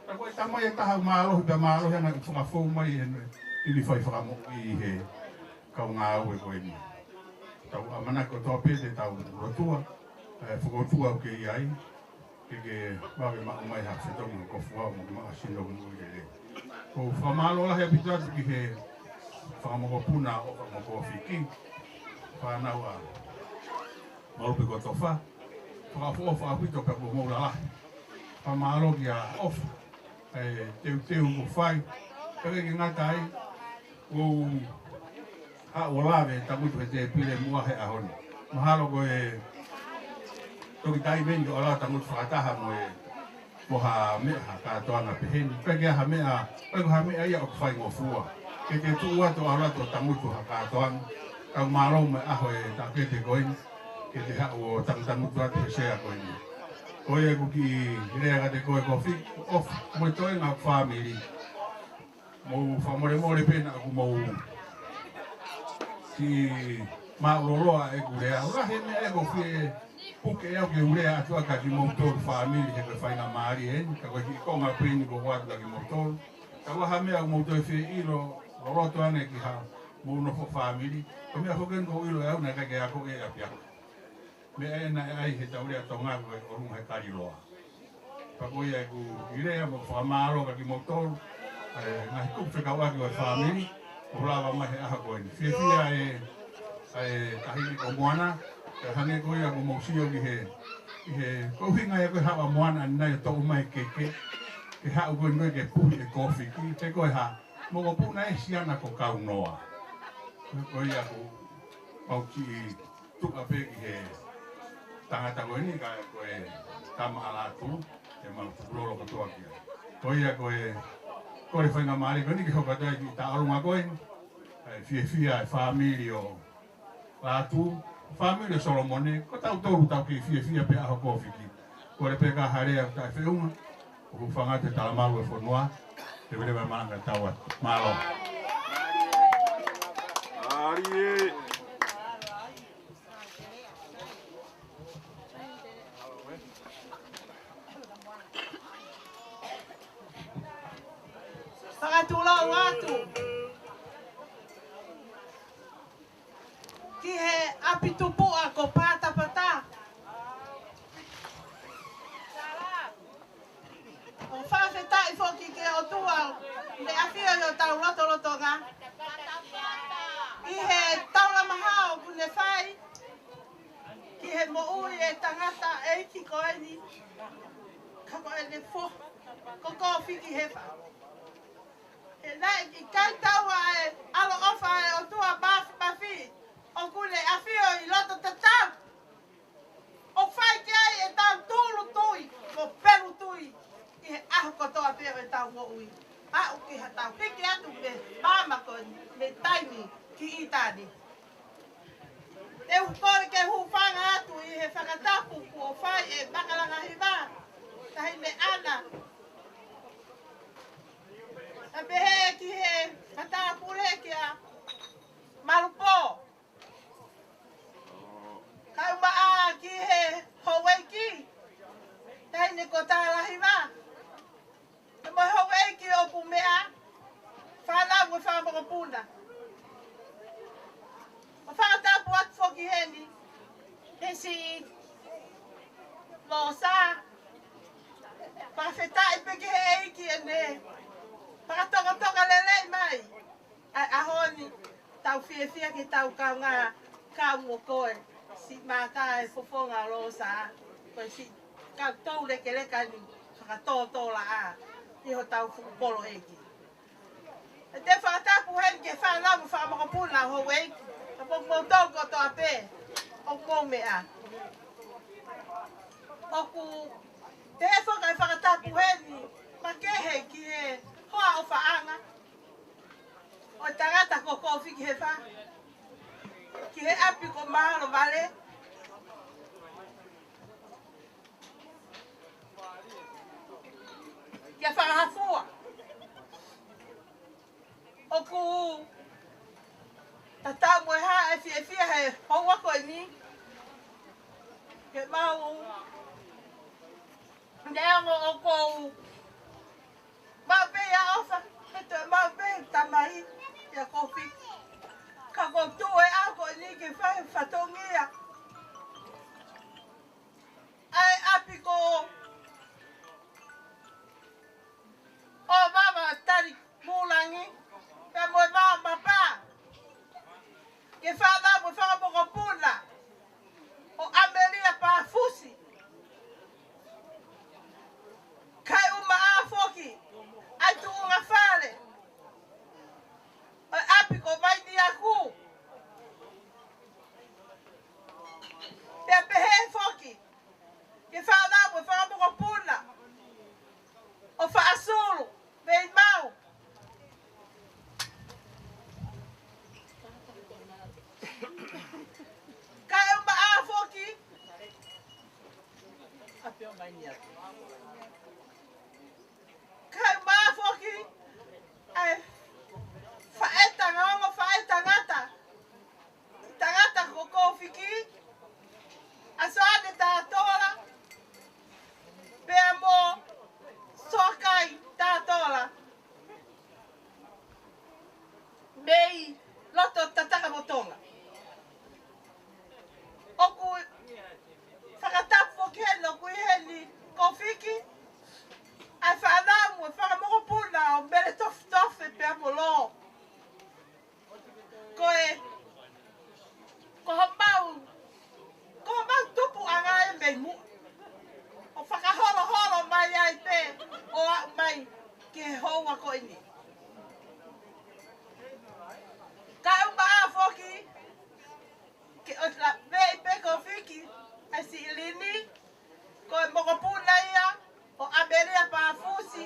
Ka ko e tamai ʻe taha mālohi pea mālohi ʻa e ngaahi fakafou mai ʻene ʻi he fai fakamoʻui ʻi he kau ngāue ko eni. Tau ʻamanaki kotoa pē te tau lotua, ē, fokotuʻu au ke ʻi ai. Ke ke vave maʻu mai ha fetongi kofu ua mo ke maʻu ha sino moʻui lelei. ʻOku ou fakamālō lahi ʻaupito atu ki he fanga mokopuna ʻo e fanga mokopuna Fiki, fānau ʻa Malupe ko Tofa, fakaʻofoʻofa ʻaupito pea kuo mou lalahi. Fakamālō ki he ʻofa, ē, teuteu kuo fai, pea ʻikai ke ngata ai, ʻoku ou haʻu ʻo lave tangutu he tēpile muʻa he ʻaho ni. Mahalo ko e toki taimi eni ke ʻalu ʻo tangutu fakataha mo e, mo ha meʻa ha kātoanga pehē ni. Pea ke ha meʻa, pea ko ha meʻa ia ʻoku faingofua. Ke te tuʻu atu ʻo ʻalu atu ʻo tangutu ha kātoanga. Ka mālō mo e ʻaho e Taukete ko eni. Ke te haʻu ʻo tangutangutu atu he sea ko eni. Ko ia ʻeku kiʻi lea kiate koe Kofi, ʻofa, mo e toenga ʻo e fāmili. Mou fakamolemole pē naʻa ku mou siʻi māʻuloloa ʻeku lea. ʻOku lahi e meʻa ʻoku ou fie puke au ke u lea atu ʻaki kimoutolu fāmili he ko e faingamālie eni, ka ko e kiʻi konga pē eni ʻoku ou ʻoatu kia kimoutolu. Ka ʻoku lahi ha meʻa ʻoku mou toe fie ʻilo loloto ange ki ha Mou nofo fāmili. Ko e meʻa foki eni ʻoku ou ʻilo ʻe au naʻe ʻikai ke ako ʻi ʻapiako. Meʻa ē naʻe ʻai he tau lea Tonga ko e ʻolunga he kaliloa. Pea ko ia ʻeku lea mo e fakamālō kia kimoutolu, ʻa e ngaahi kupu fekauʻaki ʻo e fāmili, ʻoku lava mai he ʻaho ko eni. Fiefia e, ʻa e taʻahine ko Moana, ʻa e hangē ko ia ʻoku mou sio ki he, ʻi he, ko e ʻuhinga ia ko e haʻu ʻa Moana ʻanenai ʻo toʻo mai e keke, ke haʻu ko eni ko ē ke puhi e kōfiki, he ko e hā, mokopuna ē, siana ko Kaunoa. Ko ia ʻoku mau kiʻi tuʻa pē ki he tangata ko eni, ka ko e tama ʻa Lātū, ʻe mau tukulolo kotoa ki ai. Ko ia ko e, ko e faingamālie ko eni ke hoko atu ai ki he tauʻolunga ko eni, ʻa e fiefia e fāmili ʻo Lātū, fāmili ʻo Solomone, ko tautolu tau kei fiefia pē ʻaho kōfiki. Kole pē ka ha lea ʻoku taʻefeʻunga, ʻoku fanga te tala malu e fonua, te vele mai malanga tau atu. Mālō. Mālie. Fakatulou atu ki he ʻapi tupuʻa ko Patapata. ʻOku fakafetaʻi foki ki he ʻOtua ʻi he ʻafio ʻi hotau lotolotonga. ʻI he taulama hao ʻoku ne fai ki he moʻui e tangataʻeiki ko eni, ka ko ʻene foha ko Kōfiki Hefa. He naʻe ʻikai taua e ʻaloʻofa e ʻOtua Mafimafi, ʻoku ne ʻafio ʻi loto tatau. ʻO fai ki ai ʻetau tūʻulutui mo e pelutui ʻi he ʻaho kotoa pē ʻo ʻetau moʻui. Aʻu ki haʻatau hiki atu mei he maama ko eni, mei he taimi ki ʻitāniti. Te u kole ke u hūfanga atu ʻi he fakatapu kuo fai ʻe Makalanga Hiva, Taʻahine ʻAna. ʻA pehē ki he matāpule kia Malupō. Kae ʻumaʻā ki he houʻeiki, Taʻahine ko Tālahiva. Pea mo e houʻeiki ʻoku meʻa, fānau mo e fanga mokopuna. ʻO fakatapu atu foki heni, he siʻi Losa. Fakafetaʻi pē ki he ʻEiki ʻene fakatokatoka lelei mai. ʻA e ʻaho ni, tau fiefia ke tau kaungā kau mo koe, siʻi mākā e fofonga Losa, ko e siʻi kau toulekeleka ni fakatōtōlaʻā ʻi hotau fuʻu poloʻeki. ʻE te fakatapu heni ki he fānau mo e fanga mokopuna ʻo houʻeiki, ka ʻoku mou tau kotoa pē, ʻoku mou meʻa. ʻOku te foka e fakatapu heni, makehe ki he hoa ʻofaʻanga ʻo e tangata ko Kōfiki Hefa, ki he ʻapi ko Mālovale, kia Fakahafua. ʻOku tatau mo e hā e fiefia he houa ko eni, ke mau neongo ʻoku ou maʻu pē ʻa e ʻofa, he toe maʻu pē tamai ʻia Kōfiki. Ka ʻoku ou tuʻu he ʻaho ko eni ke fai fatongia ʻa e ʻapi ko ʻOvava Tali Mulangi, pea mo e Vā Mapa. Ke fānau mo e fanga mokopuna ʻo ʻAmelia Pafusi. Kae ʻumaʻā foki ʻa e tuʻunga fale ʻo e ʻapi ko Vainiaku. Pea pehē foki ki he fānau mo e fanga mokopuna ʻo Faʻasulu, Veimau. Kae ʻumaʻā foki, kae ʻumaʻā foki ʻa e faʻētangata, ongo faʻētangata, tangata ko Kōfiki, ʻa Soane Tatola, pea mo Soakai Tatola, mei loto tataka mo Tonga. ʻOku fakatapu foki heni, ʻoku ʻi heni Kofiki, ʻa e fānau mo e fanga mokopuna ʻo Mele Tofitofi pea mo Lō. Ko e, ko homau, ko homau tupuʻanga ē mei muʻa. ʻO fakaholoholo mai ai pē, ʻo aʻu mai ki he houa ko eni. Kae ʻumaʻā foki, ke ʻosi laveʻi pē Kofiki, ʻa e siʻi lini, ko e mokopuna ia ʻo ʻAmelia Pafusi,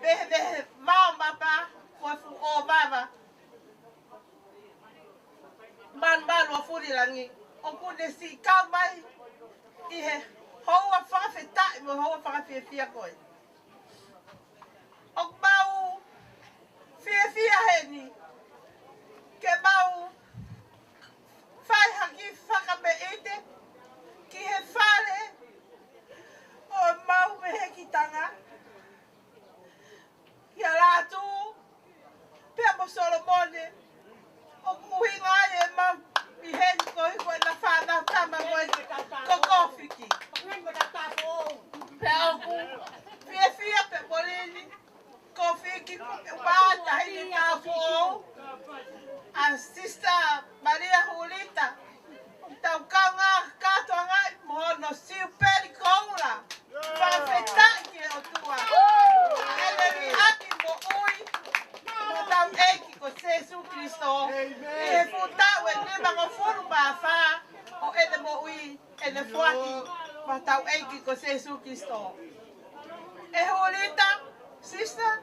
pehē mei he Vaomapa, ko e fuʻu ʻōvava. Manumalu ʻo Fulilangi, ʻoku ne siʻi kau mai ʻi he houa fakafetaʻi mo e houa fakafiefia ko ē. ʻOku mau fiefia heni, ke mau fai ha kiʻi fakameʻite ki he fale ʻo mau mehekitanga, kia Lātū, pea mo Solomone, ʻoku ʻuhinga ai ʻemau ʻi heni ko ē ko ʻena fānau tama ko ē ko Kofiki. Pea ʻoku fiefia pē mo Lini, Kofiki, pea mo e taʻahine tāupoʻou, ʻa Sister Malia Hulita, ʻoku tau kaungā kātoangaʻi mo hono siupeli koula. Fakafetaʻi ki he ʻOtua. ʻEne liʻaki moʻui, mo hotau ʻEiki ko Sēsū Kilisitō. ʻI he fuʻu taʻu ʻe nimangofulu mā fā ʻo ʻene moʻui, ʻene foaki, mo hotau ʻEiki ko Sēsū Kilisitō. ʻE Hulita, sister,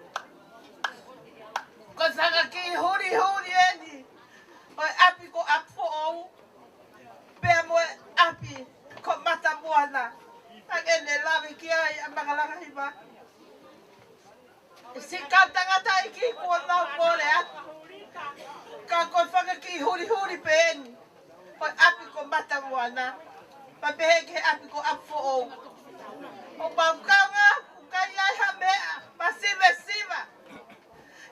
ko e fanga kiʻi hulihuli eni ʻo e ʻapi ko ʻApifoʻou, pea mo e ʻapi ko Matamoana. Hangē ne lave ki ai ʻa Makalanga Hiva. Siʻi kau tangataʻeiki kuo nau mole atu. Ka ko e fanga kiʻi hulihuli pē eni ʻo e ʻapi ko Matamoana, pea pehē ki he ʻapi ko ʻApifoʻou. ʻOku mau kaungā, ʻoku ʻikai ai ha meʻa masivesiva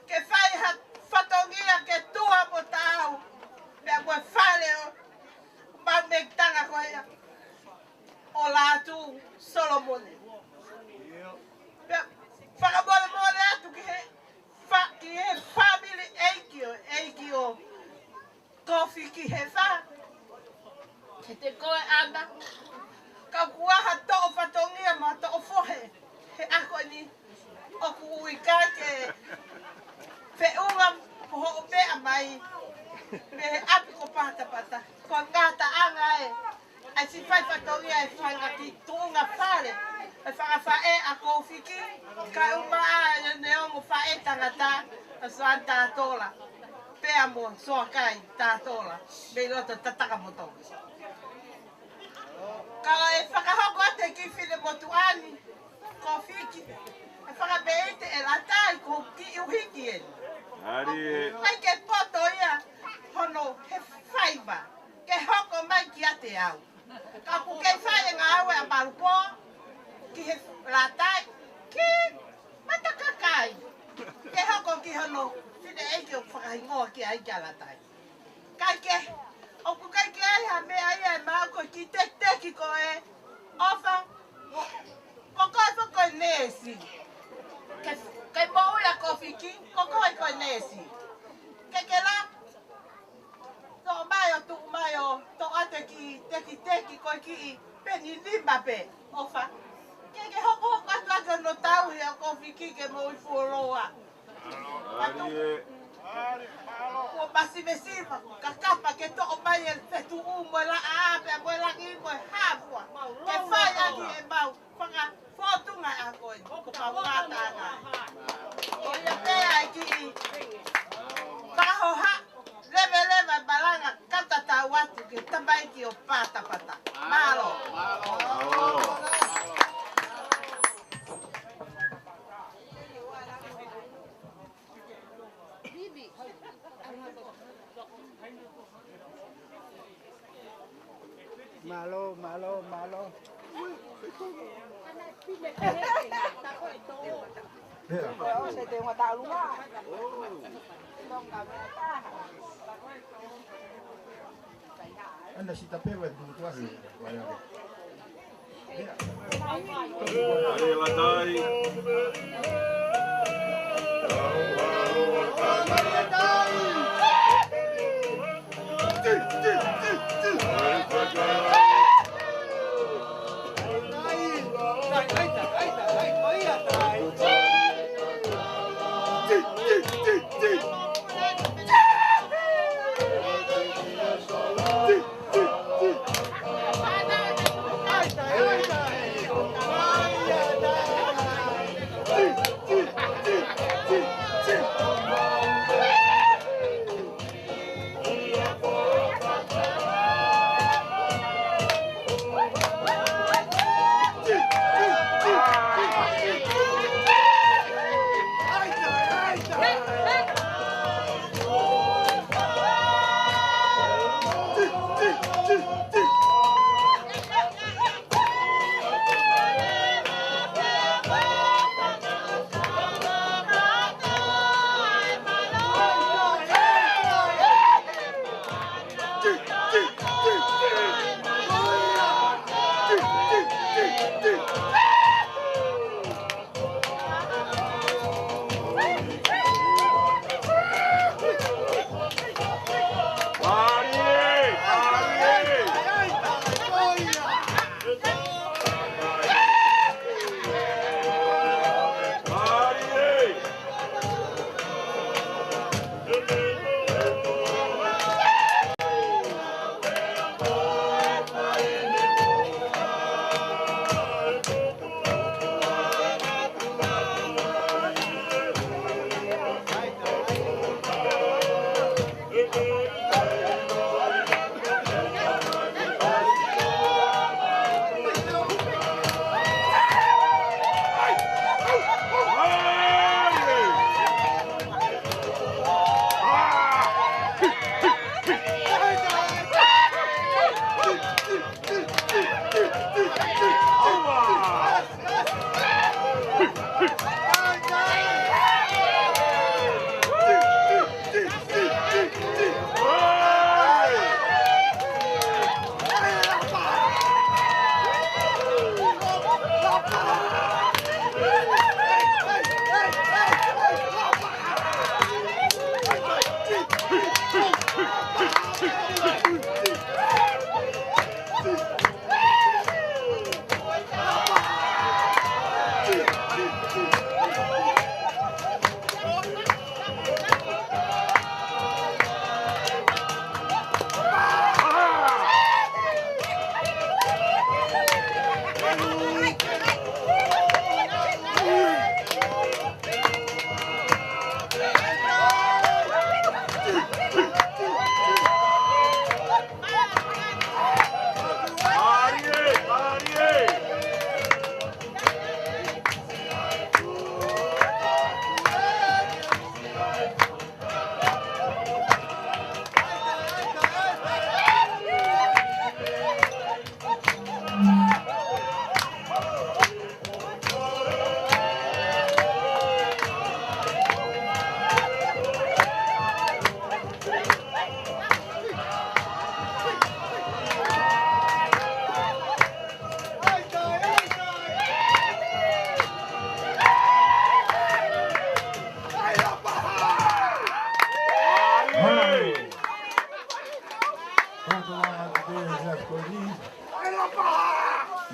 ke fai ha fatongia ke tuha mo taau, pea mo e fale ʻo mau mehekitanga ko ia ʻo Lātū Solomone. Pea fakamolemole atu ki he fa-, ki he fāmili ʻeiki ʻo, ʻeiki ʻo Kofiki he fa. He te koe ana. Ka ʻoku ʻi ai ha toʻo fatongia mo ha toʻo fohe he ʻaho ni, ʻoku ʻikai ke feʻunga mo hoʻo meʻa mai mei he ʻapi ko Patapata. Ko e ngataʻanga ē ʻa e siʻi fai fatongia ʻe fai ngati tuʻunga fale ʻe fakafaʻē ʻa Kofiki, kae ʻumaʻā ʻene ongo faʻētangata, ʻa Soana Tatola pea mo Soakai Tatola, mei loto Tatakamotonga. Ka ʻe fakahoko atu e kiʻi finemotuʻa ni, Kofiki, ʻe fakameʻite ʻe Latai ko e kiʻi ʻuhiki eni. ʻAli ē. ʻIkai ke poto ia hono he faiva ke hoko mai kiate au. Ka ʻoku kei fai e ngāue ʻa Malupō ki he Latai, ki Matakakai, ke hoko ki hono fineʻeiki ʻoku fakahingoa ki ai kia Latai. Kae kehe, ʻoku ʻikai ke ʻi ai ha meʻa ia ʻe maʻu, ko e kiʻi tekiteki ko ē, ʻofa, ko koe foki ko e neesi. Ke, ke moʻui ʻa Kofiki, ko koe ko e neesi. Ke ke la, toʻo mai ʻo tuʻu mai ʻo toʻo atu e kiʻi tekiteki ko e kiʻi peni nima pē, ʻofa. Ke ke hokohoko atu ʻaki hono tauhi ʻo Kofiki ke moʻui fuoloa. ʻAli ē. Kuo masivesiva, kakapa ke toʻo mai e fetuʻu mo e laʻā pea mo e langi mo e hā fua. Ke fai ʻaki ʻemau fanga fōtunga ʻa ko ē, ko e kau ngataʻanga. Ko ia pē ʻa e kiʻi fakahoha leveleva e malanga, ka tatau atu ki he tamaiki ʻo Patapata. Mālō. Mālō. Mālō, mālō, mālō. ʻOsi te ngata ʻalunga. Tonga me taha. Ana sita peva e tukutuasi.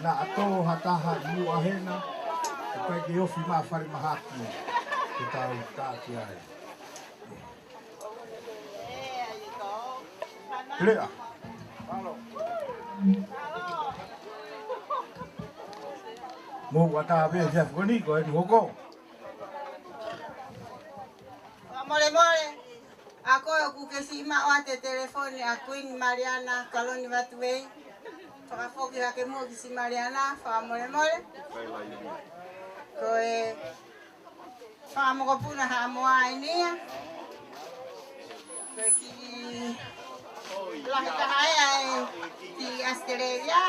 Naʻa tō ha taha ʻi muʻa hena, ʻoku ʻikai ke ofi mai fale mahaki ke tau taki ai. Lea. Mou ʻatā pē he efiafi ko eni ko eni hoko. Fakamolemole, ʻa koe ʻoku ke siʻi maʻu ʻa e telefoni ʻa Kuini Maliana Kaloni Vatuei. Fakafoki hake muʻa ki siʻi Maliana, fakamolemole. Ko e fakamokopuna Haʻamoa eni ia. Ko e kiʻi lahi taha ia ʻi ʻAositelēlia.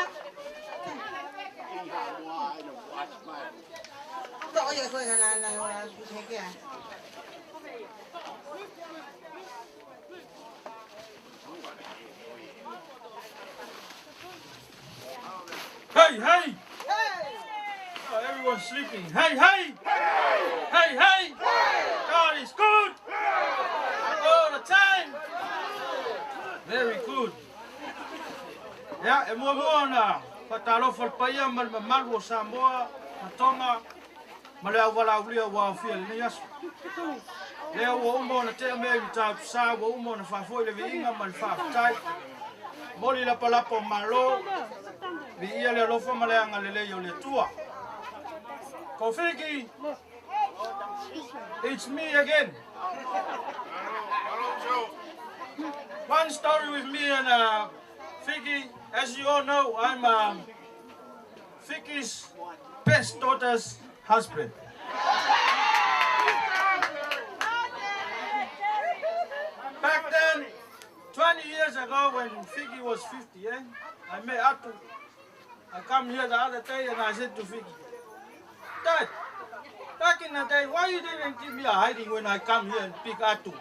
Toʻo ia ko e ngana ana ua hekea. Hey! Oh, everyone's sleeping. Hey, hey! Hey, hey! God is good! All the time! Very good. Ia, ʻe muʻomuʻa ʻoku ou fakatalofa atu pē ia maʻa e mamalu ʻo Samoa, ʻa Tonga, maʻa e ʻauvalaʻaulia ʻoku aofia ʻi heʻene aso. Lea ʻoku ʻuma ʻo na teʻa mei he taʻu sa, ʻoku ʻuma ʻo na fakafoʻi ʻa e viʻinga mo e fakafetaʻi. Moli lapalapa ʻo mālō, viʻia ʻa e ʻaloʻofa mo e angalelei ʻo e ʻOtua. Ko Fiki, it's me again. One story with me and, uh, Fiki. As you all know, I'm, um, Fiki's best daughter's husband. Back then, twenty years ago when Fiki was fifty, eh, I met Atu. I come here the other day and I said to Fiki, "Dad, back in the day, why you didn't give me a hiding when I come here and pick Atu?"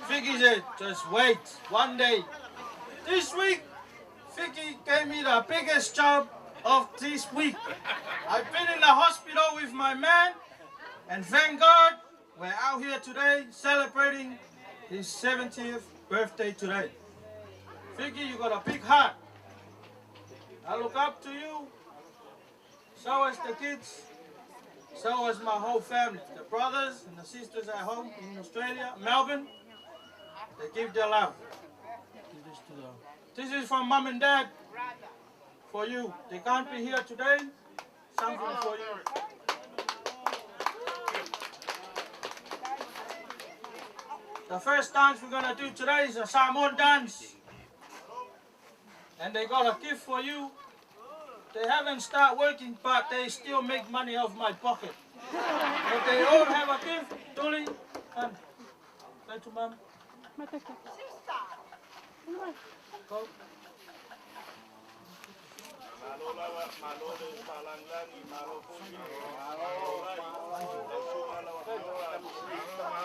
Fiki said, "Just wait, one day." This week, Fiki gave me the biggest job of this week. I've been in the hospital with my man, and thank God we're out here today celebrating his seventieth birthday today. Fiki, you got a big heart. I look up to you. So as the kids, so as my whole family, the brothers and the sisters at home in Australia, Melbourne, they give their love. Give this to them. This is from Mum and Dad for you. They can't be here today. Something for you. The first dance we're gonna do today is a Samoan dance. And they got a gift for you. They haven't started working, but they still make money off my pocket. But they all have a gift. Tuli, and go to Mum. Go.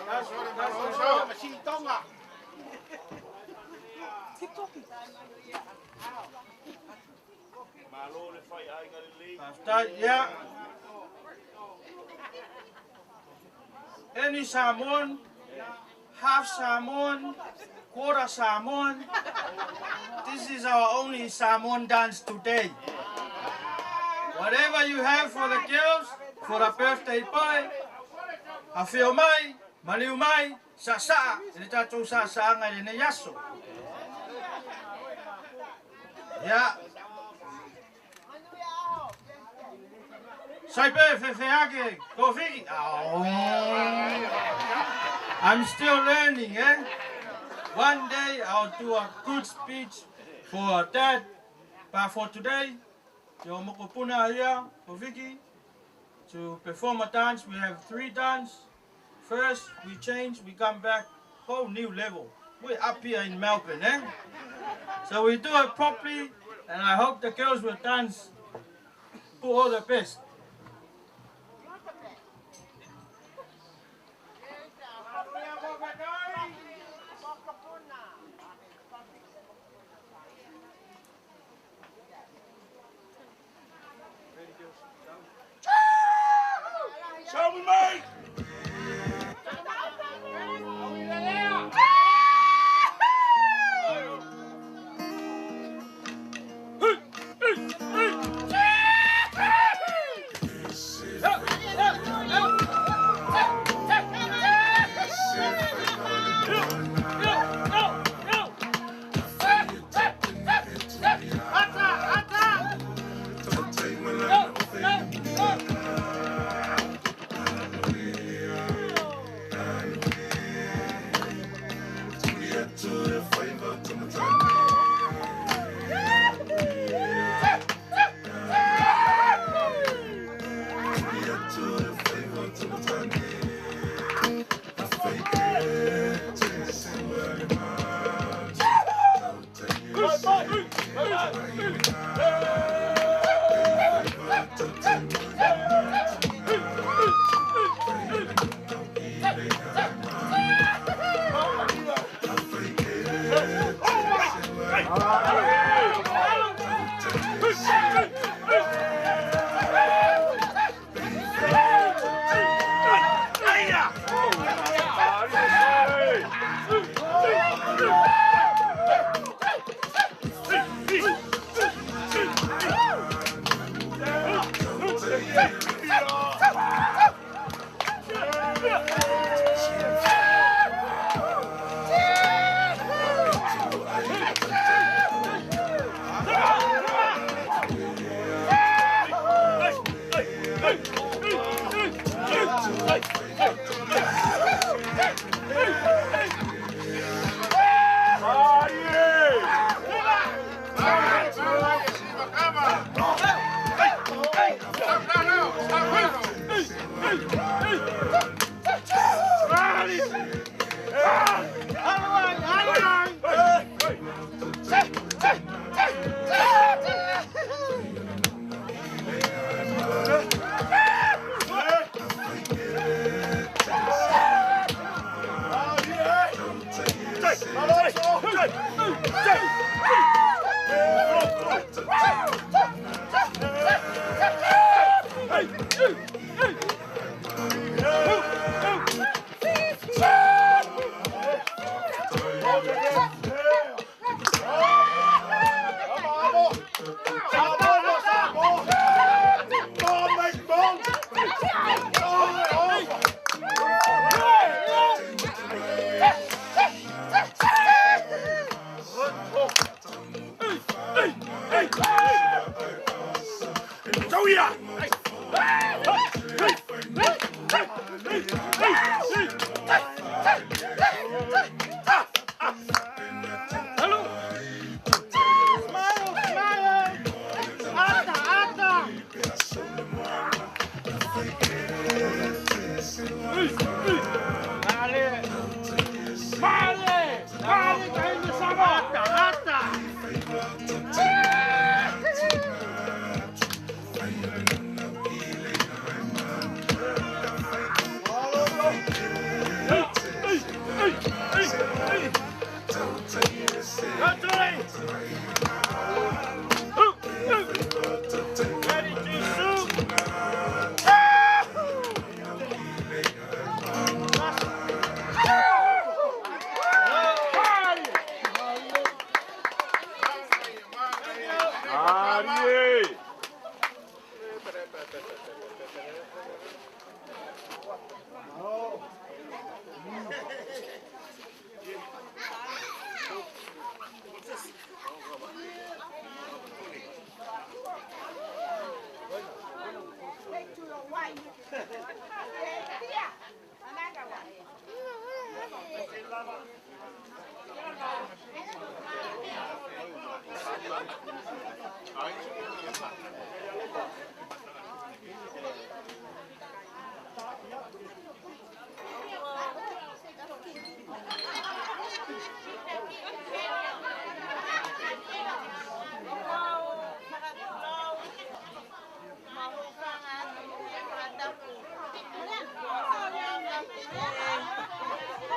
That's, that's the show. Keep talking. After, yeah. Any Samoan, half Samoan, quarter Samoan, this is our only Samoan dance today. Whatever you have for the girls, for the birthday boy, ʻafio mai, maliu mai, sasaʻa, ʻi he tatou sasaʻanga ʻi heʻene aso. Ia. Sai pē, fēfē hake, ko Fiki? Oh. I'm still learning, eh? One day I'll do a good speech for that. But for today, ʻio mokopuna ia, ko Fiki, to perform a dance. We have three dance. First, we change, we come back, whole new level. We're up here in Melbourne, eh? So we do it properly, and I hope the girls will dance. Put all the best. Show me, mate!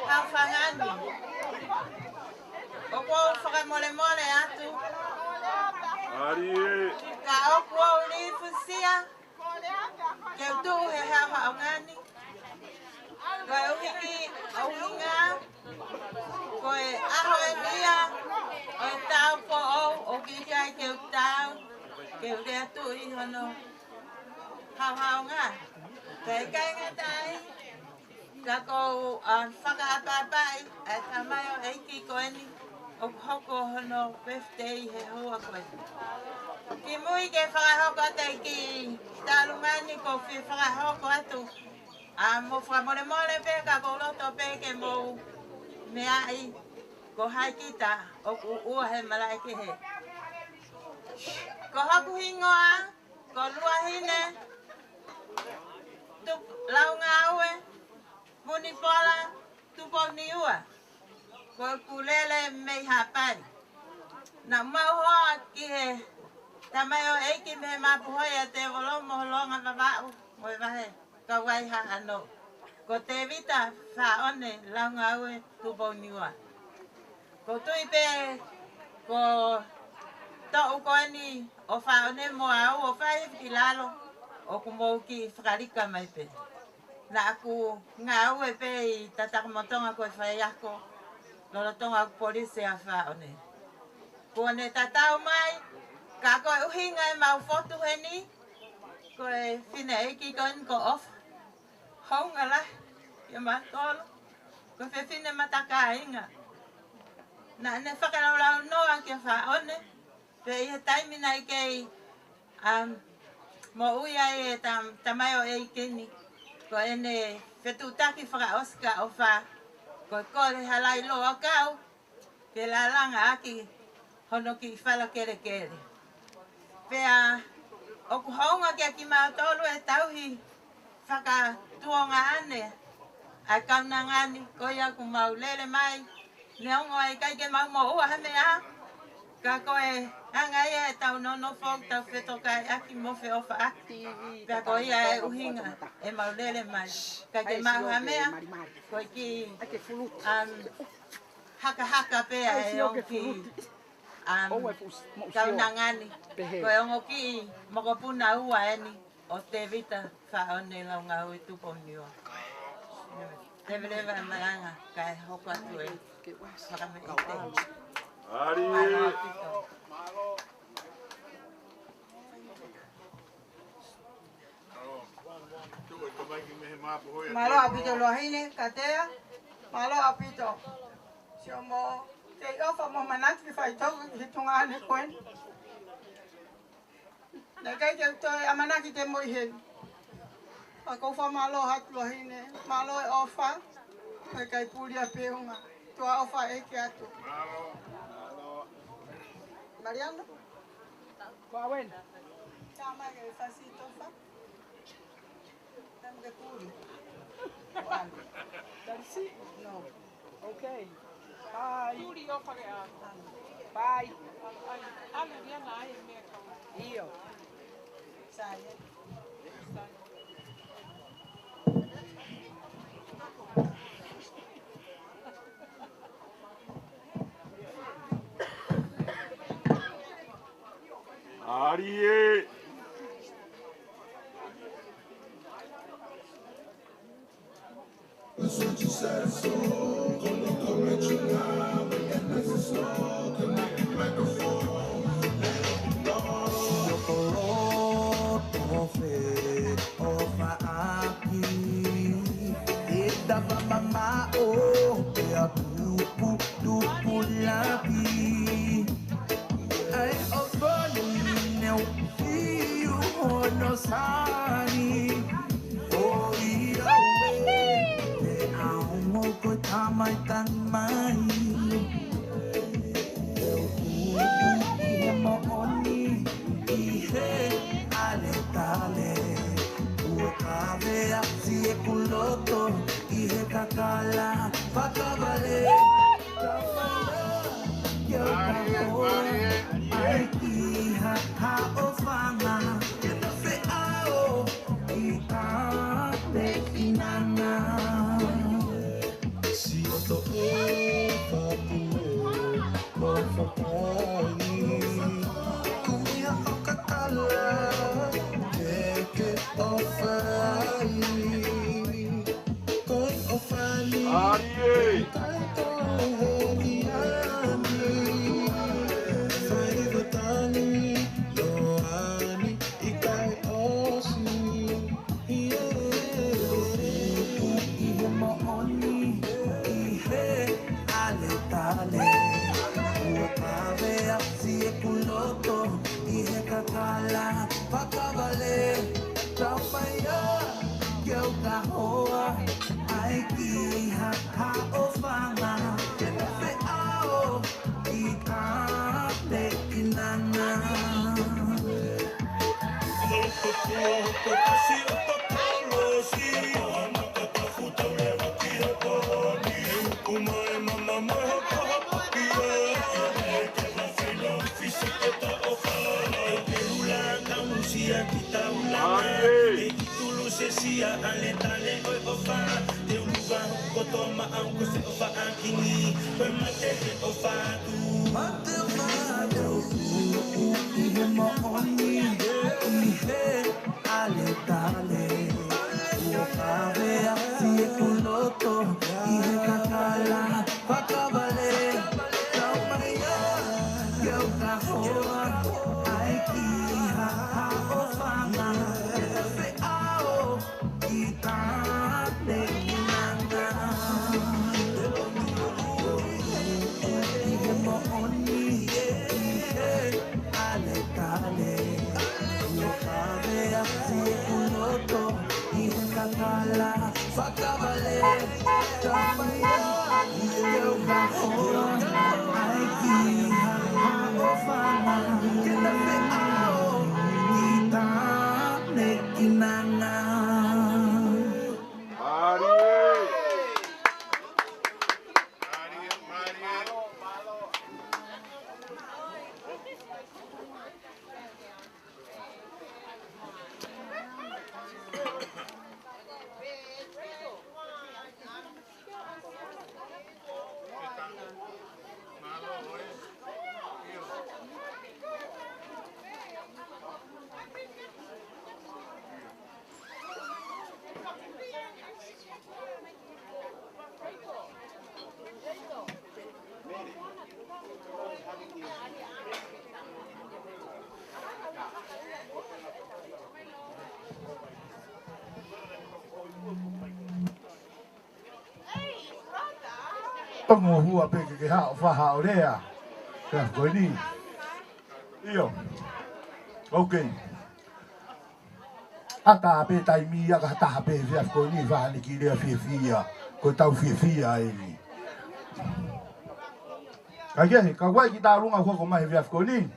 Hafangani. ʻOku ou fakamolemole atu. Ka ʻoku ou lifusia ke u tuʻu he haʻohaʻonga ni. Koeʻuhi, ʻuhinga, ko e ʻaho eni ia ʻo e taʻu foʻou, ʻoku ʻikai ke u taau ke u lea tuʻu ʻi hono haʻohaʻonga. Ka ʻikai ngata ai, ka ʻoku ou, um, fakaʻapaʻapaʻi ʻa e tamaioʻeiki ko eni ʻoku hoko hono birthday he houa ko eni. Kimui ke fakahoko atu e kiʻi tauʻolunga ni, ʻoku ou fie fakahoko atu, um, mo fakamolemole pē ka ʻoku ou loto pē ke mou meaʻi ko hai kita ʻoku ʻuʻua he malaʻe kehe. Ko hoku hingoa ko Luahine Tup-, Laungāue Punipola Tupouniua. Ko ʻeku lele mei Haʻapai. Naʻa mau hoa ki he tamaioʻeiki mei Mapuhoi ʻa Tēvolo mo Holonga Vavaʻu mo e vahe Kauaihaʻano. Ko Tēvita Faʻone Laungāue Tupouniua. ʻOku ou tui pē ko e toʻu ko eni ʻo Faʻone mo au ʻo fai hifo ki lalo, ʻoku mou kiʻi fakalika mai pē. Naʻa ku ngāue pē ʻi Tatakomotonga ko e faiako lolotonga ʻeku polisi ʻa Faʻone. Kuo ne tatau mai, ka ko e ʻuhinga ʻemau fotu heni, ko e fineʻeiki ko eni ko ʻOfa. Hounga lahi kimautolu, ko e fefine matakāinga. Naʻa ne fakalaulaunoa kia Faʻone, pea ʻi he taimi naʻe kei, um, moʻui ai e tam-, tamaioʻeiki ni, ko ʻene fetuʻutaki fakaʻosi kia ʻOfa, ko e kole ha lai loa kau, ke lalanga ʻaki hono kiʻi fala kelekele. Pea ʻoku hounga kia kimautolu e tauhi fakatuongaʻane ʻa e kaunanga ni, ko ia ʻoku mau lele mai, neongo ʻa e ʻikai ke mau moʻua ha meʻa, ka ko e anga ia ʻetau nonofo, tau fetokaiʻaki mo feʻofaʻaki. Pea ko ia e ʻuhinga ʻemau lele mai. ʻIkai ke maʻu ha meʻa, ko e kiʻi, um, Hakahaka pē ʻa e ongo kiʻi, um, kaunanga ni. Ko e ongo kiʻi mokopuna ua eni ʻo Tēvita Faʻone Laungahui Tupou Niua. Leveleva e malanga kae hoko atu e fakameʻite. Mālō ʻaupito. Mālō ʻaupito Luahine, Katea. Mālō ʻaupito. Sio mo, kei ʻofa mo ʻamanaki ke fai toki ki he tuongaʻane ko eni. Naʻe ʻikai ke u toe ʻamanaki te mo ʻi heni. Pea ʻoku ou fakamālō atu Luahine. Mālō e ʻofa. Naʻe ʻikai puli ʻa peunga. Tuʻa ʻofa ʻEiki atu. Mariano. Ko Awen. Tama ke fasi tofa. Tama ke puli. Tali si? No. Okay. Bye. Puli o pake a. Bye. Alo, alo, ia na ai me ka. ʻIo. Sai. ʻAli ē. Siʻo koloa tofe ʻo faʻaki, ʻe tava mamaʻo pea tupu, tupu lapi. ʻAi ʻo fonu neu fiu hono sani. ʻOi, ʻoe, te au mo ko tamai tangi mai. ʻE u kupu ʻi he moʻoni, ʻi he ʻaletale. Ua kavea siʻeku loto ʻi he kakala fakavale. Ke u kahoa ai ki ha, ha ʻofaʻanga, ke ta feʻao ʻi Tamekinanga. Siʻoto ʻofa pule, ʻofa pai. Kumi ha ʻo kakala, ke ke ʻofa ai. Ko e ʻofa ni, ʻAli ē. Kai tō he kiani. Fai ko tani, no ani, ʻikai ʻosi. ʻI he moʻoni, ʻi he ʻaletale. Ua kavea siʻeku loto ʻi he kakala fakavale. Tau mai ā, ke u kahoa ai ki ha, ha ʻofaʻanga, ke ta feʻao ʻi Tamekinanga. ʻAli ē. Tulusesia ʻaletale ʻo e ʻofa, te u luva kotoa maʻau ko se ʻofa ʻa kingi, ko e mate he ʻofa atu. Mate ʻofa atu, ʻi he moʻoni, ʻi he ʻaletale. Ua kavea siʻeku loto, ʻi he kakala fakavale. Tau mai ā, ke u kahoa ai ki ha, ha ʻofaʻanga, ke ta feʻao ʻi Tamekinanga. ʻI he moʻoni, ʻi he ʻaletale. Ua kavea siʻeku loto ʻi he kakala fakavale. Tau mai ā, ke u kahoa ai ki ha, ha ʻofaʻanga, ke ta feʻao ʻi Tamekinanga. ʻAli ē. Tongo hua pē ke ke haʻu ʻo fai haʻo lea. Pea ko eni. ʻIo. Okay. ʻAtā pē taimi ia ka taha pē he efiafi ko eni, fai haʻane kiʻi lea fiefia. Ko ʻetau fiefia eni. Ka ʻi he, ka ʻoku ʻikai ke ta ʻalu hake hoko mai he efiafi ko eni.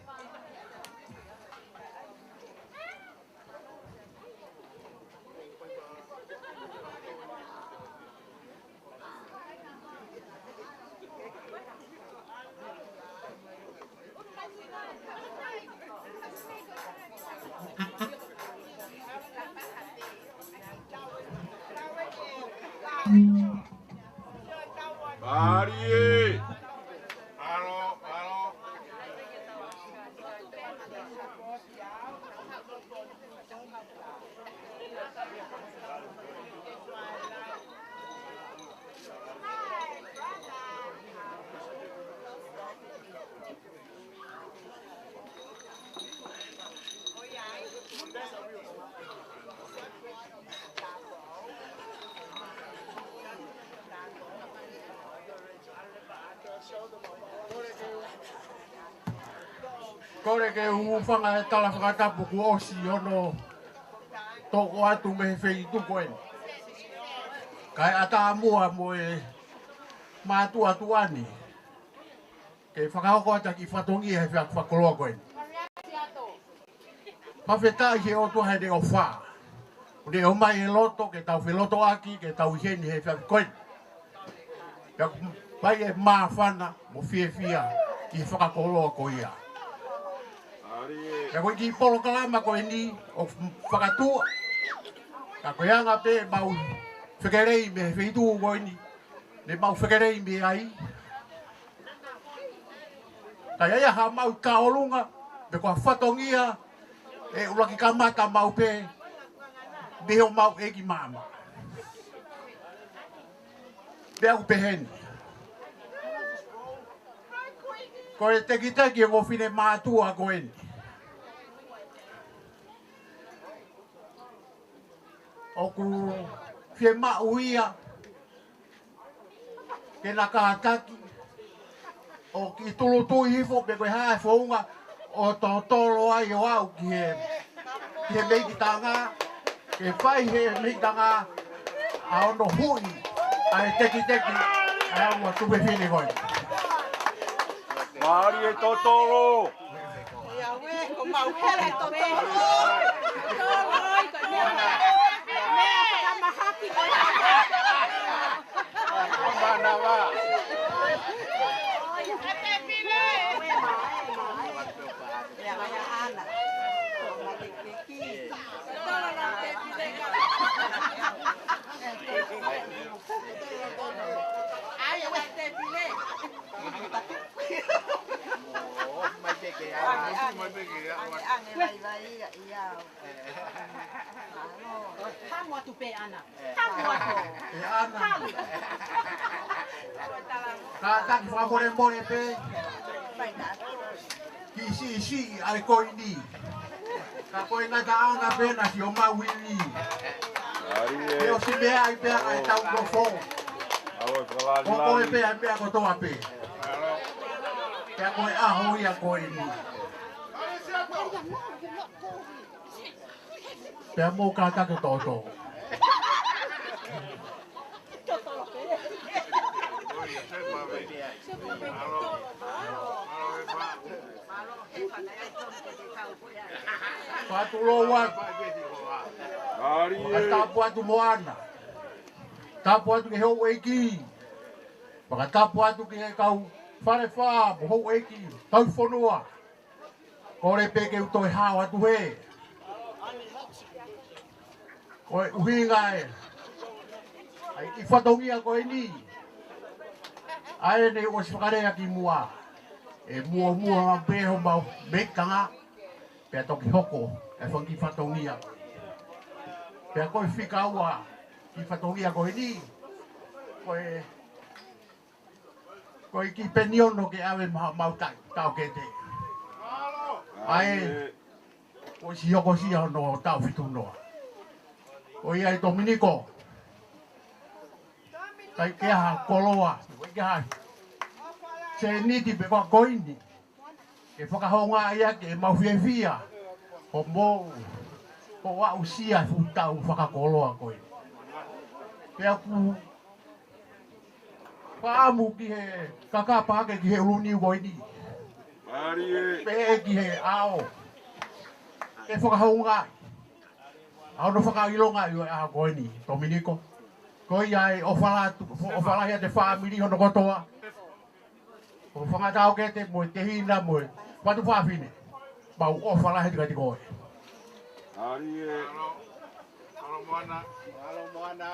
Mālie. ʻAlo, ʻalo. Kole ke u hūfanga he tala fakatapu kuo ʻosi hono toʻo atu mei he feituʻu ko eni. Kae ʻatā muʻa mo e mātuʻa tuʻa ni ke fakahoko atu ʻa e kiʻi fatongia he efiafi fakakoloa ko eni. Fakafetaʻi ki he ʻOtua heʻene ʻofa. Kuo ne ʻomai e loto ke tau felotoʻaki, ke tau ʻi heni he efiafi ko eni. Pea ʻoku fai e māfana mo fiefia ki he fakakoloa ko ia. Pea ko e kiʻi polokalama ko eni ʻoku fakatuʻa. Ka ko e anga pē ʻemau fekelei mei he feituʻu ko eni, ne mau fekelei mei ai. Ka ʻi ai ha mau tauʻolunga, pe ko ha fatongia, ʻe ʻuluaki kamata maʻu pē mei homau ʻeiki maama. Pea ʻoku pehē ni. Ko e tekiteki ʻo e ongo finemātuʻa ko eni, ʻoku fiemaʻu ia ke na kātaki ʻo kiʻi tūʻulutui hifo pe ko e hā e founga ʻo totolo ai ʻo aʻu ki he, ki he meʻi ki tanga, ke fai he meʻi ki tanga ʻa hono huʻi ʻa e tekiteki ʻa e ongo tuofefine ko eni. Mālie totolo. Ia ue, ko mau hele totolo. Totolo, ʻi ko e meʻa. Meʻa fakamahaki ko e. Manava. Ia, ia, Ana. Totolo la te pile ka. Ai, ue te pile. Hamu atu pē, Ana. Hamu atu. Kātaki fakamolemole pē. Kiʻi siʻisiʻi ʻa e koini. Ka ko e ngataʻanga pē naʻa sio mau ivi. Ke ʻosi meaʻi pē ʻa e tau nofo. Ko koe pē ʻa e meʻa kotoa pē. Pea ko e ʻaho ia ko eni. Pea mou kātaki ʻo totolo. Fatu lou atu. Fakatapu atu mo Ana. Tapu atu ki he houʻeiki. Fakatapu atu ki he kau Fale Fā mo houʻeiki, kau fonua. Kole pē ke u toe hao atu hē. Ko e ʻuhinga ē ʻa e kiʻi fatongia ko eni, ʻa ē naʻe ʻosi fakalea kimuʻa, ʻe muʻomuʻa pē homau meʻi ki tanga, pea toki hoko e fanga kiʻi fatongia. Pea ko e fika ua kiʻi fatongia ko eni, ko e ko e kiʻi peniono ke ʻave maʻa homau taʻokete. ʻA ē kuo ʻosi hokosia hono taʻu fitu noa. Ko ia ē Tominiko, ʻikai ke ʻi ai ha koloa, ʻikai ke ʻi ai ha sēniti pe ko e koini ke fakahoungaʻi ʻaki ʻemau fiefia ʻo mou ʻo aʻusia e fuʻu tau fakakoloa ko eni. Pea ʻoku ou fakaʻamu ki he kakapa ake ki he ʻulu niu ko eni. Mālie. Pehē ki he ʻao ke fakahoungaʻi ʻa hono fakaʻilongaʻi ʻo e ʻaho ko eni, Tominiko. Ko ia ai ʻofa lahi atu, ʻofa lahi atu e fāmili hono kotoa. Ko Fangataʻokete mo e tehina mo e fatu fafine. Mau ʻofa lahi atu kiate koe. Mālie. Mālō Moana. Mālō Moana.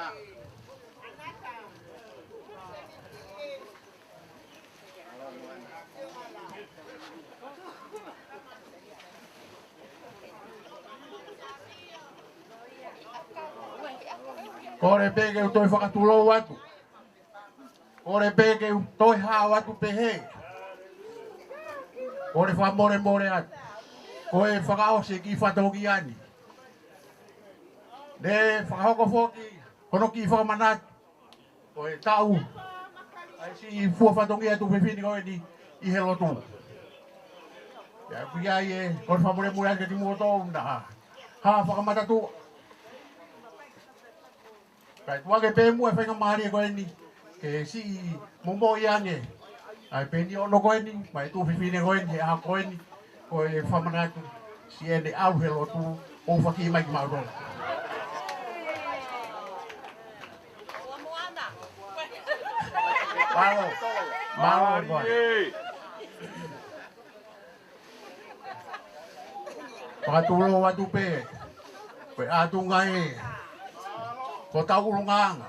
Kole pē ke u toe fakatulou atu. Kole pē ke u toe hao atu pehē. Kole fakamolemole atu. Ko e fakaʻosi e kiʻi fatongia ni, ne fakahoko foki hono kiʻi fakamanatu ʻo e taʻu ʻa e siʻi fua fatongia tuofefine ko eni ʻi he lotu. Pea ʻoku ʻi ai e kole fakamolemole atu kiate kimoutolu naʻa hā fakamatatua. Kae tuku ange pē muʻa e faingamālie ko eni ke siʻi momoʻi ange ʻa e peni ono ko eni maʻa e tuofefine ko eni he ʻaho ko eni, ko e fakamanatu siʻene ʻalu he lotu, ʻo fakahā mai kimautolu. Mālō. Mālō. Mālie. Fakatulou atu pē, ko e ʻatunga ē, ko hotau ʻulungaanga,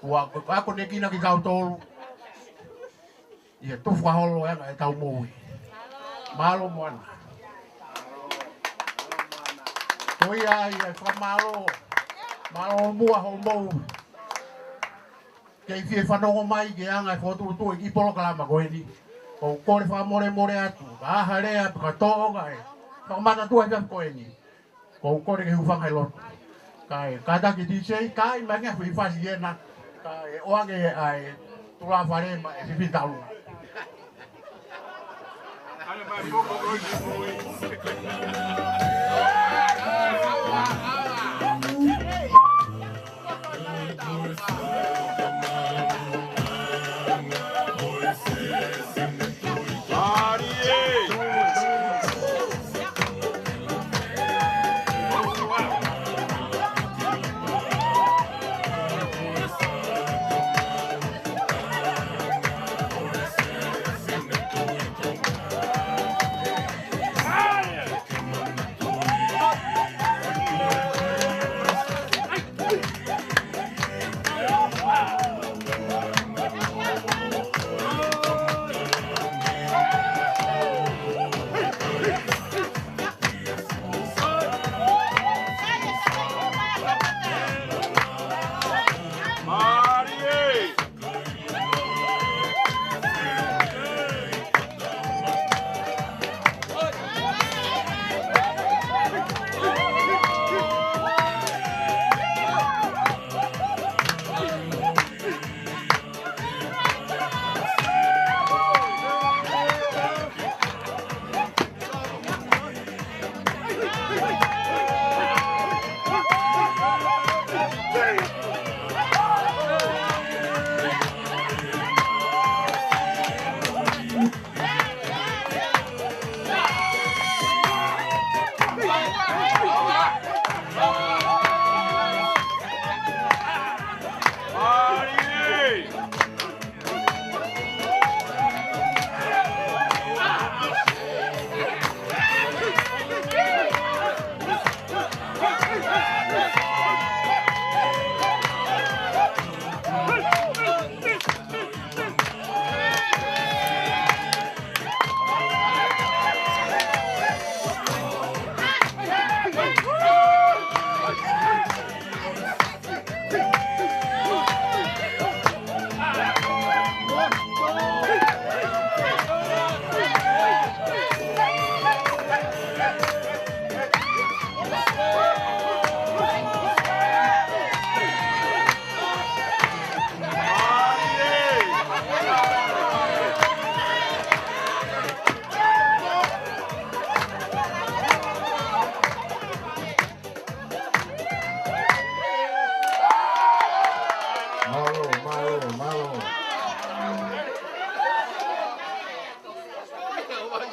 ʻoku akonekina kitautolu ʻi he tufa holo ʻa e anga ʻetau moʻui. Mālō Moana. Ko ia ai e fakamālō, mālō muʻa hoʻomou kei fie fanongo mai ki he anga e fokotuʻutuʻu e kiʻi polokalama ko eni. ʻOku ou kole fakamolemole atu, ka ʻi ai ha lea pe ko ha tōʻonga ʻe fakamatatua he efiafi ko eni, ʻoku ou kole ke hūfanga he lotu. Kae kātaki D J, kāʻi mai ange ha foʻi fasi ena, kae ʻoange ʻa e tulafale maʻa e fefine taʻu.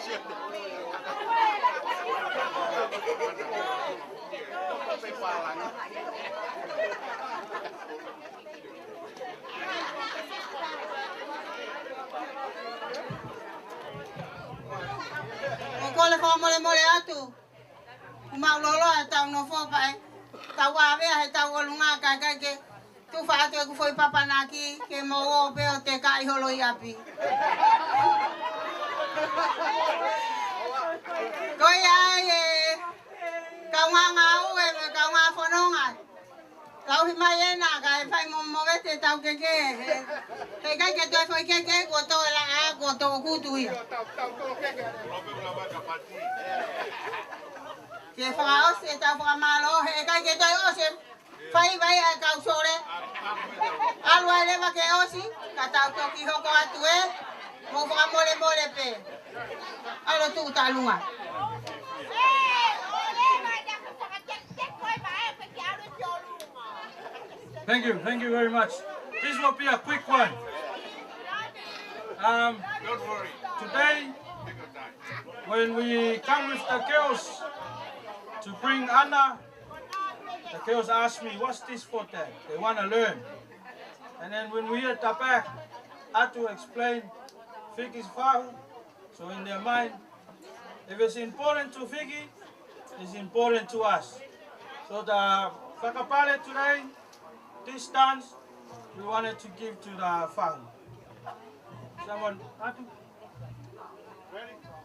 ʻOku ou kole fakamolemole atu. Kuo māʻulolo ʻetau nofo pē, tau ʻave ʻa ʻetau ʻolunga kae ʻikai ke tufa atu ʻeku foʻi papanaki ke mou ō pē ʻo tekaʻi holo ʻi ʻapi. Ko ia ai e kaungā ngāue mo e kaungā fononga. Tau ʻi mai ena kae fai mo movete tau keke. He, he ʻikai ke toe foʻi keke kuo tō e laʻā, kuo tō kutu ia. Ke fakaʻosi ʻetau fakamālō, he ʻikai ke toe ʻosi e fai mai ʻa e kau sole. ʻAlu ai leva ke ʻosi, ka tau toki hoko atu ē, mo fakamolemole pē. ʻAlu tuʻu tālunga. Thank you, thank you very much. This will be a quick one. Um, Don't worry. Today, when we come with the girls to bring Ana, the girls ask me, "What's this for, Dad?" They wanna learn. And then when we at the back, Atu explain Fiki's fahu, so in their mind, if it's important to Fiki, it's important to us. So the fakapale today, this dance, we wanted to give to the fahu. Someone, Atu?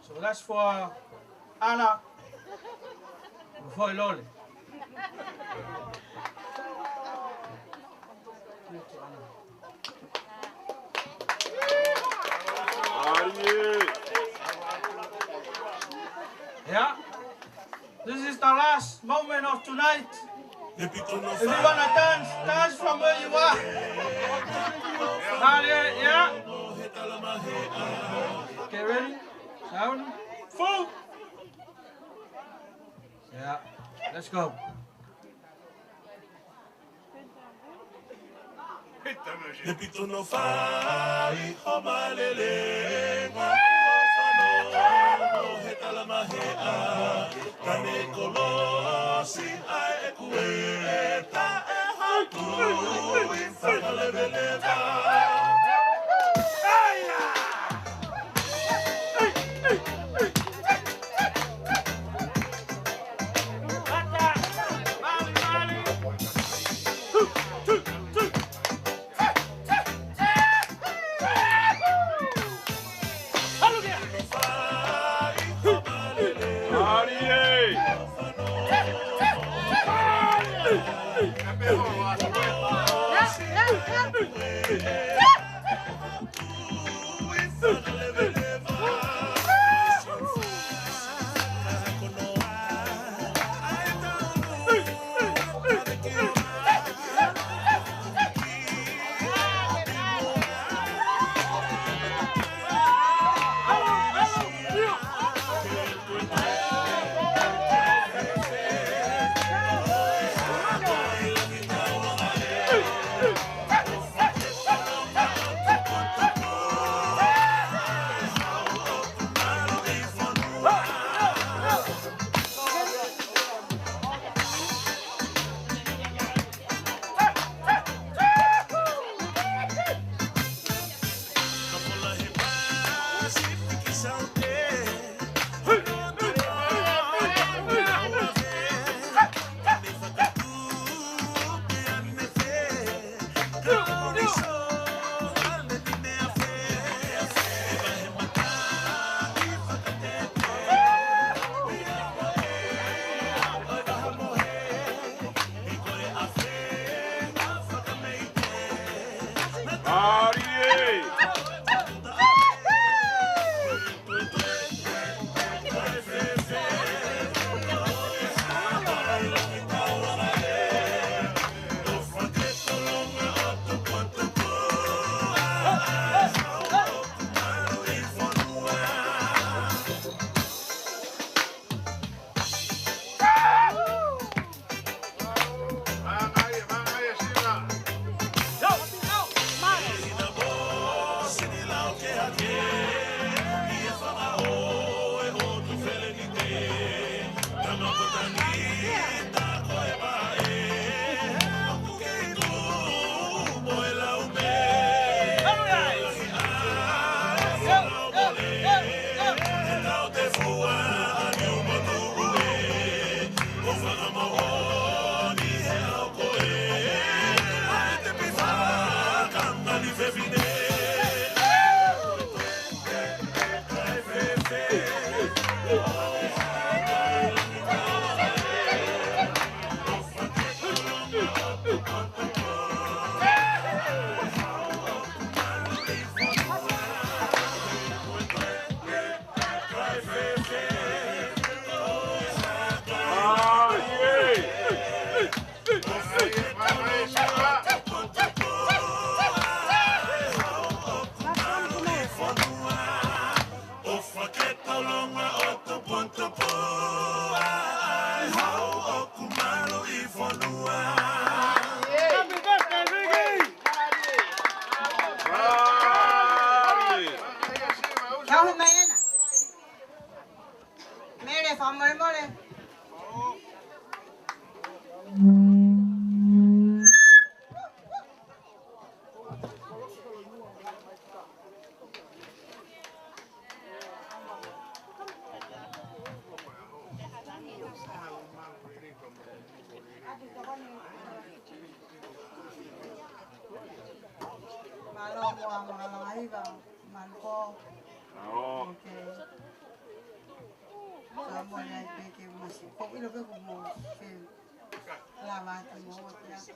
So that's for Ana. Foʻi lole. Yeah. This is the last moment of tonight. If you wanna dance, dance from where you are. Dale, yeah. Get ready. Sound. Full. Yeah. Let's go. He pito no fai ho malele, ngā fano mo he talamaheʻa, ka ne kolosi ai e kueta e hatu i fakaleveleva. Tauhi mai ena. Mele, fakamolemole. Mālō, mālō, mālō. Mālō. Okay. Ka mo ia i peke masi. Ko ilo pe ko mo ke lava atu mo o te atu.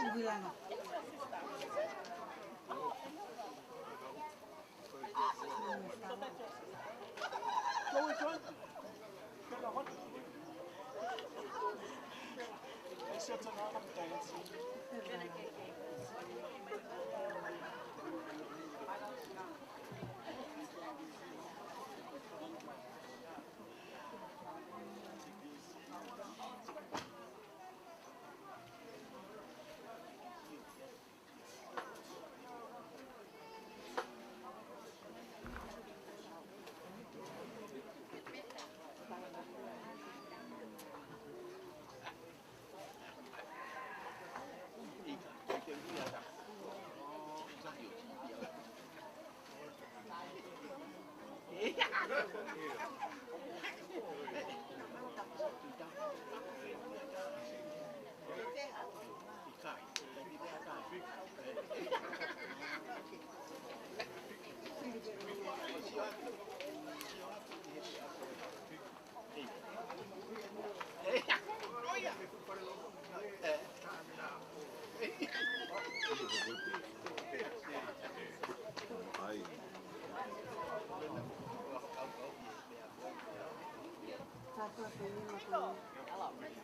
Uvilanga.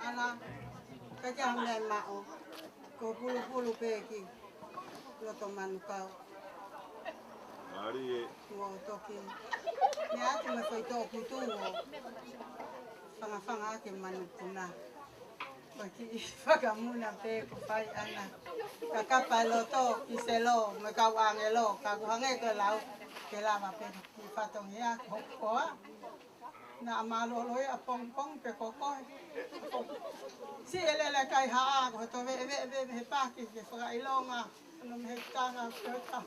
Ana, ka ke hanga e maʻo, ko pulupulu pē ki loto manukau. Ari e. Mo toki. Meʻa atu mo e foʻi toʻukutu ʻo fangafanga ake manukuna. Ko e kiʻi fakamuna pē ko fai ana. Ka kapa e loto, ʻi selo, mo e kau ʻāngelo, ka ko hangē ko e lau, ke lava pē ki fatongia, ko koa. Naʻa mālōlō ia pongipongi pe ko koe. Siʻi e lele kai haʻa, ko hoto veʻeveʻe he paki, ke fakaʻilonga, no me he tanga, ko e ka.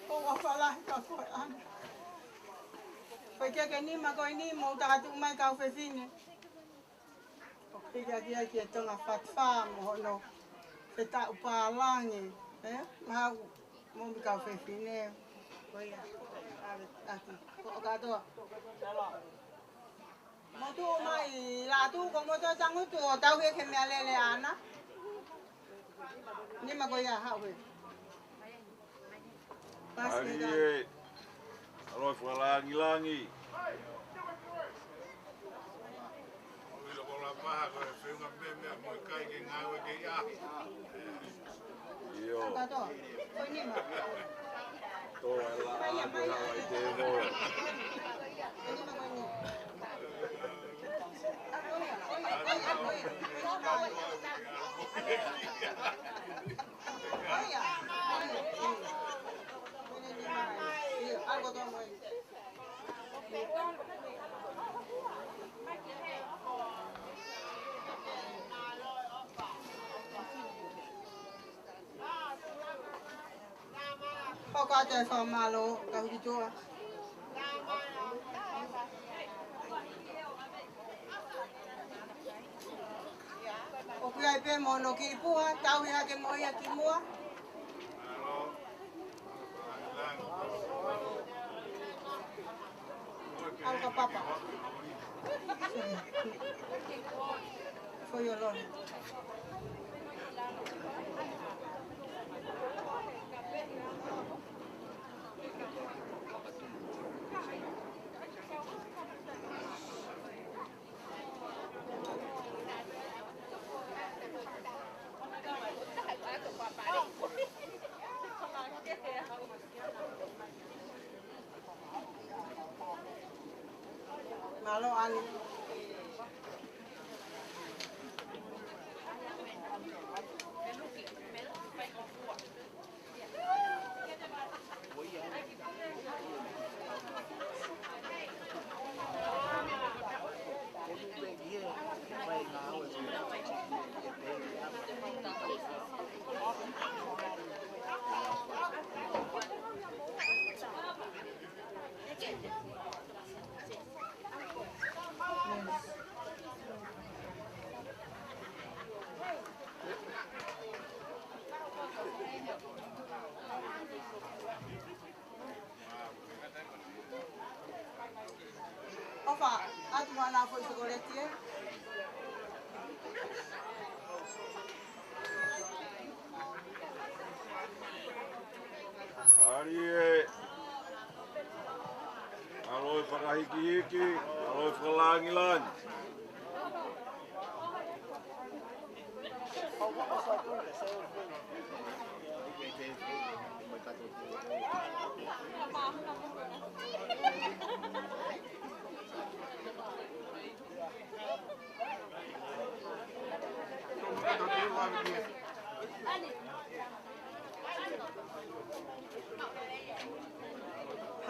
Ko ua falahi ka koe ana. Ko e ke ke nima ko e nima, ʻo takatuʻu mai kau fefine. ʻO pika kia ki e Tonga Fat Farm, hono fetaʻu pālangi, ē? Mahau, mo mi kau fefine. Ko ia, ʻave, ʻaki. Ko o kātoa. Mo tuʻu mai, la tuʻu ko mo tō tangutu, ʻo tauhi e ke meʻa lele ana. Nima ko ia haʻu e. Pasi Ari ka. E, ʻaloʻofa langilangi. ʻIlo ko la paha ko e feʻunga meʻa mo e kai ke ngāue ke ia. ʻIo. Kato. Ko e nima. Tō e la ko e hawa i te mo. Ko e nima ko e nima. Hoko atu e fakamālō, ka hiki tua. Pē mo hono kiʻi puha, tauhi hake mo ia ki muʻa. ʻAlu ka papa. Foʻi ʻolunga. Mālō ʻAni. ʻOfa, ʻatu mai ʻa e foʻi sokoleti ē. ʻAli ē, ʻalu e fakahikihiki, ʻalu e fakalāngilangi.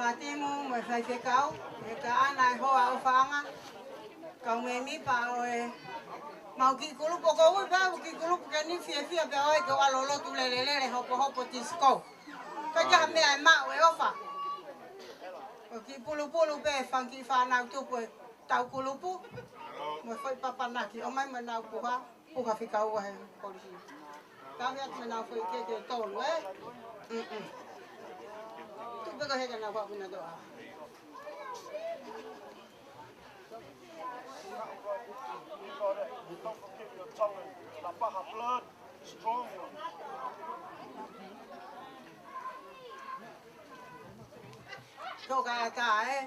Haʻa Timu mo e faifekau, ʻe ka ʻana e hoa ʻofaʻanga, kau mēmipa ʻo e mau kiʻi kulupu, ko ui pē au kiʻi kulupu ke ni fiefia pē ʻoe ke ʻalu ʻo lotu lelelele hopohopo tisikō. Ka ʻikai ha meʻa ʻe maʻu e ʻofa. Ko e kiʻi pulupulu pē fanga kiʻi fānau tupu e tau kulupu. Mo e foʻi papanaki, ʻomai mo ʻenau puha. Puha fika ua he kolisi. Tauhi atu mo ʻenau foʻi keke ʻe tolu, ē? Mm-mm. Tuku pē ko e heka nau faʻu na toa. Don't forget your tongue. Tapaha blood, strong. Toka ata, ē?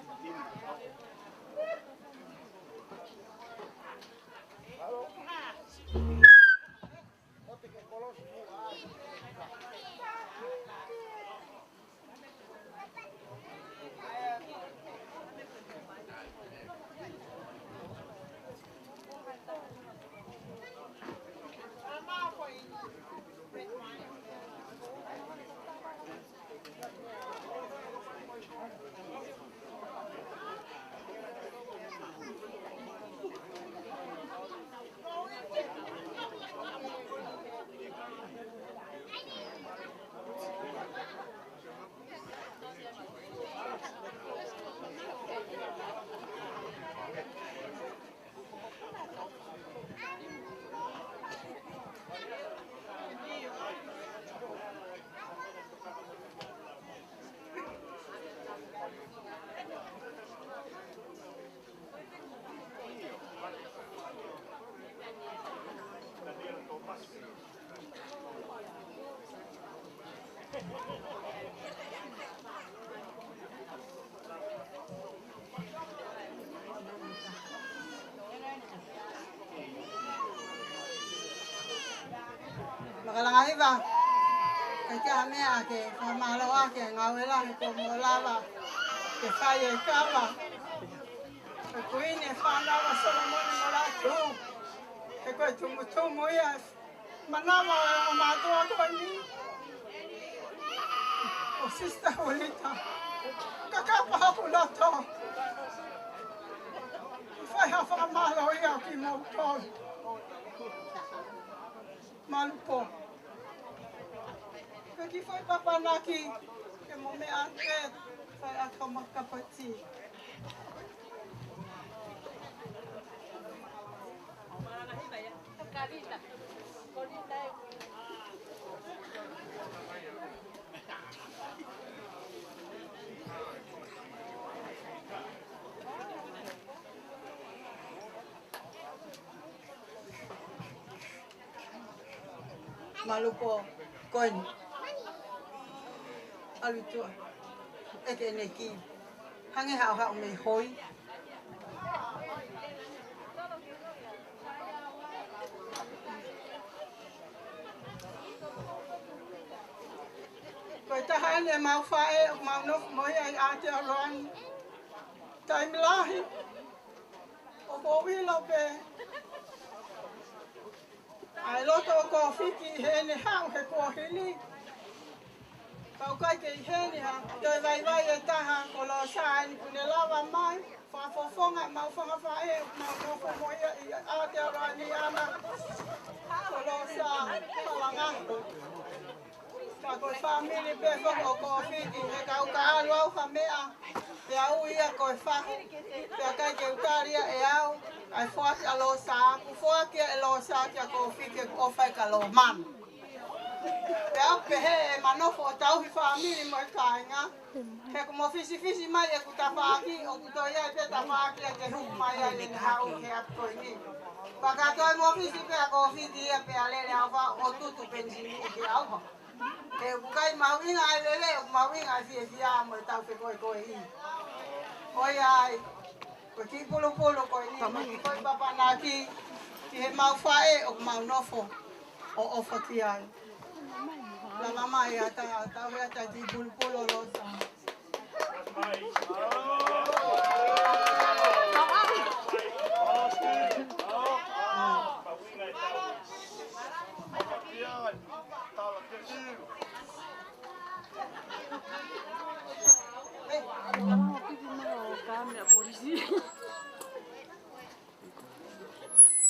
Makalanga iva, ʻikai ke ʻi ai ha meʻa ke fakamālō ʻaki e ngāue lahi kuo mou lava ke fai e kava. Ko e Kuini e fānau ʻa Solomone mo Lātū. He ko e tumutumu ia e manava ʻo e ongo mātuʻa ko eni. ʻO Sister Hulita. Kakapa hoku loto. Fai ha fakamālō ia kimoutolu. Malu pō. Ka kiʻi foʻi papanaki, ke mo meʻa atu ē, fai atu ha makapati. Malupo, ko eni. ʻAlu atu. ʻEke ʻene kī. Hangē haʻu haʻu mei hoi. Ko e taha eni ʻemau faʻē, ʻoku mau nofo mo ia ʻi Aotearoa ni. Taimi lahi, ʻoku ou ʻilo pē ʻa e loto ʻo Kōfiki heʻene haʻu he kuohili. Ka ʻoku ʻikai ke ʻi heni ha toe vaivai ʻe taha, ko Losa eni kuo ne lava mai. Fakafofonga ʻemau fanga faʻē, mau nofo mo ia ʻi Aotearoa ni ʻana. Ko Losa, Falangaho. Ka ko e fāmili pē foki ʻo Kōfiki, he ka u ka ʻalu au ha meʻa, pea u ia ko e fahu, pea ʻikai ke u tali ia ʻe au, ʻa e foaki ʻa Losa, kuo foaki ia ʻe Losa kia Kōfiki, kuo fai ka lo mami. Pea u pehē ʻe ma nofo ʻo tauhi fāmili mo e kāinga, he kuo mou fisifisi mai ʻeku tafaʻaki, ʻoku toe ʻi ai pē tafaʻaki ia ke hū mai ai ʻene haʻu he ʻapi ko eni. Pea ka toe mou fisi pē ʻa Kōfiki ia pea lele ʻauha ʻo tutu penisini ʻi he ʻauha. He ʻoku ʻikai mahuʻinga ʻa e lele, ʻoku mahuʻinga ʻa e fiefia mo e tau fekoekoeʻi. ʻOiauē, ko e kiʻi pulupulu ko eni, ko e kiʻi foʻi papanaki, ki heʻemau faʻē ʻoku mau nofo ʻo ʻofa ki ai. Lava mai ʻa e taha, tau he ʻata kiʻi pulupulu Losa.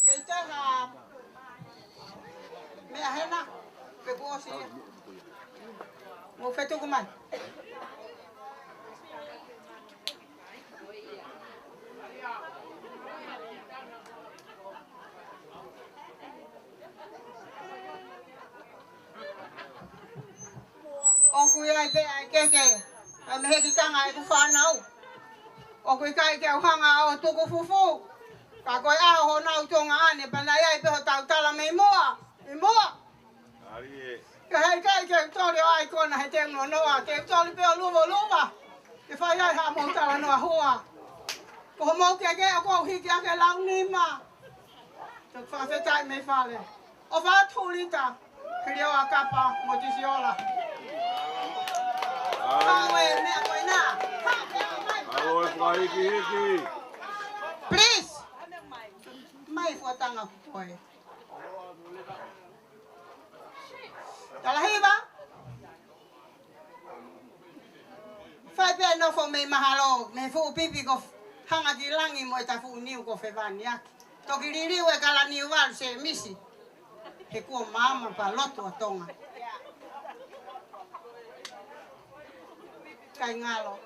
Kei taha meʻa hena, pe kuo ʻosi ia. Mou fetuku mai. ʻOku ʻi ai pē ʻa e keke, ʻa e mehekitanga ʻeku fānau. ʻOku ʻikai ke u hanga ʻo tuku fufū. Ka ko e ʻaho honau Tonga ʻanepana ʻi ai pē hotau tala mei muʻa, ʻi muʻa. Ka heʻikai ke u toli ʻo ʻai kona he te u nonoʻa, te u toli pē ʻo luva luva. Ke fai ai haʻamou talanoa hua. Ko homou keke ʻoku ou hiki ake lau nima. Te u fakafetaʻi mei fale. ʻOfa atu Lita, Helioa Kapa mo Tisiola. Ai. Pau e meʻa ko ena. Alo e fakahikihiki. Please. Mai fuatanga koe. Talahiva. Fai pē nofo mei mahalo, mei fuʻu pipi ko hanga ki langi mo e ta fuʻu niu ko fevaniaki. Toki liliu e kala niu valu se misi. He kuo maama pē lotu ʻa Tonga. Kai ngalo.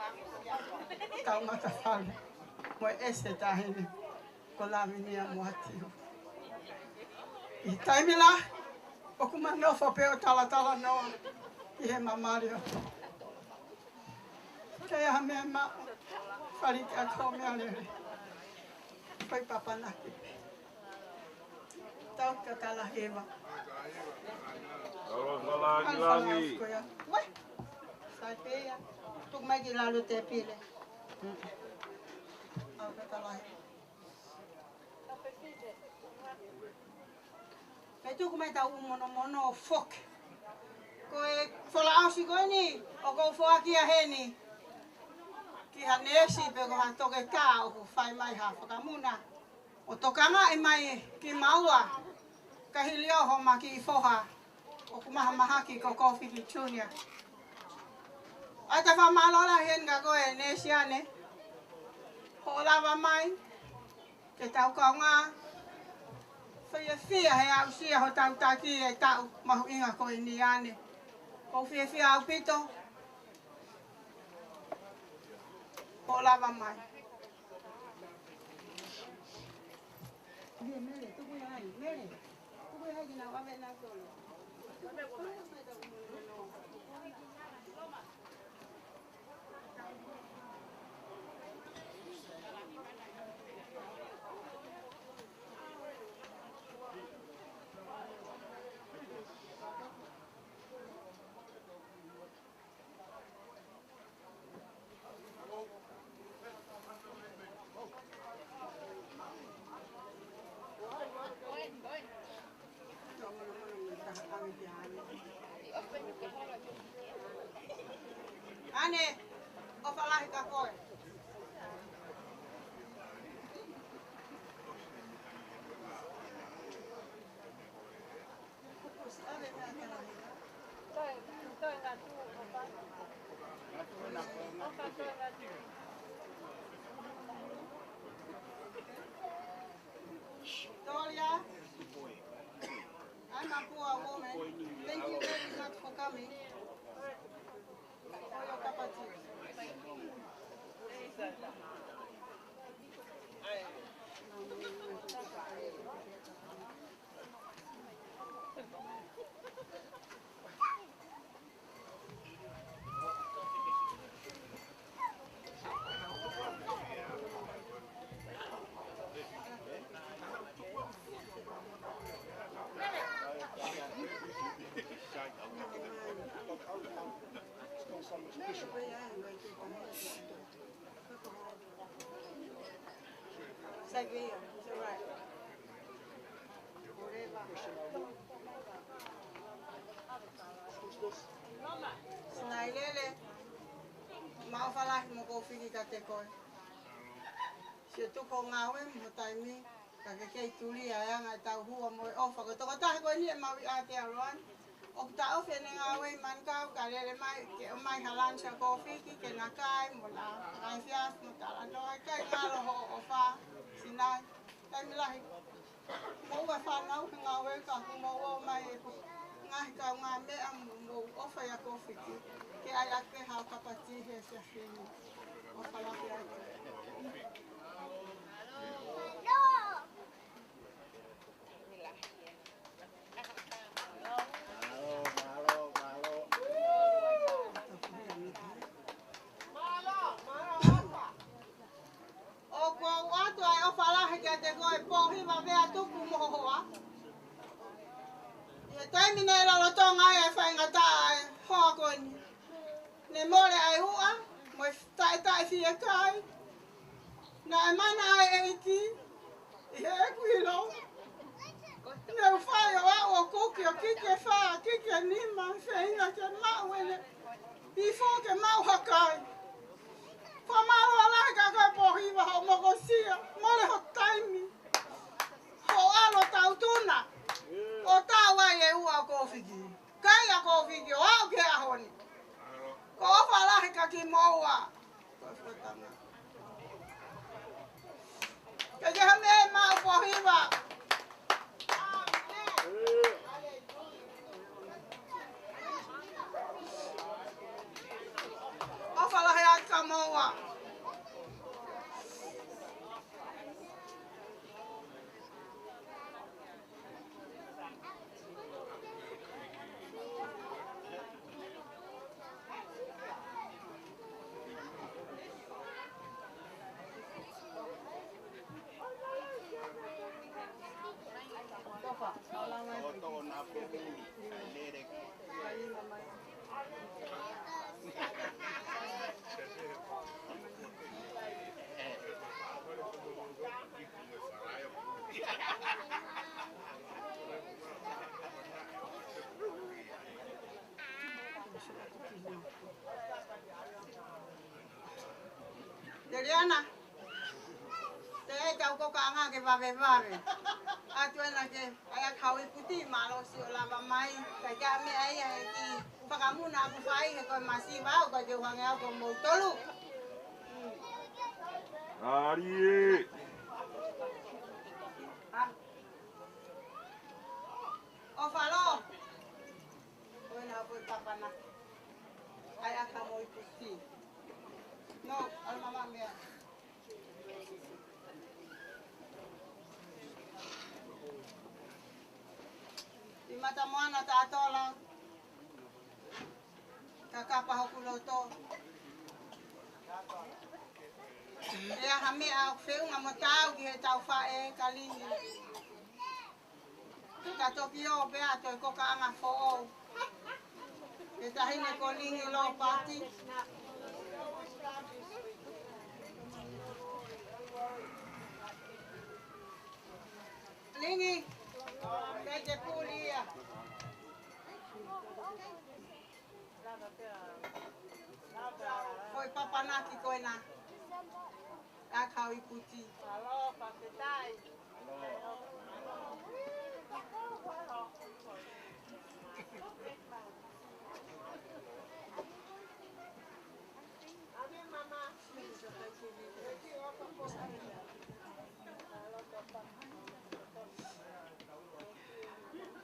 Tau mata fale. Mo e ese tahine. Ko Lavinia Moatiu. ʻI he taimi lahi, ʻoku ma nofo pē ʻo talatalanoa ʻi he mamahi ʻo. Kei ha meʻa maʻu, fali ke ako meʻa lele. Ko e papanaki. Tau ka talahiva. Tau ka talahiva. Ko ia. Ue. Sai pē ia. Tuku mai ki lalo te pile. Tau ka talahiva. Pea tuku mai tau monomono foki. Ko e folaʻosi ko eni, ʻoku ou foaki ia heni. Ki ha neesi pe ko ha toketā ʻoku fai mai ha fakamuna. ʻO tokangaʻi mai kimaua. Ka hili ʻoho ma kiʻi foha. ʻOku mahamahaki ko Kōfiki Junior. ʻAi ta fakamālō lahi heni kia koe neesi ʻanepō. Hoʻo lava mai. Ke tau kaungā fiefia he aʻusia hotau taki e taʻu mahuʻinga ko eni ʻanepō. ʻOku ou fiefia ʻaupito. Hoʻo lava mai. Ane, ʻofa lahi kia koe. Victoria, I'm a poor woman. Thank you very much for coming. For your cup of tea. Sai, Via, it's all right. Sinailele, mau ʻofa lahi mo Kofiki kiate koe. Sio tuku hoʻo ngāue mo e taimi, ka ke kei tuli ʻa e anga ʻetau hua mo e ʻofa. Ko e tokotaha ko eni ʻemau ʻi Aotearoa ni. ʻOku taʻofi ʻene ngāue ʻi Manukau, ka lele mai, ke ʻomai ha lunch ʻa Kofiki, ke na kai, mo na, na efiafi, mo talanoa, ʻikai ngalo hoʻo ʻofa, Sinai. Taimi lahi, mou ʻa e fānau he ngāue ka mou ō mai e ko ngaahi kaungāmeʻa mo mou ʻofa ʻia Kofiki, ke ʻai ake haʻo kapati he efiafi ni. ʻOfa lahi atu. ʻOku ou ʻoatu ʻa e ʻofa lahi kiate koe Pōhiva Veatupu mo ho hoa. ʻI he taimi naʻe lolotonga ai e faingataʻa e hoa ko eni, ne mole ʻa e uʻa mo e taʻetaʻe fiekaia. Naʻe mana ʻa e ʻEiki ʻi heʻeku ʻilo. Ne u fai ʻo aʻu ʻo kuki ʻo kiki e fā, kiki e nima, feinga ke maʻu ʻene ifo ke maʻu ha kai. Fakamālō lahi kia koe Pōhiva hoʻo mokosia, mole ho taimi, hoʻo ʻalu ʻo tautuna ʻo tau ai e uʻa ʻo Kofiki. Kai ʻa Kofiki ʻo aʻu ki he ʻaho ni. Ko e ʻofa lahi kia kimoua. Ke ke hame maʻu Pōhiva. ʻOfa lahi atu kia moua. Liliana, te ai tau ko kanga ke vavevave. ʻAtu ena ke ʻai ʻaki haʻo ikuti, mālō siʻo lava mai. Kae ʻikai ha meʻa ia he kiʻi fakamuna ʻoku fai he ko e masiva au, ka ke u hangē au ko moutolu. ʻAlī. ʻOfa lō. Ko ena ko e papana. ʻAi ʻaki haʻamo ikuti. No, ʻalu mama meʻa. Mata Moana Tatola, ka kapa hoku loto. ʻE ʻi ai ha meʻa ʻoku feʻunga mo taau ki heʻetau faʻē ka Lingi, ka toki ō pē ʻo toe kokaʻanga foʻou. Ko e taʻahine ko Lingi Lopati. Lingi, kei te puli ia. Ko e papanaki ko ena. ʻA kau i kuti.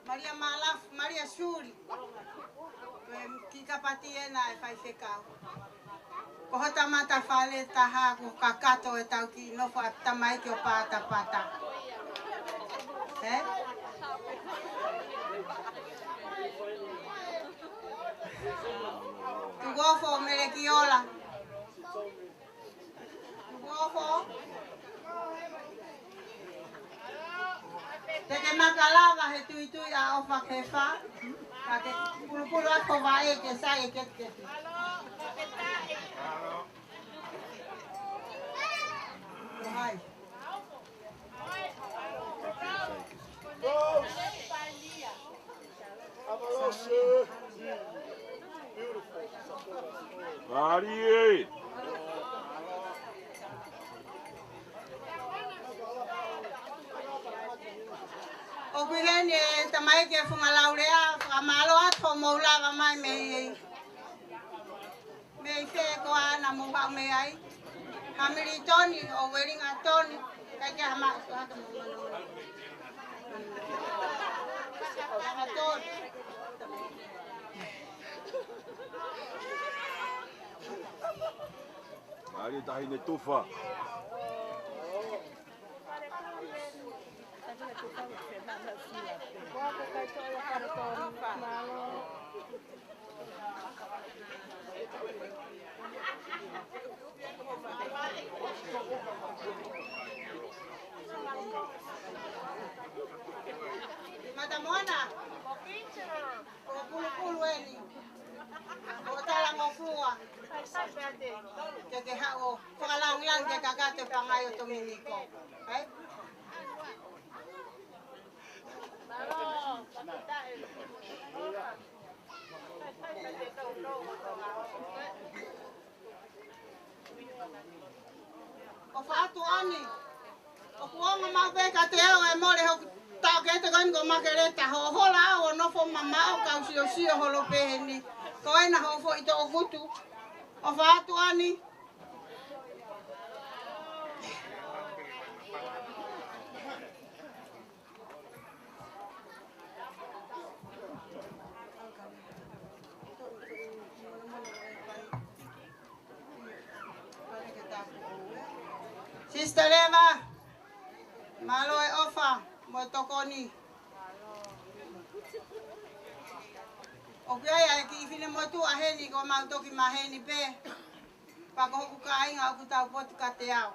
Malia Malaf, Malia Suli. Ko e kiʻi kapati ena ʻe faifekau. Ko hota matafale taha ko kakato e tau kiʻi nofo ʻa tamaiki ʻo patapata. Ē? Tuku ofo Melekiola. Tuku ofo. Te ke makalava he tuitui ʻa ʻOfa Kefa. Ka ke pulupulu ʻa ko vaʻe ke sai e ketuketu. Hai. Mālie. ʻOku ʻi heni e tamaiki e Funga Laulea, fakamālō atu hoʻomou lava mai mei, mei fē koā naʻa mou haʻu mei ai. Hamilitoni ʻo Uelingatoni, kae ke hama, hama, hama, hama. Mālie taʻahine tufa. Mata Moana. Ko pulupulu eni. Ko talangofua. Ke ke haʻu ʻo fakalangilangi ke kakato e pangai ʻo Tominiko. Hai? ʻOfa atu ʻAni. ʻOku ongo maʻu pē kiate au e mole hoku taʻokete ko eni ko Makeleta, hoʻo hola au ʻo nofo mamaʻo kau siosio holo pehē ni. Ko ena hoʻo foʻi toʻukutu. ʻOfa atu ʻAni. Sister Leva, mālō e ʻofa mo e tokoni. ʻOku ʻi ai e kiʻi finemotuʻa heni, ko mau toki maheni pē. Pea ko hoku kāinga ʻoku tau potu kiate au.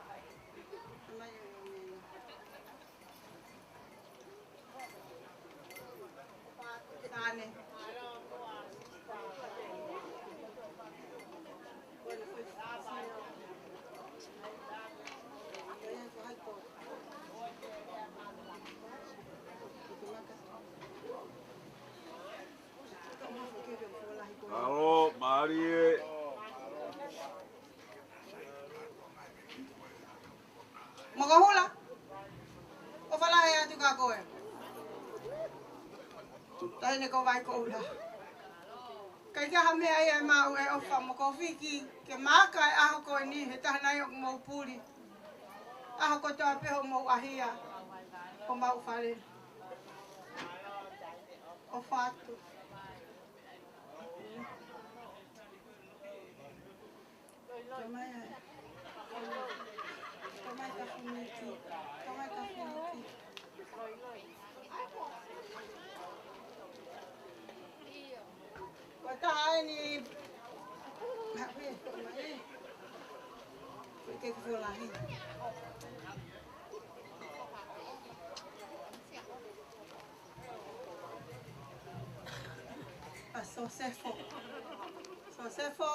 Alo, mālie. Mokohula, ʻofa lahi atu kia koe. Taʻahine ko Vaikohula. ʻIkai ke ʻi ai ha meʻa ia ʻe maʻu e ʻofa mo Kofiki ke maaka e ʻaho ko eni he taha nai ʻoku mou puli. ʻAho kotoa pē hoʻomou ʻahia homau fale. ʻOfa atu. Tomai ai. Tomai ka funiki. Tomai ka funiki. Ni, hape, mai. Ke ke folahi. ʻA Sosefo. Sosefo.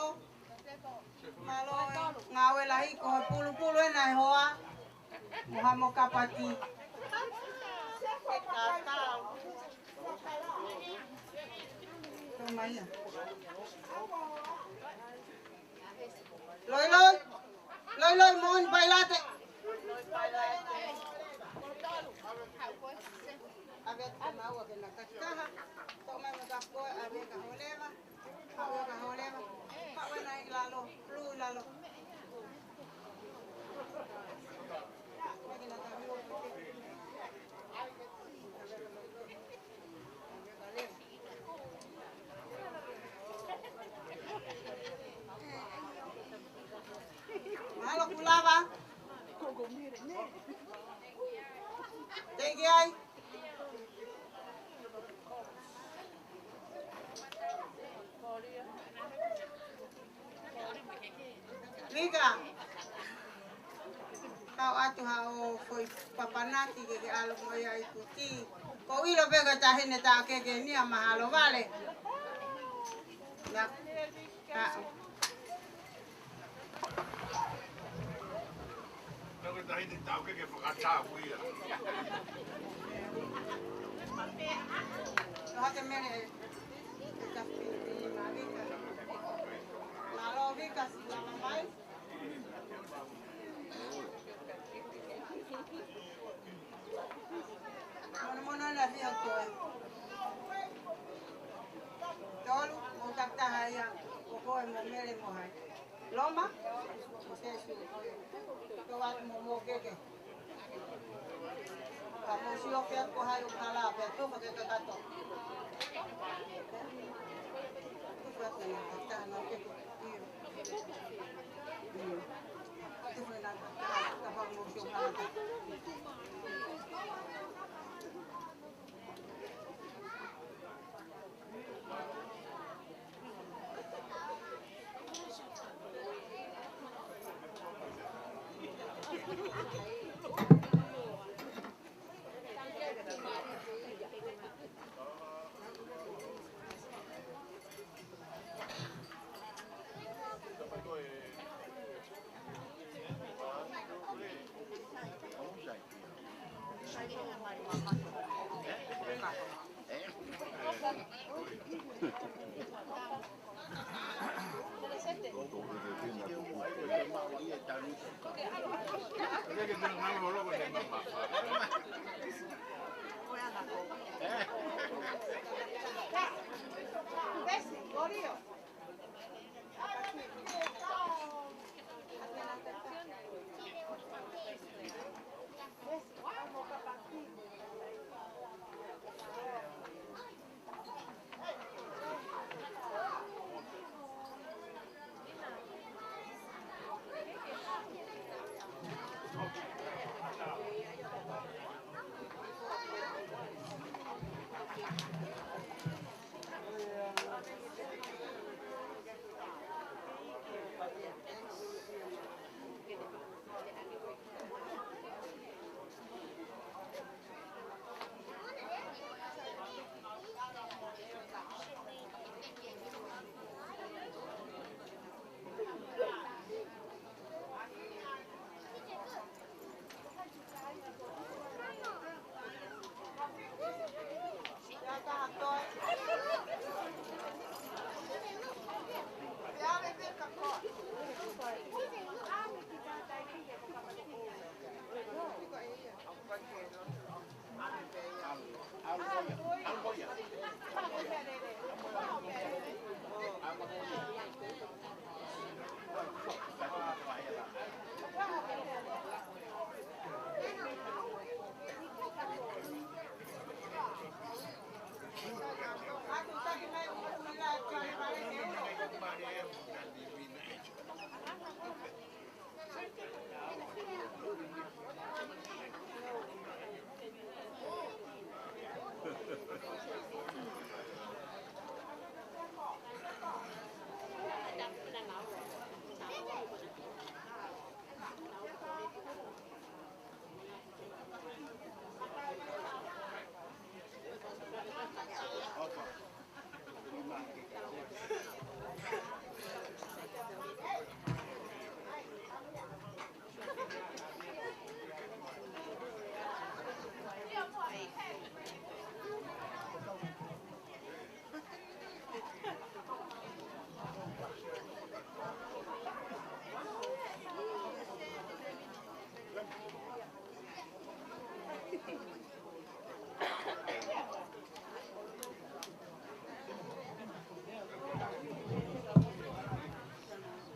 Mālō e ngāue lahi ko e pulupulu ʻena e hoa. Mo ha mo kapati. Tō mai ia. Loi loi. Loi loi mo un pailate. Ave te mau ave na kakaha. Tō mai mo ka koe ave ka holeva. Haʻu ka holeva. Haʻu ena ʻi lalo. Lu ʻi lalo. Mahalo kuo lava. Teki ai. Mika. Kau atu haʻo foʻi papanaki ke ke ʻalu mo ia ʻi kuti. Ko ʻilo pē ko e taʻahine taʻokete ni ʻa mahalo vale. Na, na. Nau ke taʻahine taʻokete fakatā kuia. Nau hake mele. Mālō Vika, siʻi lava mai. Mono mono na fia koe. Tolu, mo takitaha ia, ko koe mo mele mo hai. Loma, ko Sesu. Tau atu mo mokeke. Ka mou sio pē ko hai ʻoku hala pē tufa ke kakato. Tufa ke kakato, ʻio. ʻIo. Tufa na kakato, kapau mou sio hala.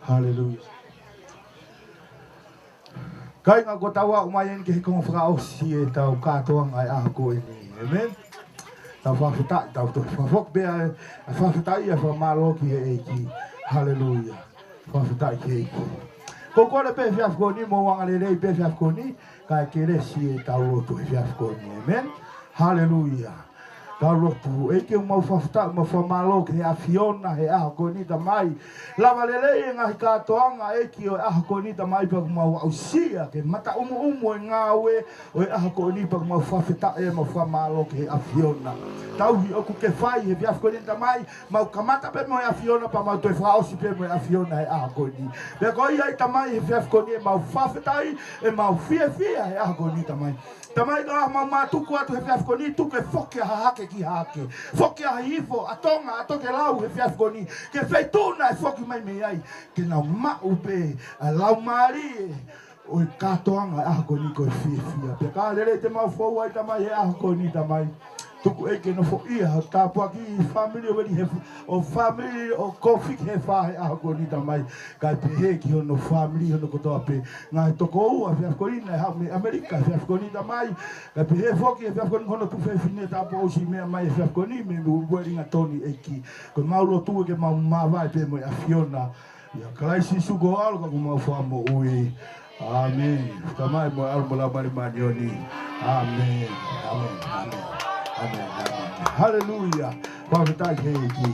Haleluia. Kāinga, ko ʻetau aʻu mai eni ki he konga fakaʻosi ʻetau kātoanga ʻo e ʻaho ko eni. ʻĒmeni. Tau fakafetaʻi, tau toe fakafoki pē ʻa e fakafetaʻi, ʻa e fakamālō ki he ʻEiki. Haleluia. Fakafetaʻi ki he ʻEiki. Ko e kole pē he efiafi ko eni, mou angalelei pē he efiafi ko eni, kae kelesi ʻetau lotu he efiafi ko eni. ʻĒmeni. Haleluia. Tau lotu. ʻEiki, ʻoku mau fakafetaʻi, mau fakamālō ki he ʻAfiona he ʻaho ko eni, Tamai. Lava lelei e ngaahi kātoanga, ʻEiki, ʻo e ʻaho ko eni, Tamai, pea ʻoku mau aʻusia ke mataʻumuʻumu e ngāue ʻo e ʻaho ko eni, pea ʻoku mau fakafetaʻi, mau fakamālō ki he ʻAfiona. Tauhi ʻoku ke fai he efiafi ko eni, Tamai, mau kamata pē mo e ʻAfiona, pea mau toe fakaʻosi pē mo e ʻAfiona he ʻaho ko eni. Pea ko ia ai, Tamai, he efiafi ko eni, ʻoku mau fakafetaʻi, ʻoku mau fiefia he ʻaho ko eni, Tamai. Tamai, ka mau mātuku atu he efiafi ko eni, tuku ke foki ʻa Hahake ki Hahake. Foki ʻa Hihifo, ʻa Tonga, ʻa Tokelau he efiafi ko eni. Ki he feituʻu naʻe foki mai mei ai. Ke nau maʻu pē ʻa e laumālie ʻo e kātoanga ʻaho ko eni ko e fiefia. Pea ka lelei te mau fou ai, Tamai, he ʻaho ko eni, Tamai. Tuku, ʻEiki, ke nofoʻia ho tāpuaki ki he fāmili ʻo Veli Hefa, ʻo e fāmili ʻo Kofiki Hefa he ʻaho ko eni, Tamai. Kae pehē ki hono fāmili hono kotoa pē. Ngaahi tokoua he efiafi ko eni naʻe haʻu mei ʻAmelika he efiafi ko eni, Tamai. Kae pehē foki he efiafi ko eni ki hono tuofefine Tapuʻausi, meʻa mai he efiafi ko eni mei Uelingatoni, ʻEiki. Ko ʻemau lotu ke mau māvae pē mo e ʻAfiona. ʻIa Kalaisi Sīsū ko ho ʻAlo ka ko homau Fakamoʻui. ʻĒmeni. Tamai, mo e ʻAlo mo e Laumālie Māʻoniʻoni. ʻĒmeni. ʻĒmeni. ʻĒmeni. ʻĒmeni. ʻĒmeni. Haleluia. Fakafetaʻi ki he ʻEiki.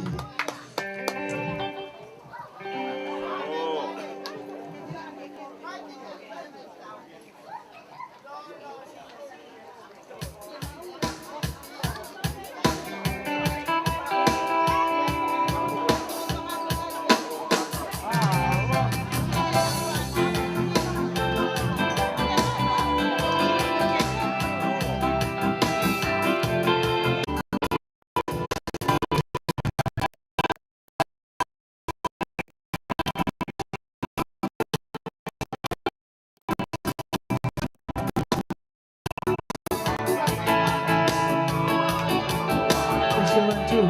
Excellent too.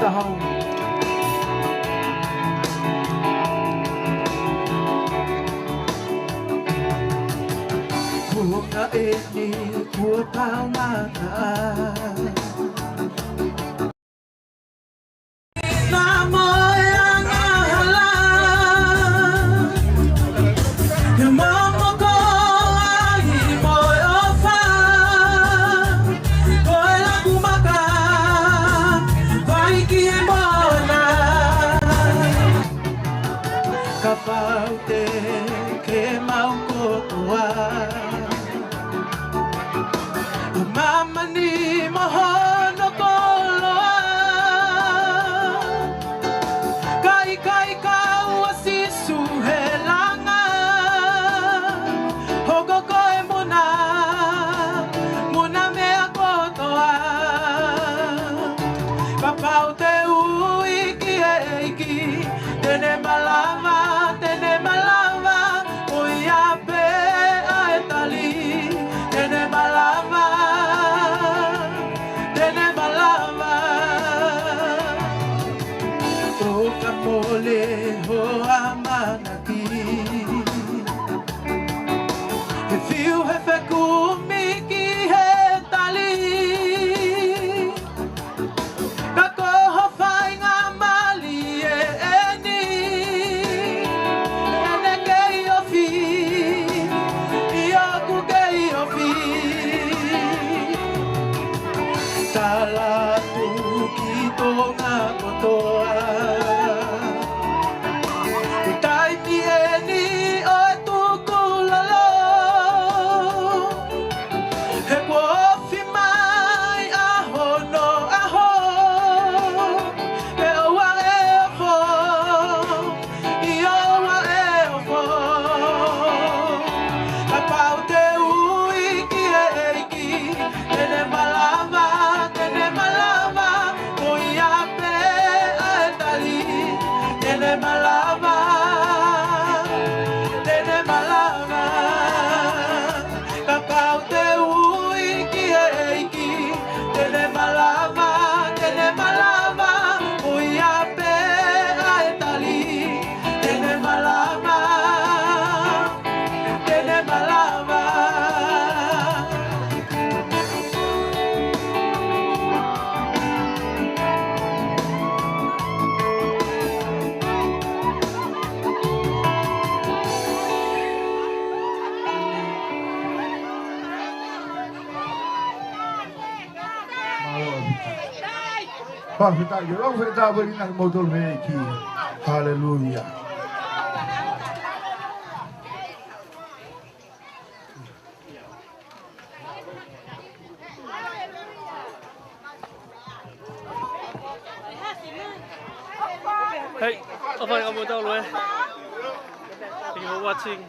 Taha. Kuo ka eni, kuo pau mata. Nā mo e angahala, he momoko ai mo e ʻofa, ko e laku maka, vai ki he moana. Kapau te ke maʻu kotoa ʻa māmani mo hono koloa. Ka ʻikai kau ʻa Sīsū he langa, hoko ko e muna, muna meʻa kotoa. Kapau te ui ki he ʻEiki, te ne malava, te ne malava, ʻo ia pē ʻa e tali, te ne malava, te ne malava. ʻO ka mole ho ʻamanaki, he fiu he fekumi ki he tali. Ka ko ho faingamālie eni, ʻene kei ofi, ʻio ʻoku kei ofi. Tala atu ki Tonga kotoa, ʻi he taimi ʻe Fakafetaʻi, ʻoku fakafetaʻi ʻa e ʻEiki. Haleluia. Hei, ʻofa atu kimoutolu ē. Thank you for watching.